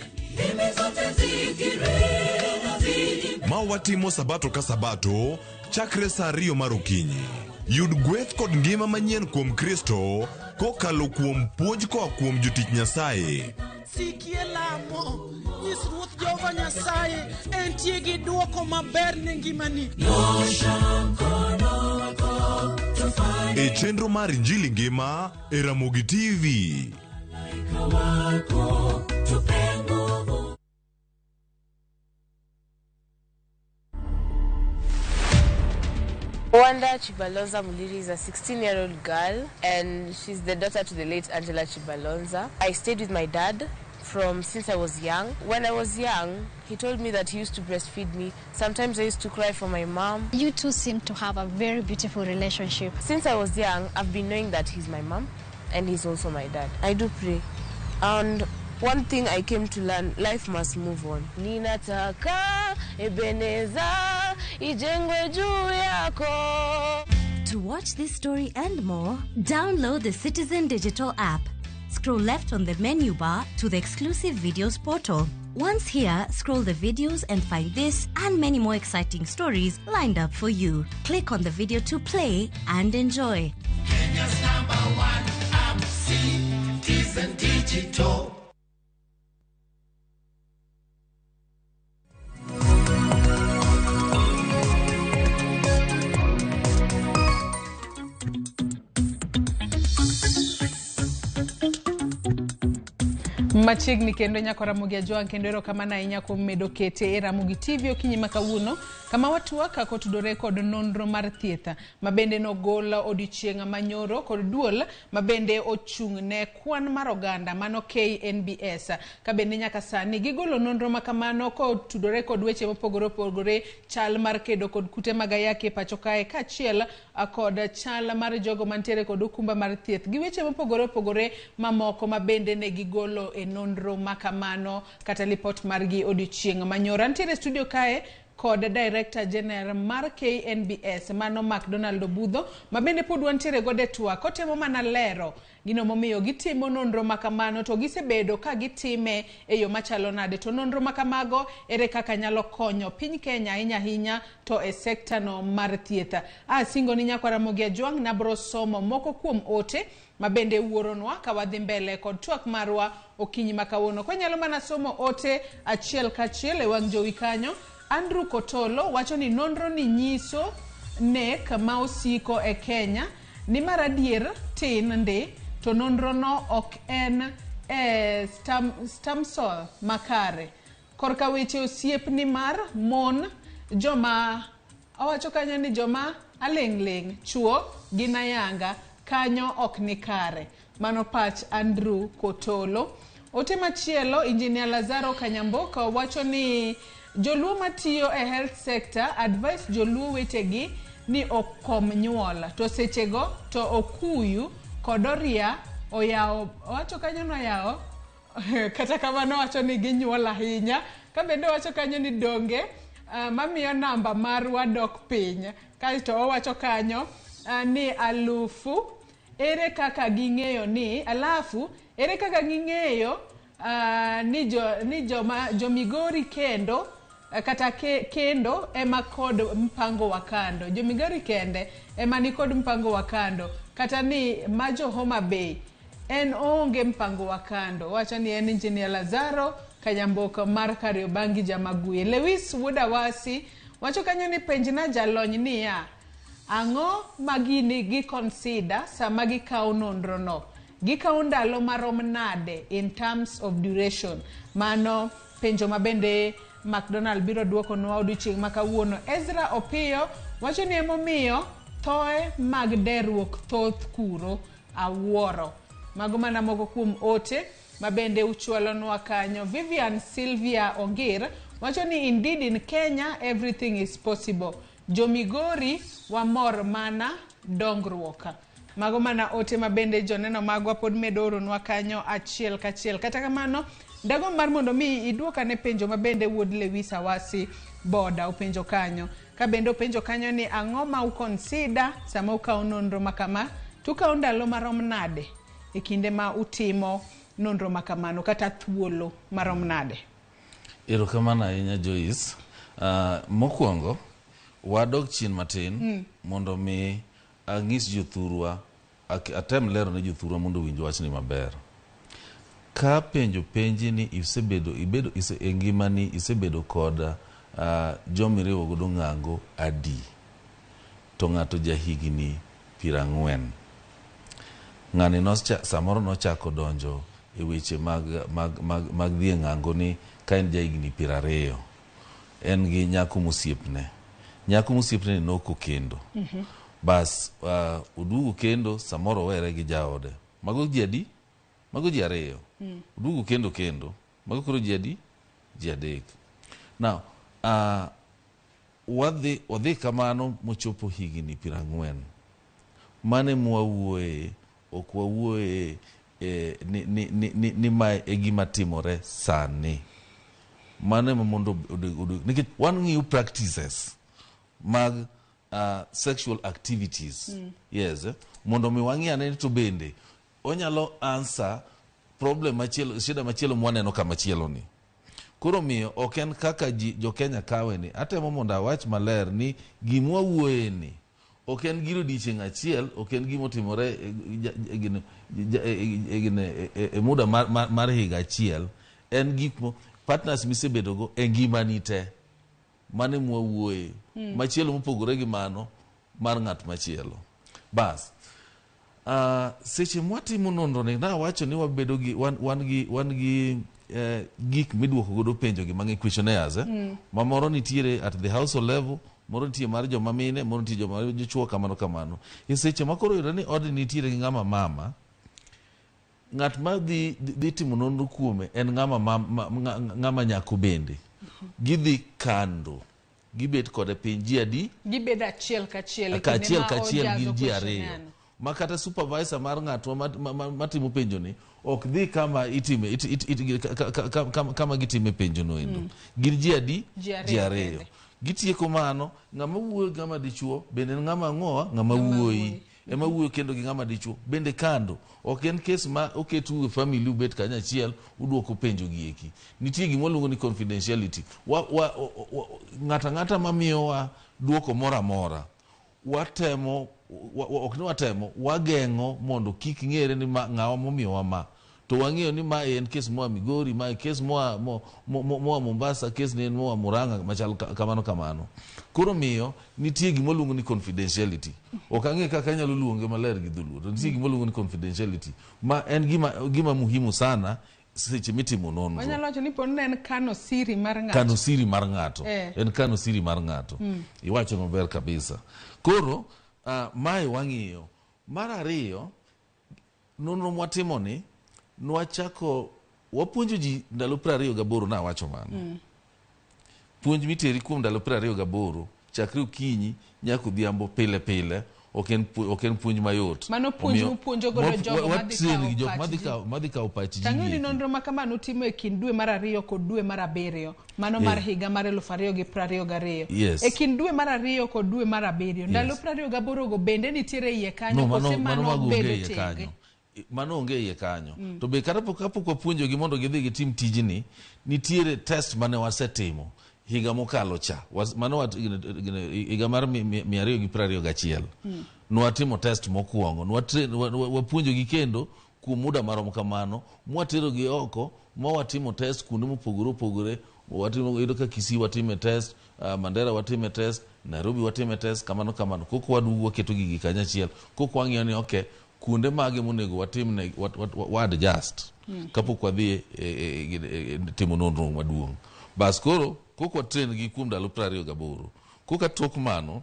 Ma watimo sabato ka sabato chakre saa 2 mar okinyi. Yud gweth kod ngima manyien kuom Kristo kokalo kuom puonj koa kuom jotich Nyasaye. Sikie lamo, nyis Ruoth Jehova Nyasaye entie gi dwoko maber ne ngimani. E chenro mar Injili Ngima e Ramogi TV. Wanda Chibalonza Muliri is a 16-year-old girl and she's the daughter to the late Angela Chibalonza. I stayed with my dad from since I was young. When I was young, he told me that he used to breastfeed me. Sometimes I used to cry for my mom. You two seem to have a very beautiful relationship. Since I was young, I've been knowing that he's my mom and he's also my dad. I do pray. And one thing I came to learn, life must move on. Ninataka Ebeneza ijengwe juu yako. To watch this story and more, download the Citizen Digital app. Scroll left on the menu bar to the exclusive videos portal. Once here, scroll the videos and find this and many more exciting stories lined up for you. Click on the video to play and enjoy. Kenya's number one app, Citizen Digital. Machiegni kendo nyako Ramogi Ajwang' kendo erokamano ahinya kuom medo kete e Ramogi TV okinyi ma kawuono kama watwak kotudore kod nonro mar thieth ma bende nogol odiochieng' manyoro kod duol ma bende ochung' ne kwan mar oganda mano KNBS ka bende nyaka sani gigolo nonro ma kamano kotudore kod weche mopogore opogore, chal mar kedo kod kute mag ayaki e pacho kae kaachiel kod chal mar jogo mantiere kod okumba mar thieth gi weche mopogore opogore mamoko ma bende ne gigolo e nonro makamano kata lipot margi odiochieng' manyoro. Antiere studio kae kod Director General mar KNBS mano McDonald Obudho ma bende pod wantiere godo e twak kotemo mana lero gino momiyo gitimo nonro makamano to gisebedo ka gitime e yo machalo nade, to nonro makamago ere kaka nyalo konyo piny Kenya ahinya ahinya to e sekta no mar thieth. Asingo ni nyakwa Ramogi Ajwang' nabro somo moko kuom ote ma bende wuoronwa ka wadhi mbele kod twak marwa okinyi ma kawuono. Kwanyalo mana somo ote achiel kachiel e wang' jowi kanyo. Andrew Kotolo wacho ni nonro ni nyiso nek ma osiko e Kenya ni mar adier tin ndi to nonro no ok en e stamsol makare. Korka weche osiep ni mar mon joma owacho kanyo ni joma aling' ling' chuo gin ayanga kanyo ok ni kare. Mano pach Andrew Kotolo. Ote machielo Engineer Lazaro Kanyamboka wacho ni joluo matiyo e health sector advice joluo wetegi ni okom nyuol to sechego to okuyu kod oria oyawo, owacho kanyo noyawo kata kamano owacho ni ginyuol ahinya. Ka bende owacho kanyo ni donge Mamiyo namba marwa dok piny. Kaeto owacho kanyo ni alufu ere kaka ging'eyo ni alafu ere kaka ging'eyo ni jo ni joma jomigori kendo kata kendo ema kod mpango wa kando. Jomigori kende ema ni kod mpango wa kando kata ni ma jo Homa Bay en oonge mpango wa kando. Wacho ni en Engineer Lazaro Kanyamboka mar Kariobangi Jamaguye. Lewis Wuodawasi wacho kanyo ni penjna jalony niya, ang'o ma gini gi consider sama gikawo nonro no? Gikawo ndalo marom nade in terms of duration? Mano penjo ma bende McDonald biro duokonwa odiochieng' ma kawuono. Ezra Opiyo wacho ni emomiyo thoe mag deruok thoth kuro awuoro. Mago mana moko kuom ote ma bende uchwalonwa kanyo. Vivian Sylvia Ongir wacho ni indeed in Kenya everything is possible. Jomigori wamor mana dongruok. Mago mana ote ma bende joneno magwa pod medo oronwa kanyo achiel kachiel. Kata kamano, dago mar mondo mi iduok ane penjo ma bende wuod Lewis Awasi Boda openjo kanyo. Ka bende openjo kanyo ni ang'o ma uconsider sama ukawo nonro ma kama, to ukawo ndalo marom nade e kinde ma utimo nonro ma kamano kata thuolo marom nade? Erokamano ahinya Joyce. Mokwongo, wadog chien matin mondo mi ang'is jothurwa, atem lero ne jothurwa mondo owinj wachni maber. Ka penjo penji ni isebedo ibedo ise, e ngimani isebedo kod jomiriwo godo ng'ango adi, to ng'ato jahigni 40. Ng'ani samoro nochako donjo e weche mag dhi e ng'ango ni ka en jahigni 20. En gi nyako mosiepne. Nyako mosiepne ni nok okendo. Bas oduogo kendo samoro owere gi jaode. Mago ji adi? Mago ji 2. Oduogo kendo. Mago koro ji adi? Ji 3. Now, wadhi kamano mochopo higni 40. Mane mwawuoye, ok wawuoye ni mae e gima timore sani. Mano ema mondo nikech wan ng'iyo practices mag sexual activities. Yes, mondo mi wang'i ane to bende onyalo answer problem machielo, shida machielo mwaneno kama chielo ni. Koro miyo ok en kaka jo Kenya kawe ni. Atemo mondo awach maler ni gimwa wuoye ni ok en gir odiochieng' achiel, ok en gima otimore e muda mar higa achiel. En gik mo partners misebedogo e ngimani te. Mano ema wawuoye. Machielo mopogore gi mano mar ng'at machielo. Bas. Seche mwatimo nonro ni nawacho ni wabedo gi wan gi gik miduoko godo penjo gi mang'eny questionnaires, Ma moro nitiere at the household level, moro nitie mar joma mine, moro nitie joma dichuo, kamano kamano. E seche ma koro yudo ni odni nitiere gi ng'ama mama, ng'at ma dhi timo nonro kuome en ng'ama nyako bende. Gidhi kando, gibet kode piny ji adi? Gibedo achiel kachiel. Kachiel kachiel gin ji 2. Ma kata supervisor mar ng'atwa matimo penjo ni ok dhi kama itime kama gitime penjo no endo. Gin ji adi? Ji 2. Gitieko mano, ng'ama wuoyo ng'ama dichuo bende ng'ama ang'owa, ng'ama wuoyi. Ema wuoyo kendo gi ng'ama dichuo bende kando. Ok en kes ma oketu e family ubet kanyachiel uduoko penjo gi eki. Nitie gima waluongo ni confidentiality. Ng'ato ang'ata mamiyowa duoko moro amora, watemo, ok ni watemo, wageng'o mondo kik ng'ere ni ng'awa momiyowa ma. To wang'eyo ni ma en kes moa Migori, ma kes moa Mombasa, kes ni en moa Murang'a, machal kamano kamano. Koro miyo nitie gima waluongo ni confidentiality. Ok ang'e kaka anyalo luonge maler gi dholuo, to nitie gima waluongo ni confidentiality ma en gima muhimu sana seche mitimo nonro. Wanyalo wacho ni pod ne en kano siri mar ng'ato. Kano siri mar ng'ato. En kano siri mar ng'ato. Iwacho maber kabisa. Koro mae wang'iyo. Mar ariyo, nonro mwatimo ni nwachako wapuonjo ji ndalo 28 nawacho mano. Puonj miteri kuom ndalo 28 chakre okinyi nyaka odhiambo pile pile. Ok en ok en puonj mayot. Mano puonj Omiyo, mupuonjo godo jogo madhi wa train kawo gi jok pach madhi ji. madhi kawo pach ji Tang'eyo ni gi eki. nonro ma kama nutimo e kind dwe mar 2 kod dwe mar 7 mano mar higa mar 2022. Yes. E kind dwe mar 2 kod dwe mar 7 ndalo 28 go bende nitiere iye kanyo No, mano, kose mano mano mago onge bedo iye tenge? kanyo. Mano onge iye kanyo. To be kata kapok wapuonjogi mondo gidhi gitim tijni, nitiere test mane wasetimo higa mokalo cha. Mano higa mar 221. Nwatimo test mokwongo. Wapuonjogi kendo kuom muda marom kamano, mwaterogi oko, ma watimo test kuonde mopogore opogore. Watimo, iyudo ka Kisii watime test, Mandera watime test, Nairobi watime test, kamano kamano. Koko waduogo waketo gigi kanyachiel. Koko wang'iyo ni okay, kuonde mage monego watimne wa adjust kapok wadhi e timo nonro maduong'. Bas koro koko wa train gi kuom ndalo 28. Koka tok mano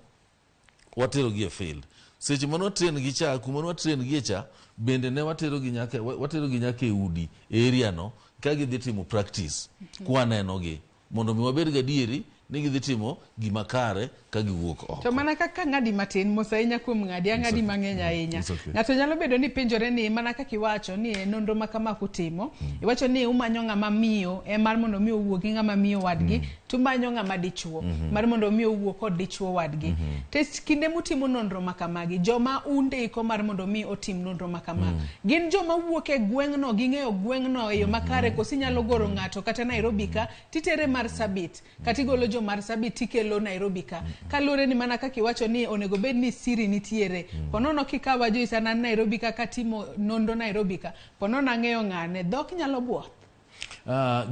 watero gi e field. Seche mane watrain gi cha, kuma ne watrain gi e cha, bende ne watero gi nyaka e udi e area no ka gidhi timo practice kwaneno gi mondo mi wabed gadieri ni gidhi timo gima kare ka giwuok oko. To mana kaka ng'adi matin, mos ahinya kuom ng'adi, ang'adi mang'eny ahinya. It's okay. Ng'ato nyalo bedo ni penjore ni mana kaka iwacho ni e nonro ma kama kutimo, iwacho ni umanyo ng'ama miyo e mar mondo mi owuo gi ng'ama miyo wadgi, tumanyo ng'ama dichuo mar mondo mi owuo kod dichuo wadgi. To kinde mutimo nonro ma kamagi, joma undiko mar mondo mi otim nonro ma kama, gin joma wuok e gweng'no, ging'eyo gweng'no e yo makare, koso inyalo goro ng'ato kata Nairobi ka, titere Marsabit, kata igolo jo Marsabit tikelo Nairobi ka. Kaluwore ni mana kaka iwacho ni onego bed ni siri nitiere. Ponono kikawa Joyce an an Nairobi ka katimo nonro Nairobi ka, ponono ang'eyo ng'ane, dhok nyalo buoth.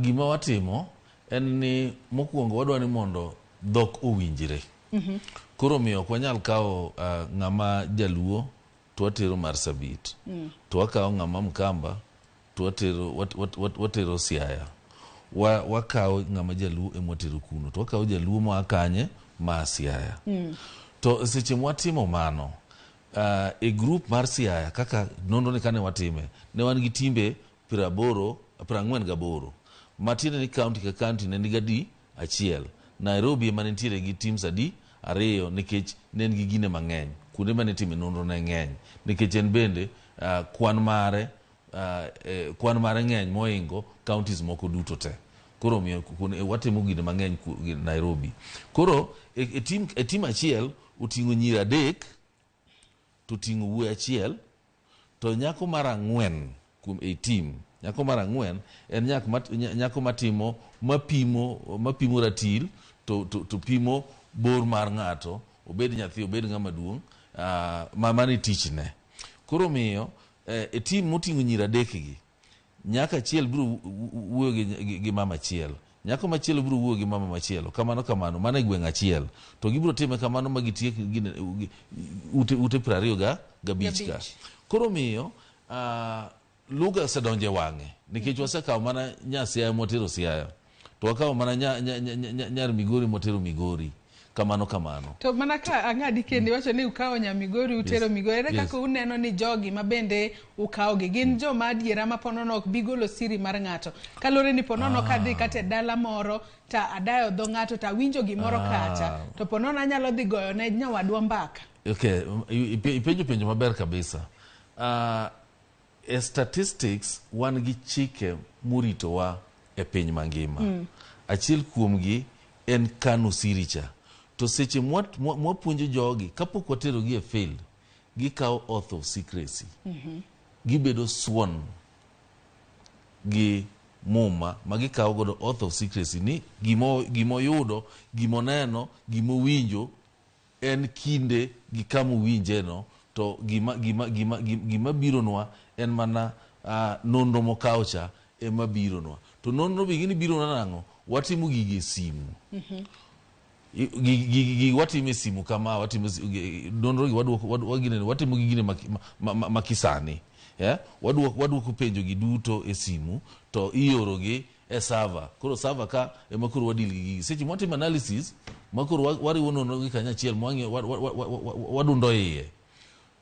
Gima watimo en ni mokwongo wadwa ni mondo dhok owinjre. Koro omiyo ok wanyal kawo ng'ama jaluo to watero Marsabit. To wakawo ng'ama Mkamba to watero Siaya. Wakawo ng'ama jaluo ema watero kuno. To wakawo jaluo moa kanye? Maa Siaya. To seche mwatimo mano, e group mar Siaya kaka nonro ni kane watime, ne wan gi timbe 48. Matiende ni county ka county ne nigi adi? Achiel. Nairobi ema nitiere gi teams adi? 2, nikech ne en gi gine mang'eny. Kuonde mane itime nonro ne ng'eny. Nikech en bende kwan mare ng'eny mohingo counties moko duto te. Koro omiyo watimo gine mang'eny Nairobi. Koro e team achiel oting'o nyiri 3 to oting'o wuoyi 1, to nyako mar 4 kuom e team, nyako mar 4 en nyako matimo mapimo ratil to pimo bor mar ng'ato, obed nyathi obed ng'ama duong', mano e tichne. Koro omiyo e team moting'o nyiri 3 gi, nyako achiel biro wuoyo gi mama achiel, nyako machielo biro wuoyo gi mama machielo, kamano kamano, mano e gweng' achiel. To gibiro time kamano ma gitiek ute 25 ka. Koro omiyo lugha osedonjo e wang'e, nikech wasekawo mana nya Siaya mwatero Siaya, to wakawo mana nyar Migori mwatero Migori, kamano kamano. To mana ka ang'adi kendo iwacho ni ukawo nya Migori utero Migori, ere kaka uneno ni jogi ma bende ukawogi gin joma adiera ma ponono ok bi golo siri mar ng'ato? Kaluwore ni ponono kadhi kata e dala moro ta adayo dho ng'ato ta winjo gimoro kacha, to ponono anyalo dhi goyo ne nyawadwa mbaka. Okay, ipenjo penjo maber kabisa. E statistics wan gi chike moritowa e piny mangima. Achiel kuomgi en kano siri cha. To seche mwapuonjo jogi, kapok waterogi e field, gikawo oath of secrecy. Gibedo sworn gi muma ma gikawo godo oath of secrecy ni gimoyudo, gimoneno, gimowinjo en kinde gi kama owinjeno, to gima bironwa en mana nonro mokawo cha ema bironwa. To nonro be gini bironwa nang'o? Watimo gigi e simu. Gigi watimo e simu kama, watimo nonro gi waduoko, watimo gi gine ma kisani. Yeah? Waduoko penjo gi duto e simu to ioro gi e server. Koro server ka ema koro wadil gi gigi. Seche mwatimo analysis, ma koro wariwo nonro gi kanyachiel, mwang'iyo, wadundo iye,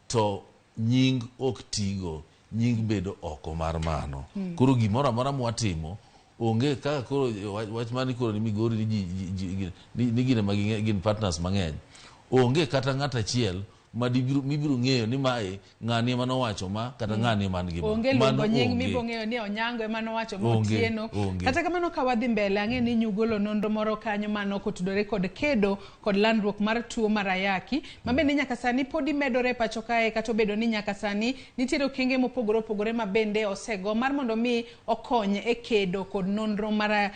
to nying ok tigo, nying bedo oko mar mano. Koro gimoro amora mwatimo onge kaka koro wach mani koro ni Migori ni gine ma gin partners mang'eny. Onge kata ng'at achiel ma dibiro mibiro ng'eyo ni mae ng'ani ema nowacho ma kata ng'ani ema nigi ma. Onge Mano luongo nying onge. mibiro ng'eyo ni Onyango ema nowacho ma Onge, Otieno. onge. Kata kamano ka wadhi mbele ang'e ni nyugolo nonro moro kanyo mano kotudore kod kedo kod landruok mar tuo mar ayaki ma bende nyaka sani podi medore e pacho kae kata obedo ni nyaka sani nitiere okenge mopogore opogore ma bende osego mar mondo mi okony e kedo kod nonro mar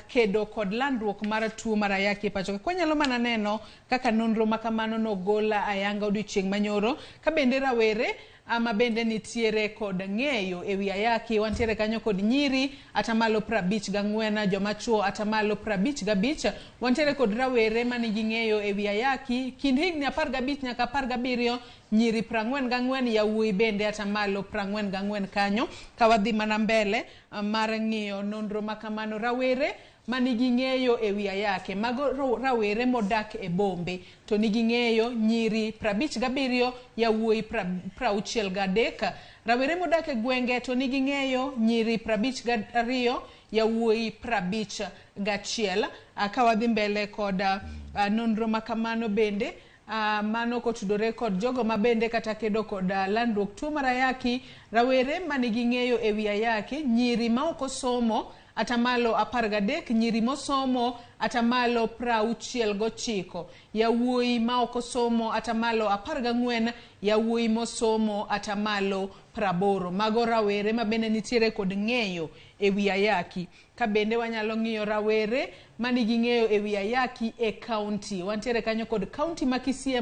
kedo kod landruok mar tuo mar ayaki e pacho ka. Kwanyalo mana neno kaka nonro ma kamano nogol ayanga odiochieng' manyoro ka bende rawere ama bende nitiere kod ng'eyo ewi ayaki. Wantiere kanyo kod nyiri atamalo 54, joma chuo atamalo 55. Wantiere kod rawere manigi ng'eyo ewi ayaki kind higni 15 nyaka 17, nyiri 44, yawuoyi bende atamalo 44 kanyo. Ka wadhi mana mbele mar ng'iyo nonro ma kamano, rawere manigi ng'eyo ewi ayaki, mago rawere modak e bombe to nigi ng'eyo, nyiri 57, yawuoyi 63. Rawere modak e gwenge to nigi ng'eyo, nyiri 52, yawuoyi 51. Ka wadhi mbele kod nonro ma kamano bende mano kotudore kod jogo ma bende kata kedo kod landruok tuo mar ayaki, rawere manigi ng'eyo ewi ayaki, nyiri ma ok osomo atamalo 13, nyiri mosomo atamalo 69, yawuoyi ma ok osomo atamalo 14, yawuoyi mosomo atamalo 80. Mago rawere ma bende nitiere kod ng'eyo ewi ayaki. Ka bende wanyalo ng'iyo rawere manigi ng'eyo ewi ayaki e kaunti. Wantiere kanyo kod kaunti ma Kisii,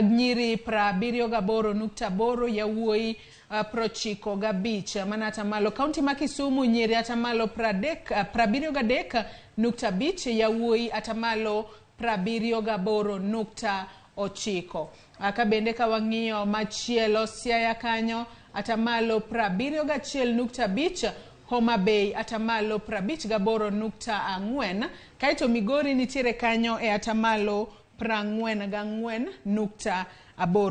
nyiri 78.8, yawuoyi 95 mana atamalo. Kaunti ma Kisumu nyiri atamalo 73.5, yawuoyi atamalo 78.9. Ka bende ka wang'iyo machielo Siaya kanyo atamalo 71.5, Homa Bay atamalo 58.4, kaeto Migori nitiere kanyo e atamalo 44.8.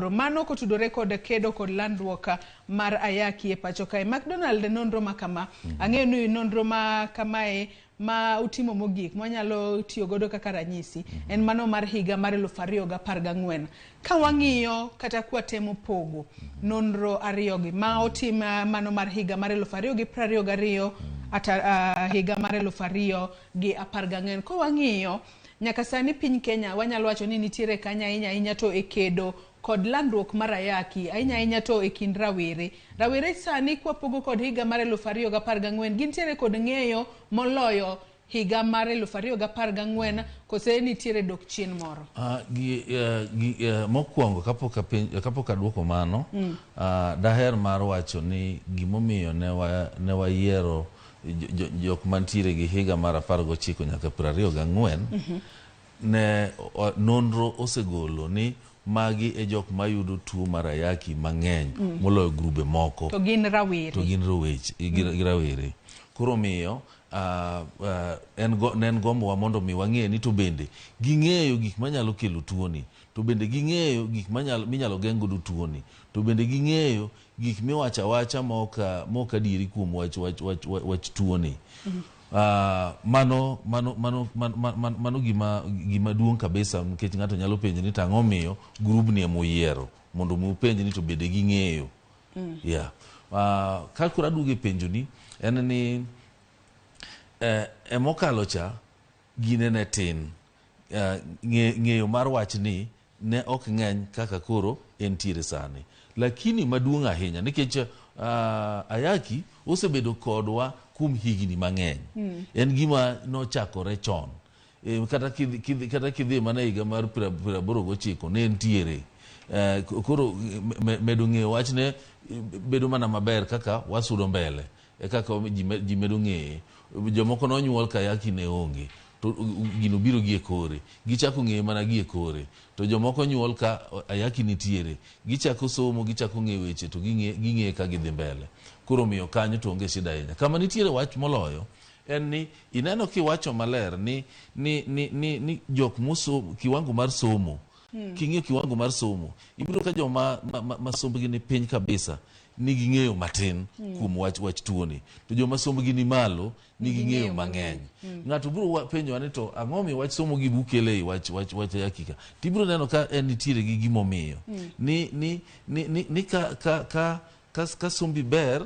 Mano kotudore kod kedo kod landruok mar ayaki e pacho kae. McDonald, nonro ma kama, ang'eyo ni nonro ma kamae ma utimo mogik mwanyalo tiyo godo kaka ranyisi en mano mar higa mar 2014. Ka wang'iyo kata kwatemo pogo nonro ariyogi ma otim mano mar higa mar 2022 ata higa mar 2014, ka wang'iyo nyaka sani piny Kenya wanyalo wacho ni nitiere kanya ahinya ahinya to e kedo kod landruok mar ayaki ahinya ahinya to e kind rawere. Rawere sani kwapogo kod higa mar 2014 gintiere kod ng'eyo moloyo higa mar 2014, kose nitiere dok chien moro? Mokwongo kapok aduoko mano, daher mar wacho ni gimomiyo ne wayiero jok mantiere gi higa mar 19 nyaka 24, ne nonro osegolo ni magi e jok mayudo tuo mar ayaki mang'eny moloyo grube moko. To gin rawere. To gin rawere. Koro miyo ne en gombowa mondo mi wang'e ni to bende ging'eyo gik manyalo kelo tuoni, to bende ging'eyo gik minyalo geng' godo tuoni, to bende ging'eyo gik miwacho awacha mok adieri kuom wach tuoni. Mano gima duong' kabisa, nikech ng'ato nyalo penjo ni tang'o miyo grubni ema oyiero mondo mi upenj ni to bende ging'eyo. Yeah. Ka koro aduogo e penjoni en ni emokalo cha gine ne tin, ng'eyo mar wachni ne ok ng'eny kaka koro entiere sani. Lakini maduong' ahinya nikech ayaki osebedo kodwa kuom higni mang'eny. En gima nochakore chon. Kata kidhi mana higa mar 89 ne entiere. Koro medo ng'eyo wachne bedo mana maber kaka wasudo mbele e kaka ji medo ng'eye. Jomoko nonyuol ka ayaki ne onge, to gino biro gi e kore, gichako ng'eye mana gi e kore. To jomoko nyuol ka ayaki nitiere, gichako somo, gichako ng'eyo weche, to ging'eye ka gidhi mbele. Koro miyo kanyo to onge shida ahinya. Kama nitiere wach moloyo en ni ineno kiwacho maler ni jok mosomo, kiwango mar somo, king'iyo kiwango mar somo, ibiro ka joma ma sombgi ni piny kabisa, nigi ng'eyo matin kuom wach wach tuoni to joma sombgi ni malo nigi ng'eyo mang'eny. Ng'ato biro penjowa ni to ang'o miyo wach somo gi buk kele ei wach wach wach ayaki ka tibiro neno ka en nitiere gi gimomiyo ni ni ni ni, ni ka, ka, ka, ka, ka sombi ber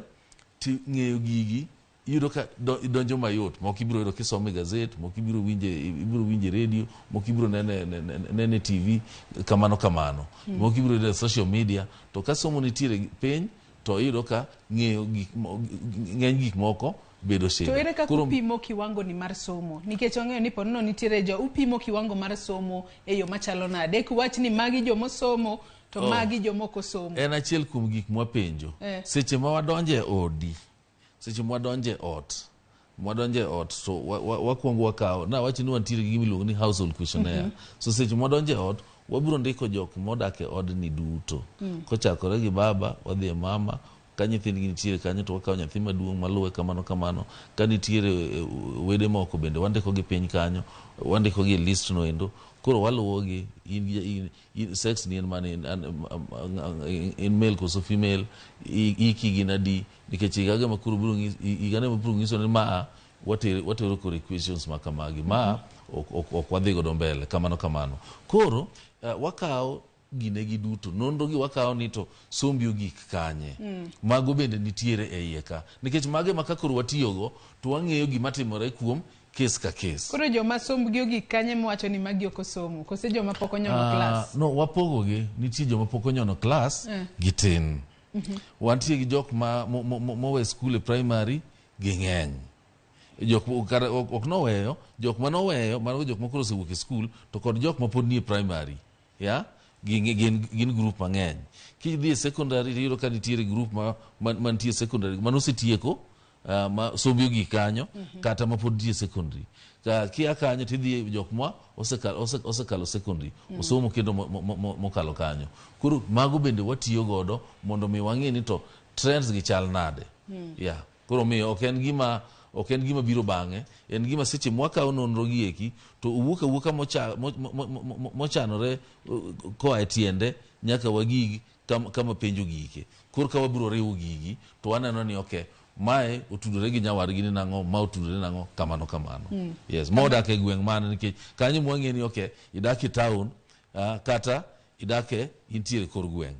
to ng'eyo gigi iyudo ka donjo mayot. Moko ibiro yudo kisomo e gazet, moko ibiro winje ibiro winje radio, moko ibiro nene nene TV, kamano kamano. Moko ibiro yudo e social media. To ka somo nitiere piny to iyudo ka ng'eyo gik ng'eny gik moko bedo shida. To ere kaka upimo kiwango ni mar somo? Nikech wang'eyo ni ponono nitiere jo upimo kiwango mar somo e yo machalo nade? Kuwach ni magi jomosomo to magi jomok osomo. En achiel kuom gik mwapenjo. Seche ma wadonjo e odi, seche mwadonjo e ot, mwadonjo e ot to wakwongo wakawo, nawacho ni wantiere gi gima iluongo ni household questionnaire. So seche mwadonjo e ot, wabiro ndiko jok modak e odni duto. Kochakore gi baba, wadhi e mama, ka nyithindgi nitiere kanyo to wakawo nyathi maduong' maluwe kamano kamano. Ka nitiere wede moko bende wandiko gi piny kanyo, wandiko gi e list no endo. Koro waluwo gi, in, in, sex ni en mane, en male koso female, iki gin adi, nikech higa ma koro biro higa ne biro nyiso ni ma watero koro equations ma kamagi ma ok wadhi godo mbele kamano kamano. Koro wakawo gine gi duto, nonro gi wakawo ni to sombi ogik kanye. Mago bende nitiere e iye ka, nikech mago ema ka koro watiyogo to wang'eyo gima timore kuom kes ka kes. Koro joma sombgi ogik kanye miwacho ni magi ok osomo, kose joma pok onyono klas? No, wapogogi. Nitie joma pok onyono klas gi tin. Wantie gi jok ma mowe skul e primary gi ng'eny. Jok kata ok noweyo, jok manoweyo, mago jok ma koro osewuok e skul, to kod jok ma pod nie primary. Ya? Gin group mang'eny. Kidhi e secondary tiyudo ka nitiere group ma mantie secondary manosetieko ma sombi ogik kanyo kata ma pod nitie secondary. Ka kia kanyo tidhi jok ma osekalo secondary, osomo kendo mokalo kanyo. Koro mago bende watiyo godo mondo mi wang'e ni to trends gi chal nade. Yeah. Koro miyo ok en gima biro bang'e, en gima seche mwakawo nonro gi eki to owuok awuoka mochanore koa e tiende nyaka wagig kama penjo gike. Koro ka wabiro riwo gigi to waneno ni okay, mae otudore gi nyawadgi ni nang'o, ma otudore nang'o, kamano kamano. Yes, modak e gweng' mane nikech kanyo mwang'e ni okay, idak e town kata idak e intiere kor gweng'.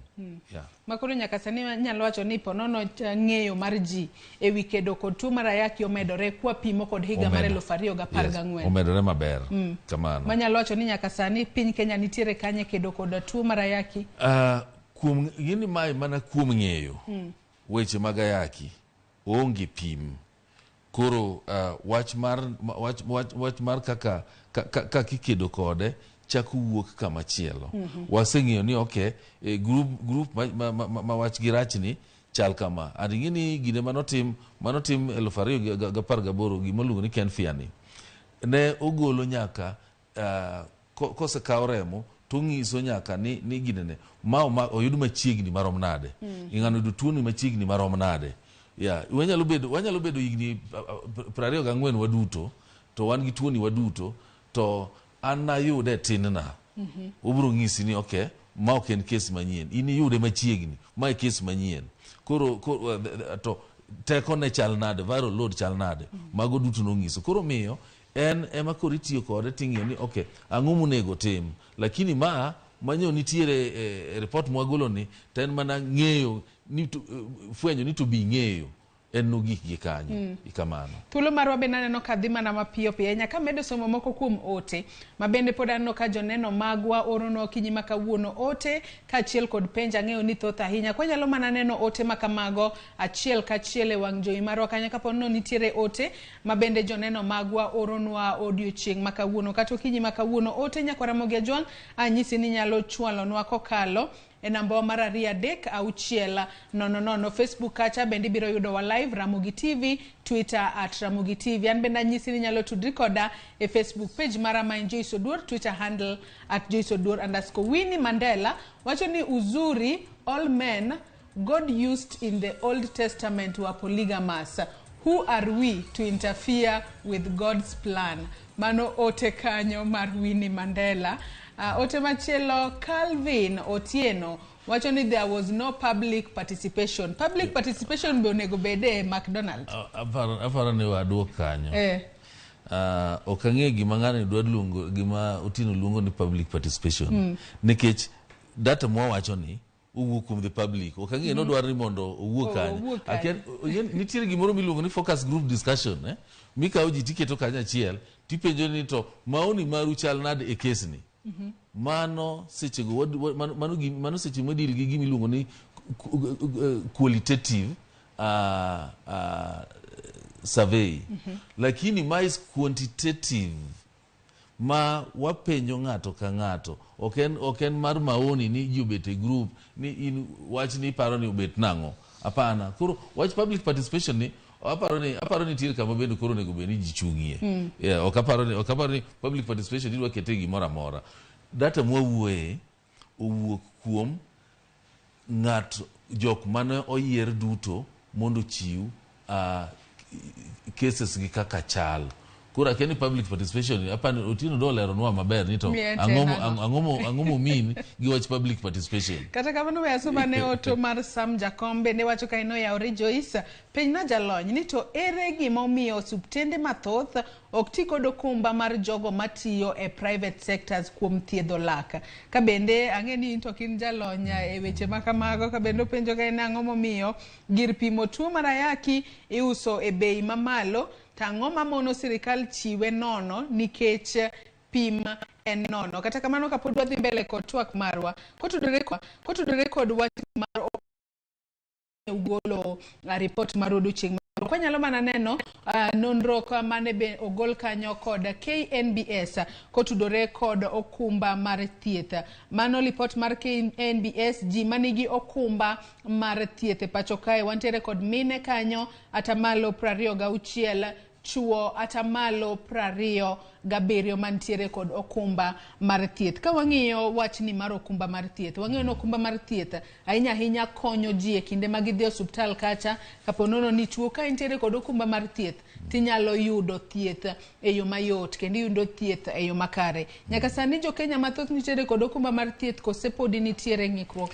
Yeah. Makoro nyaka sani nyalo wacho ni ponono ng'eyo mar ji ewi kedo kod tuo mar ayaki omedore kwapimo kod higa mar 2014. Omedore maber. Kamano. Manyalo wacho ni nyaka sani piny Kenya nitiere kanye kedo kod tuo mar ayaki? Kuom gini mae mana kuom ng'eyo weche mag ayaki onge pim. Koro wach mar kaka kikedo kode chako wuok kama chielo. Waseng'eyo ni okay, group ma wach gi rachni chal kama. And ing'e ni gine manotim 2018 gima iluongo ni Kenfia ni ne ogolo nyaka kosekaw remo to ng'iso nyaka ni ginene ma oyud machiegni marom nade. Ing'ano yudo tuoni machiegni marom nade. Yeah, wanyalo bedo higni 24 waduto to wan gi tuoni waduto to an nayude tinna. Obiro ng'isi ni okay, ma ok en kes manyien, in iyude machiegni, ma e kes manyien. Koro to teko ne chal nade, viral load chal nade, mago duto nong'iso. Koro miyo en ema koro itiyo kode ting'iyo ni okay, ang'o monego tim. Lakini ma manyo nitiere e report mwagolo ni to en mana ng'eyo ni fwenyo ni to bi ng'eyo en nogik gi kanyo. Kamano. Thuolo marwa bende aneno ka dhi mana mapiyo piyo ahinya. Ka medo somo moko kuom ote ma bende pod aneno ka joneno magwa oronwa okinyi ma kawuono ote kaachiel kod penj ang'eyo ni thoth ahinya. Kwanyalo mana neno ote ma kamago achiel kachiel e wang' jowi marwa kanyo kapo ni nitiere ote ma bende joneno magwa oronwa odiochieng' ma kawuono kata okinyi ma kawuono. Ote nyakwar Ramogi Ajwang' anyisi ni nyalo chwalonwa kokalo e namba mar 2 3 6 0 0. Facebook kacha bende ibiro yudo wa live Ramogi TV, Twitter at Ramogi TV. An bende anyisi ni nyalo tudri koda e Facebook page mara ma en Joyce Oduor, Twitter handle at Joyce Oduor underscore. Winnie Mandela wacho ni uzuri all men God used in the Old Testament were polygamous. Who are we to interfere with God's plan? Mano ote kanyo mar Winnie Mandela. Ote machielo Calvin Otieno Wacho ni there was no public participation. Public participation be onego bede e McDonald. Aparo ni waduok kanyo. Ok ang'eyo gima ng'ani dwa luongo, gima Otieno luongo ni public participation. Nikech data mwawacho ni owuok kuom the public. Ok ang'eyo nodwaro ni mondo owuok kanyo. Owuok kanyo. Nitie gimoro miluongo ni focus group discussion, eh? Mikawo ji tiketo kanyo achiel tipenjo ni to maoni maru chal nade e kesni. Mano sechego mano seche mwadil gi gima iluongo ni qualitative survey. Lakini ma is quantitative ma wapenjo ng'ato ka ng'ato. Ok en mar maoni ni ji obet e group ni in wach ni iparo ni obet nang'o. Hapana. Koro wach public participation ni aparo ni nitiere kama bende koro onego bed ni ji chung'ie. Yeah, ok aparo ni public participation idwa kete gimoro amora. Data mwawuoye owuok kuom ng'ato, jok mane oyier duto mondo ochiw cases gi kaka chal. Koro akia ni public participation, apani Otieno do oleronwa maber ni to ang'o momin gi wach public participation. Kata kamano we asoma ne oto mar Sam Jakombe ne wacho ka inoyawore Joyce, penjna jalony ni to ere gima omiyo osiptende mathoth ok ti kod okumba mar jogo matiyo e private sectors kuom thiedho lak. Ka bende ang'e ni in to ok in jalony e weche ma kamago, ka bende openjo ka en ang'o momiyo gir pimo tuo mar ayaki iuso e bei mamalo, to ang'o mamono sirikal chiwe nono nikech pim en nono. Kata kamano kapod wadhi mbele kod twak marwa, kotudore kod wach mar ugolo report mar odiochieng' Kwanyalo mana neno nonro mane be ogol kanyo kod KNBS kotudore kod okumba mar thieth. Mano report mar KNBS, ji manigi okumba mar thieth e pacho kae wantiere kod mine kanyo atamalo 26, chuo atamalo 27 mantiere kod okumba mar thieth. Ka wang'iyo wachni mar okumba mar thieth, wang'iyo ni okumba mar thieth ahinya ahinya konyo ji e kinde ma gidhi e osuptal kacha, kapo nono ni tuo, ka intiere kod okumba mar thieth tinyalo yudo thieth e yo mayot kendo iyudo thieth e yo makare. Nyaka sani jo Kenya mathoth nitiere kod okumba mar thieth kose podi nitiere ng'ikruok?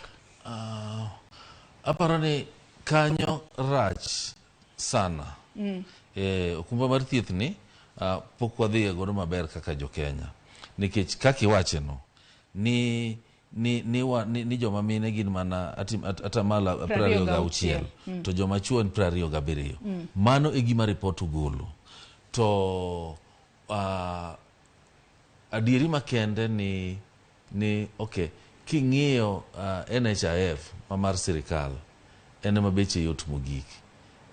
Aparo ni kanyo rach sana. Okumba mar thieth ni pok wadhiye godo maber kaka jo Kenya, nikech kaka iwache no ni joma mine gin mana atamalo 26 to joma chuo en 27. Mano e gima report ogolo. To adieri makende ni okay, king'iyo NHIF ma mar sirikal en ema beche yot mogik,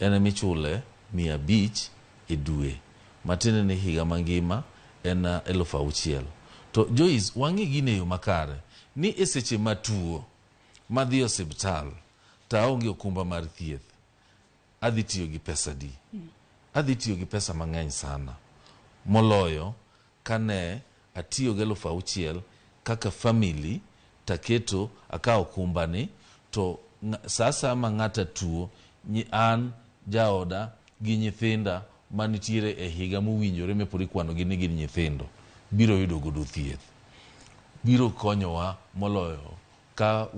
en ema ichule 500 e dwe, matiende ni higa mangima en 6,000. To Joyce, wang'i gine e yo makare ni e seche matuo madhi e osiptal to aonge okumba mar thieth, adhi tiyo gi pesa di? Adhi tiyo gi pesa mang'eny sana moloyo kane atiyo gi 6,000 kaka family taketo akawo okumba ni to sasa ma ng'ata tuo an jaoda gi nyithinda manitiere e higa mowinjore mepod ikwano gi ni gin nyithindo biro yudo godo thieth. Biro konyowa moloyo ka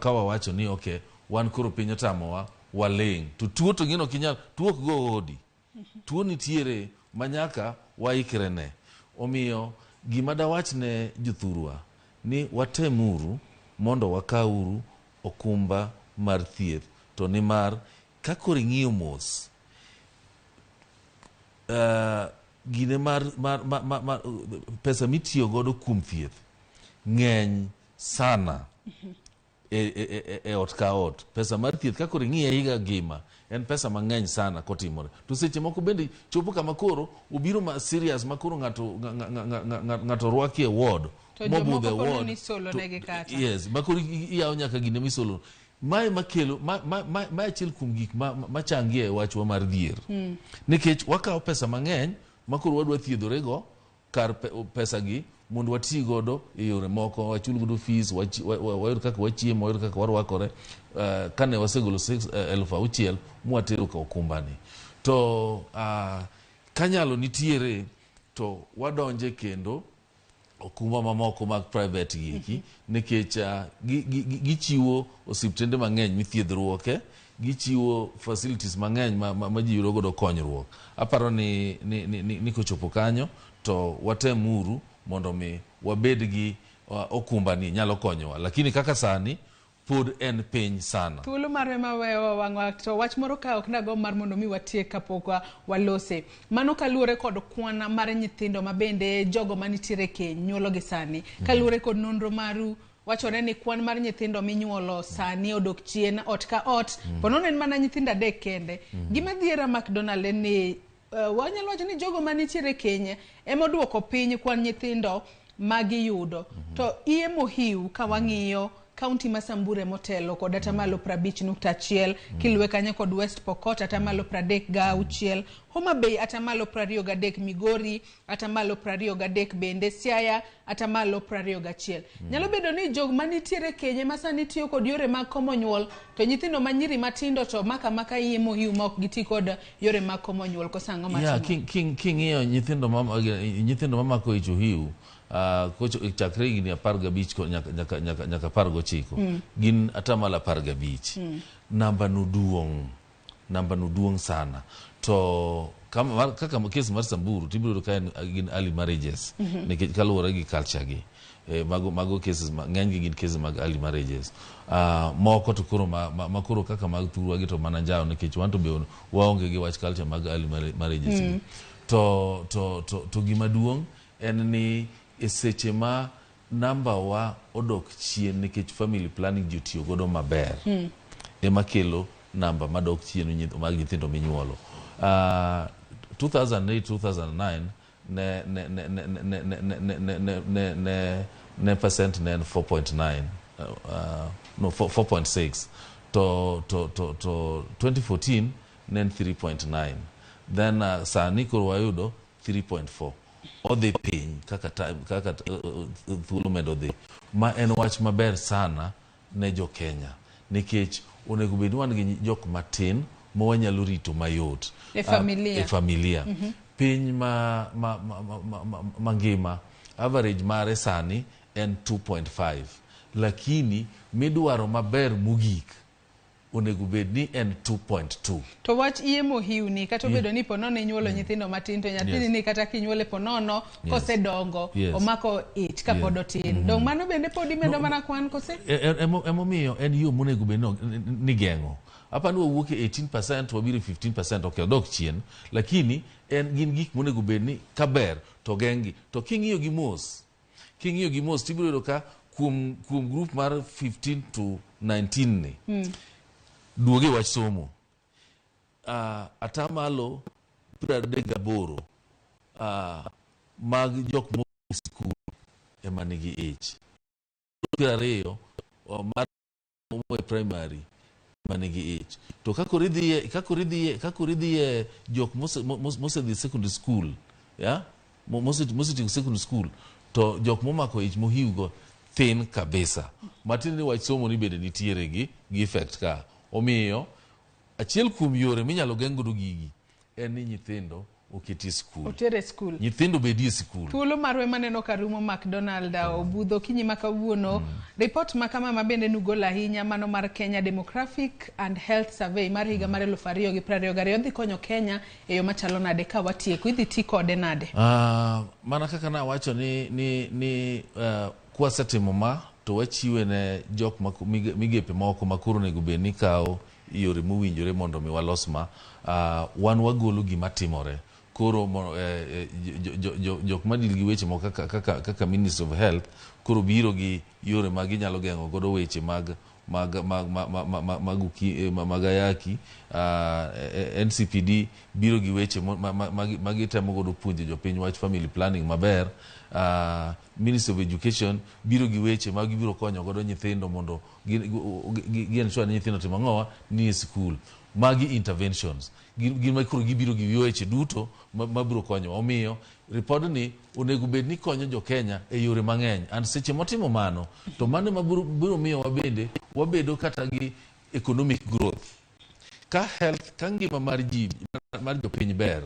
wawacho ni okay, wan koro piny otamowa waling', to tuo to gino ok inyal, tuo ok go odi, tuo nitiere manyaka waikre ne. Omiyo gima dawach ne jothurwa ni watemuru mondo wakauru okumba mar thieth, to nimar ka koro ing'iyo mos gine mar pesa mitiyo godo kuom thieth ng'eny sana e ot ka ot. Pesa mar thieth ka koro ing'iye higa ngima en pesa mang'eny sana kotimore. To seche moko bende chopo kama koro obiro ma serious ma koro ng'ato rwaki e ward, mobudho e ward, yes, ma koro iyawo nyaka gine misolo. Mae makelo ma achiel kuom gik machangie e wachwa mar dhier. Nikech wakawo pesa mang'eny ma koro wadwa thiedhorego kar pesa gi mondo wati godo e yore moko, wachul godo fees, wayud kaka wachiemo, wayud kaka warwakore. Kane wasegolo 6,000 mwatero ka okumbani. To kanyalo nitiere to wadonje kendo okumba mamoko mag private gi eki nikech gichiwo osiptende mang'eny mithiedhruoke, gichiwo facilities mang'eny ma ji yudo godo konyruok. Aparo ni kochopo kanyo to watemuru mondo mi wabed gi okumba ni nyalo konyowa, lakini kaka sani pod en piny sana. Thuolo marwa ma weyo wang'wa to wach moro ka ok nago mar mondo mi watiek kapok walose. Mano kaluwore kod kwan mar nyithindo ma bende jogo manitiere keny nyuolo gi sani. Kaluwore kod nonro maru, wachore ni kwan mar nyithindo minyuolo sani odok chien ot ka ot. Po nono en mana nyithindo 3 kende. Gima dhiera McDonald en ni wanyalo wacho ni jogo manitiere keny ema oduoko piny kwan nyithindo magiyudo. To iye mohiu ka wang'iyo kaunti ma Samburu motelo kod atamalo 50.1, kiluwe kanyo kod West Pokot atamalo 36, Homa Bay atamalo 23, Migori atamalo 23 bende Siaya atamalo 21. Nyalo bedo ni jog manitiere keny ema sani tiyo kod yore mag komo nyuol, to nyithindo ma nyiri matindo to maka maka iye mohiu ma ok giti kod yore mag komo nyuol, koso ang'o matimo? King'iyo nyithindo mamako ich ohiu chakre higni 15 nyaka 19 gin atamalo 15. Namba no duong' sana to kaka kes mar Samburu tibiro yudo ka en gin early marriages nikech kaluwore gi culture gi mago cases ng'enygi gin cases mag early marriages. Moko to koro ma koro kaka mag thurwa gi to mana njawo nikech wan to be waonge gi wach culture mag early marriages gi. To gima duong' en ni e seche ma namba wa odok chien nikech family planning ji otiyo godo maber ema kelo namba madok chien mag nyithindo minyuolo. 2008 2009 ne ne ne ne ne ne ne ne ne ne percent ne en 4.9, no, 4 4.6 to 2014 ne en 3.9, then sani koro wayudo 3.4. Odhi piny kaka time, kaka thuolo medo dhi, ma en wach maber sana ne jo Kenya nikech onego bed ni wan gi jok matin ma wanyalo rito mayot. E familia. E familia. Piny ma mangima average mare sani en 2.5, lakini midwaro maber mogik onego bed ni en 2.2. To wach iye mohiu ni kata obedo ni ponono inyuolo nyithindo matin to nyathini ni kata kinyuole ponono kosedongo omako ich kapod otin. Dong mano bende pod imedo mana kwan kose? Emomiyo en yo monego bed ni geng'o. Apa ni wawuok e 18% wabiro e 15%, ok odok chien, lakini en gin gik monego bed ni kaber to geng'gi. To king'iyo gi mos tibiro yudo ka kuom group mar 15 to 19 ni duoge wach somo, atamalo 38 mag jok mo sikul ema nigi ich, 20 mar moe primary ema nigi ich, to kakoro idhiye jok mosedhi secondary school ya mosetieko secondary school to jok momako ich mohiugo thin kabisa. Matiende ni wach somo ni bende nitiere gi effect ka. Omiyo achiel kuom yore minyalo geng' godo gigi en ni nyithindo oketi e skul. Otere skul. Nyithindo bedie sikul. Thuolo marwa maneno ka rumo, McDonald obudho kinyi ma kawuono. Ripot ma kama ma bende nugolo ahinya mano mar Kenya Demographic and Health Survey mar higa mar 2022 dhi konyo Kenya e yo machalo nade ka watieko? Idhi ti kode nade? Mana kaka nawacho ni kwasetimo ma to wachiwe ne jok ma migepe moko ma koro onego bed ni kawo yore mowinjore mondo mi walos ma wan wagolo gima timore koro jok madil gi weche moko kaka Ministry of Health koro biro gi yore ma ginyalo geng'o godo weche mag ayaki. NCPD biro gi weche ma gitemo godo puonjo jopiny wach family planning maber. Ministry of Education biro gi weche ma gibiro konyo godo nyithindo mondo gi ensure ni nyithindo timo ang'owa ni e sikul. Magi interventions gin ma koro gibiro gi weche duto mabiro konyowa. Omiyo ripodni onego bed ni konyo jo Kenya e yore mang'eny, and seche motimo mano to mano ema biro miyowa bende wabedo kata gi economic growth ka health ka ngima mar ji mar jopiny ber.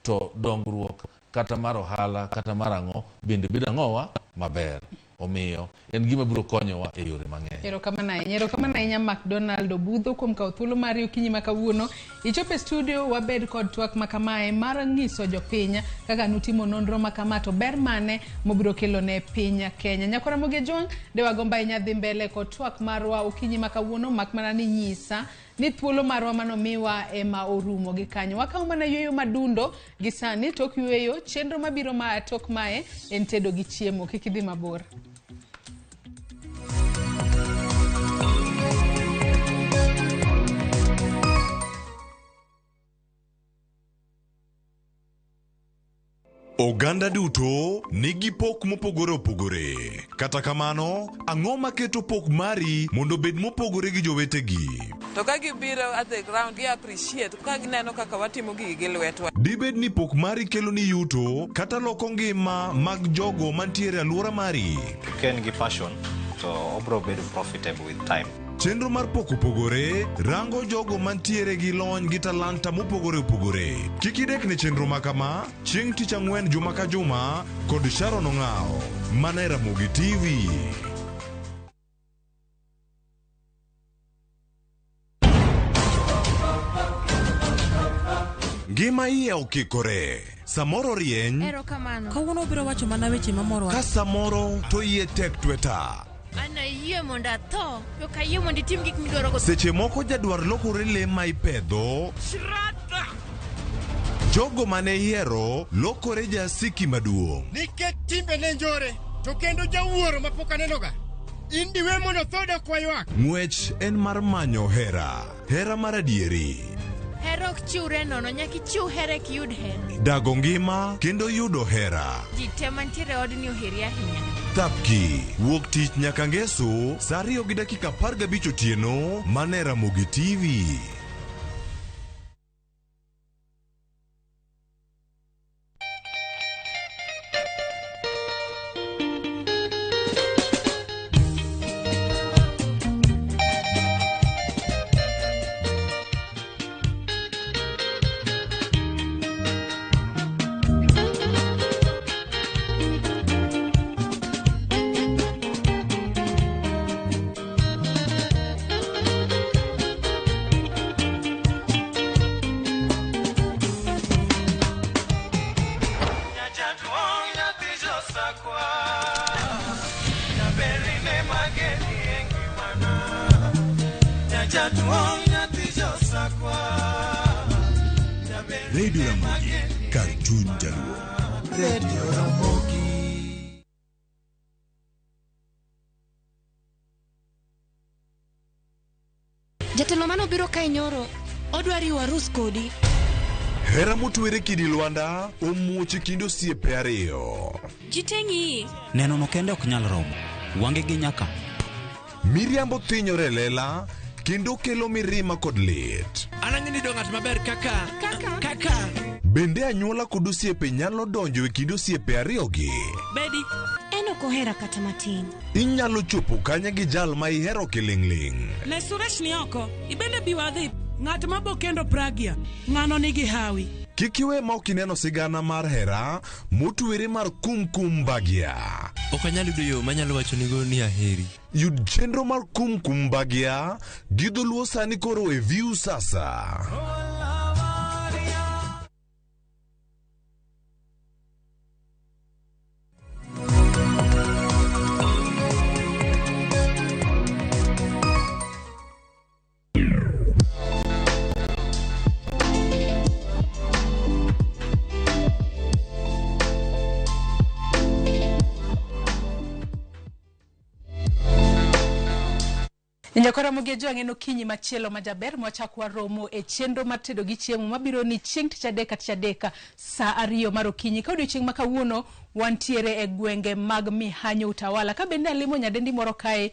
to dongruok kata mar ohala kata mar ang'o bende bedo ang'owa maber. Omiyo en gima biro konyowa e yore mang'eny. Erokamano ahinya. Erokamano ahinya McDonald Obudho kuom kawo thuolo mari okinyi ma kawuono. Ichopo e studio wabed kod twak ma kamae mar nyiso jopiny kaka nutimo nonro ma kama to ber mane mobiro kelo ne piny Kenya. Nyakora Ramogi Ojwang', de wagombo ahinya dhi mbele kod twak marwa okinyi ma kawuono mak mana ni nyisa ni thuolo marwa manomiwa ema orumo gi kanyo. Wakawo mana yueyo madundo gi sani tok yueyo chenro mabiro ma tok mae en tedo gi chiemo. Kik idhi mabor. Oganda duto nigi pok mopogore opogore. Kata kamano, ang'o maketo pok mari mondo obed mopogore gi jowetegi? To ka gibiro at the ground, gi appreciate ka gineno kaka watimo gigi gi lwetwa. Dibed ni pok mari kelo ni yuto kata loko ngima mag jogo mantiere e alwora mari? Ka en gi passion to obro bedo profitable with time. Chenro mar pok opogore rango jogo mantiere gi lony gi talanta mopogore opogore. Kik idek ne chenro ma kama chieng' tich ang'wen juma ka juma kod Sharon Ong'awo mana e Ramogi TV. Ngima iye okikore. Samoro rieny. Erokamano. Kawuono obiro wacho mana weche mamorowa. Ka samoro to iye tek tweta. An ayie mondo atho, to ok ayie mondo itim gik midwarogo. Seche moko jadwar lokore le ma ipedho. Jogo mane ihero lokore jasiki maduong'. Nikech timbene njore, to kendo jawuoro ma pok anenoga. In diwe mondo otho dok waywak. Ng'wech en mar manyo hera. Hera mar adieri. Hera ok chiwre nono, nyaka ichiw hera eka iyud hera. Dago ngima kendo yudo hera. Ji te mantiere e odni oheri ahinya. Thapki, wuok tich nyaka ngeso, saa 2:15 otieno, mana e Ramogi TV. Radio Ramogi, kar chuny jaluo. Radio Ramogi. Jatelo mane obiro kae nyoro, odwa riwo arus kodi. Hera motwere kidi lwanda omuoch e kind osiepe ariyo. Ji te ng'iyi. Neno no kende ok nyal romo. Wange gi nyaka. Miriambo thinyore e lela kendo kelo mirima kod lit. An ang'e ni ng'at maber kaka kaka. Bende anyuola kod osiepe nyalo donjo e kind osiepe ariyogi? Bedi. En ok ohera kata matin. Inyalo chopo kanye gi jal ma ihero kiling'ling'? Ne Suresh ni oko, ibende bi wadhi. Ng'at ma bo kendo Pragya, ng'ano nigi hawi. Kik iwe ma ok ineno sigana mar hera motwere mar Kumkum Bhagya. Ok anyal yudo yo manyalo wachonigo ni aheri. Yud chenro mar Kumkum Bhagya gi dholuo sani koro e View Sasa. Nyakwar Ramogi Ojwang' en okinyi machielo majaber mwachak waromo e chenro mar tedo gi chiemo mabiro ni chieng' tich adek ka tich adek saa 2 mar okinyi. Ka odiochieng' ma kawuono wantiere e gwenge mag Mihanyo Utawala. Ka bende alimo nyadendi moro kae e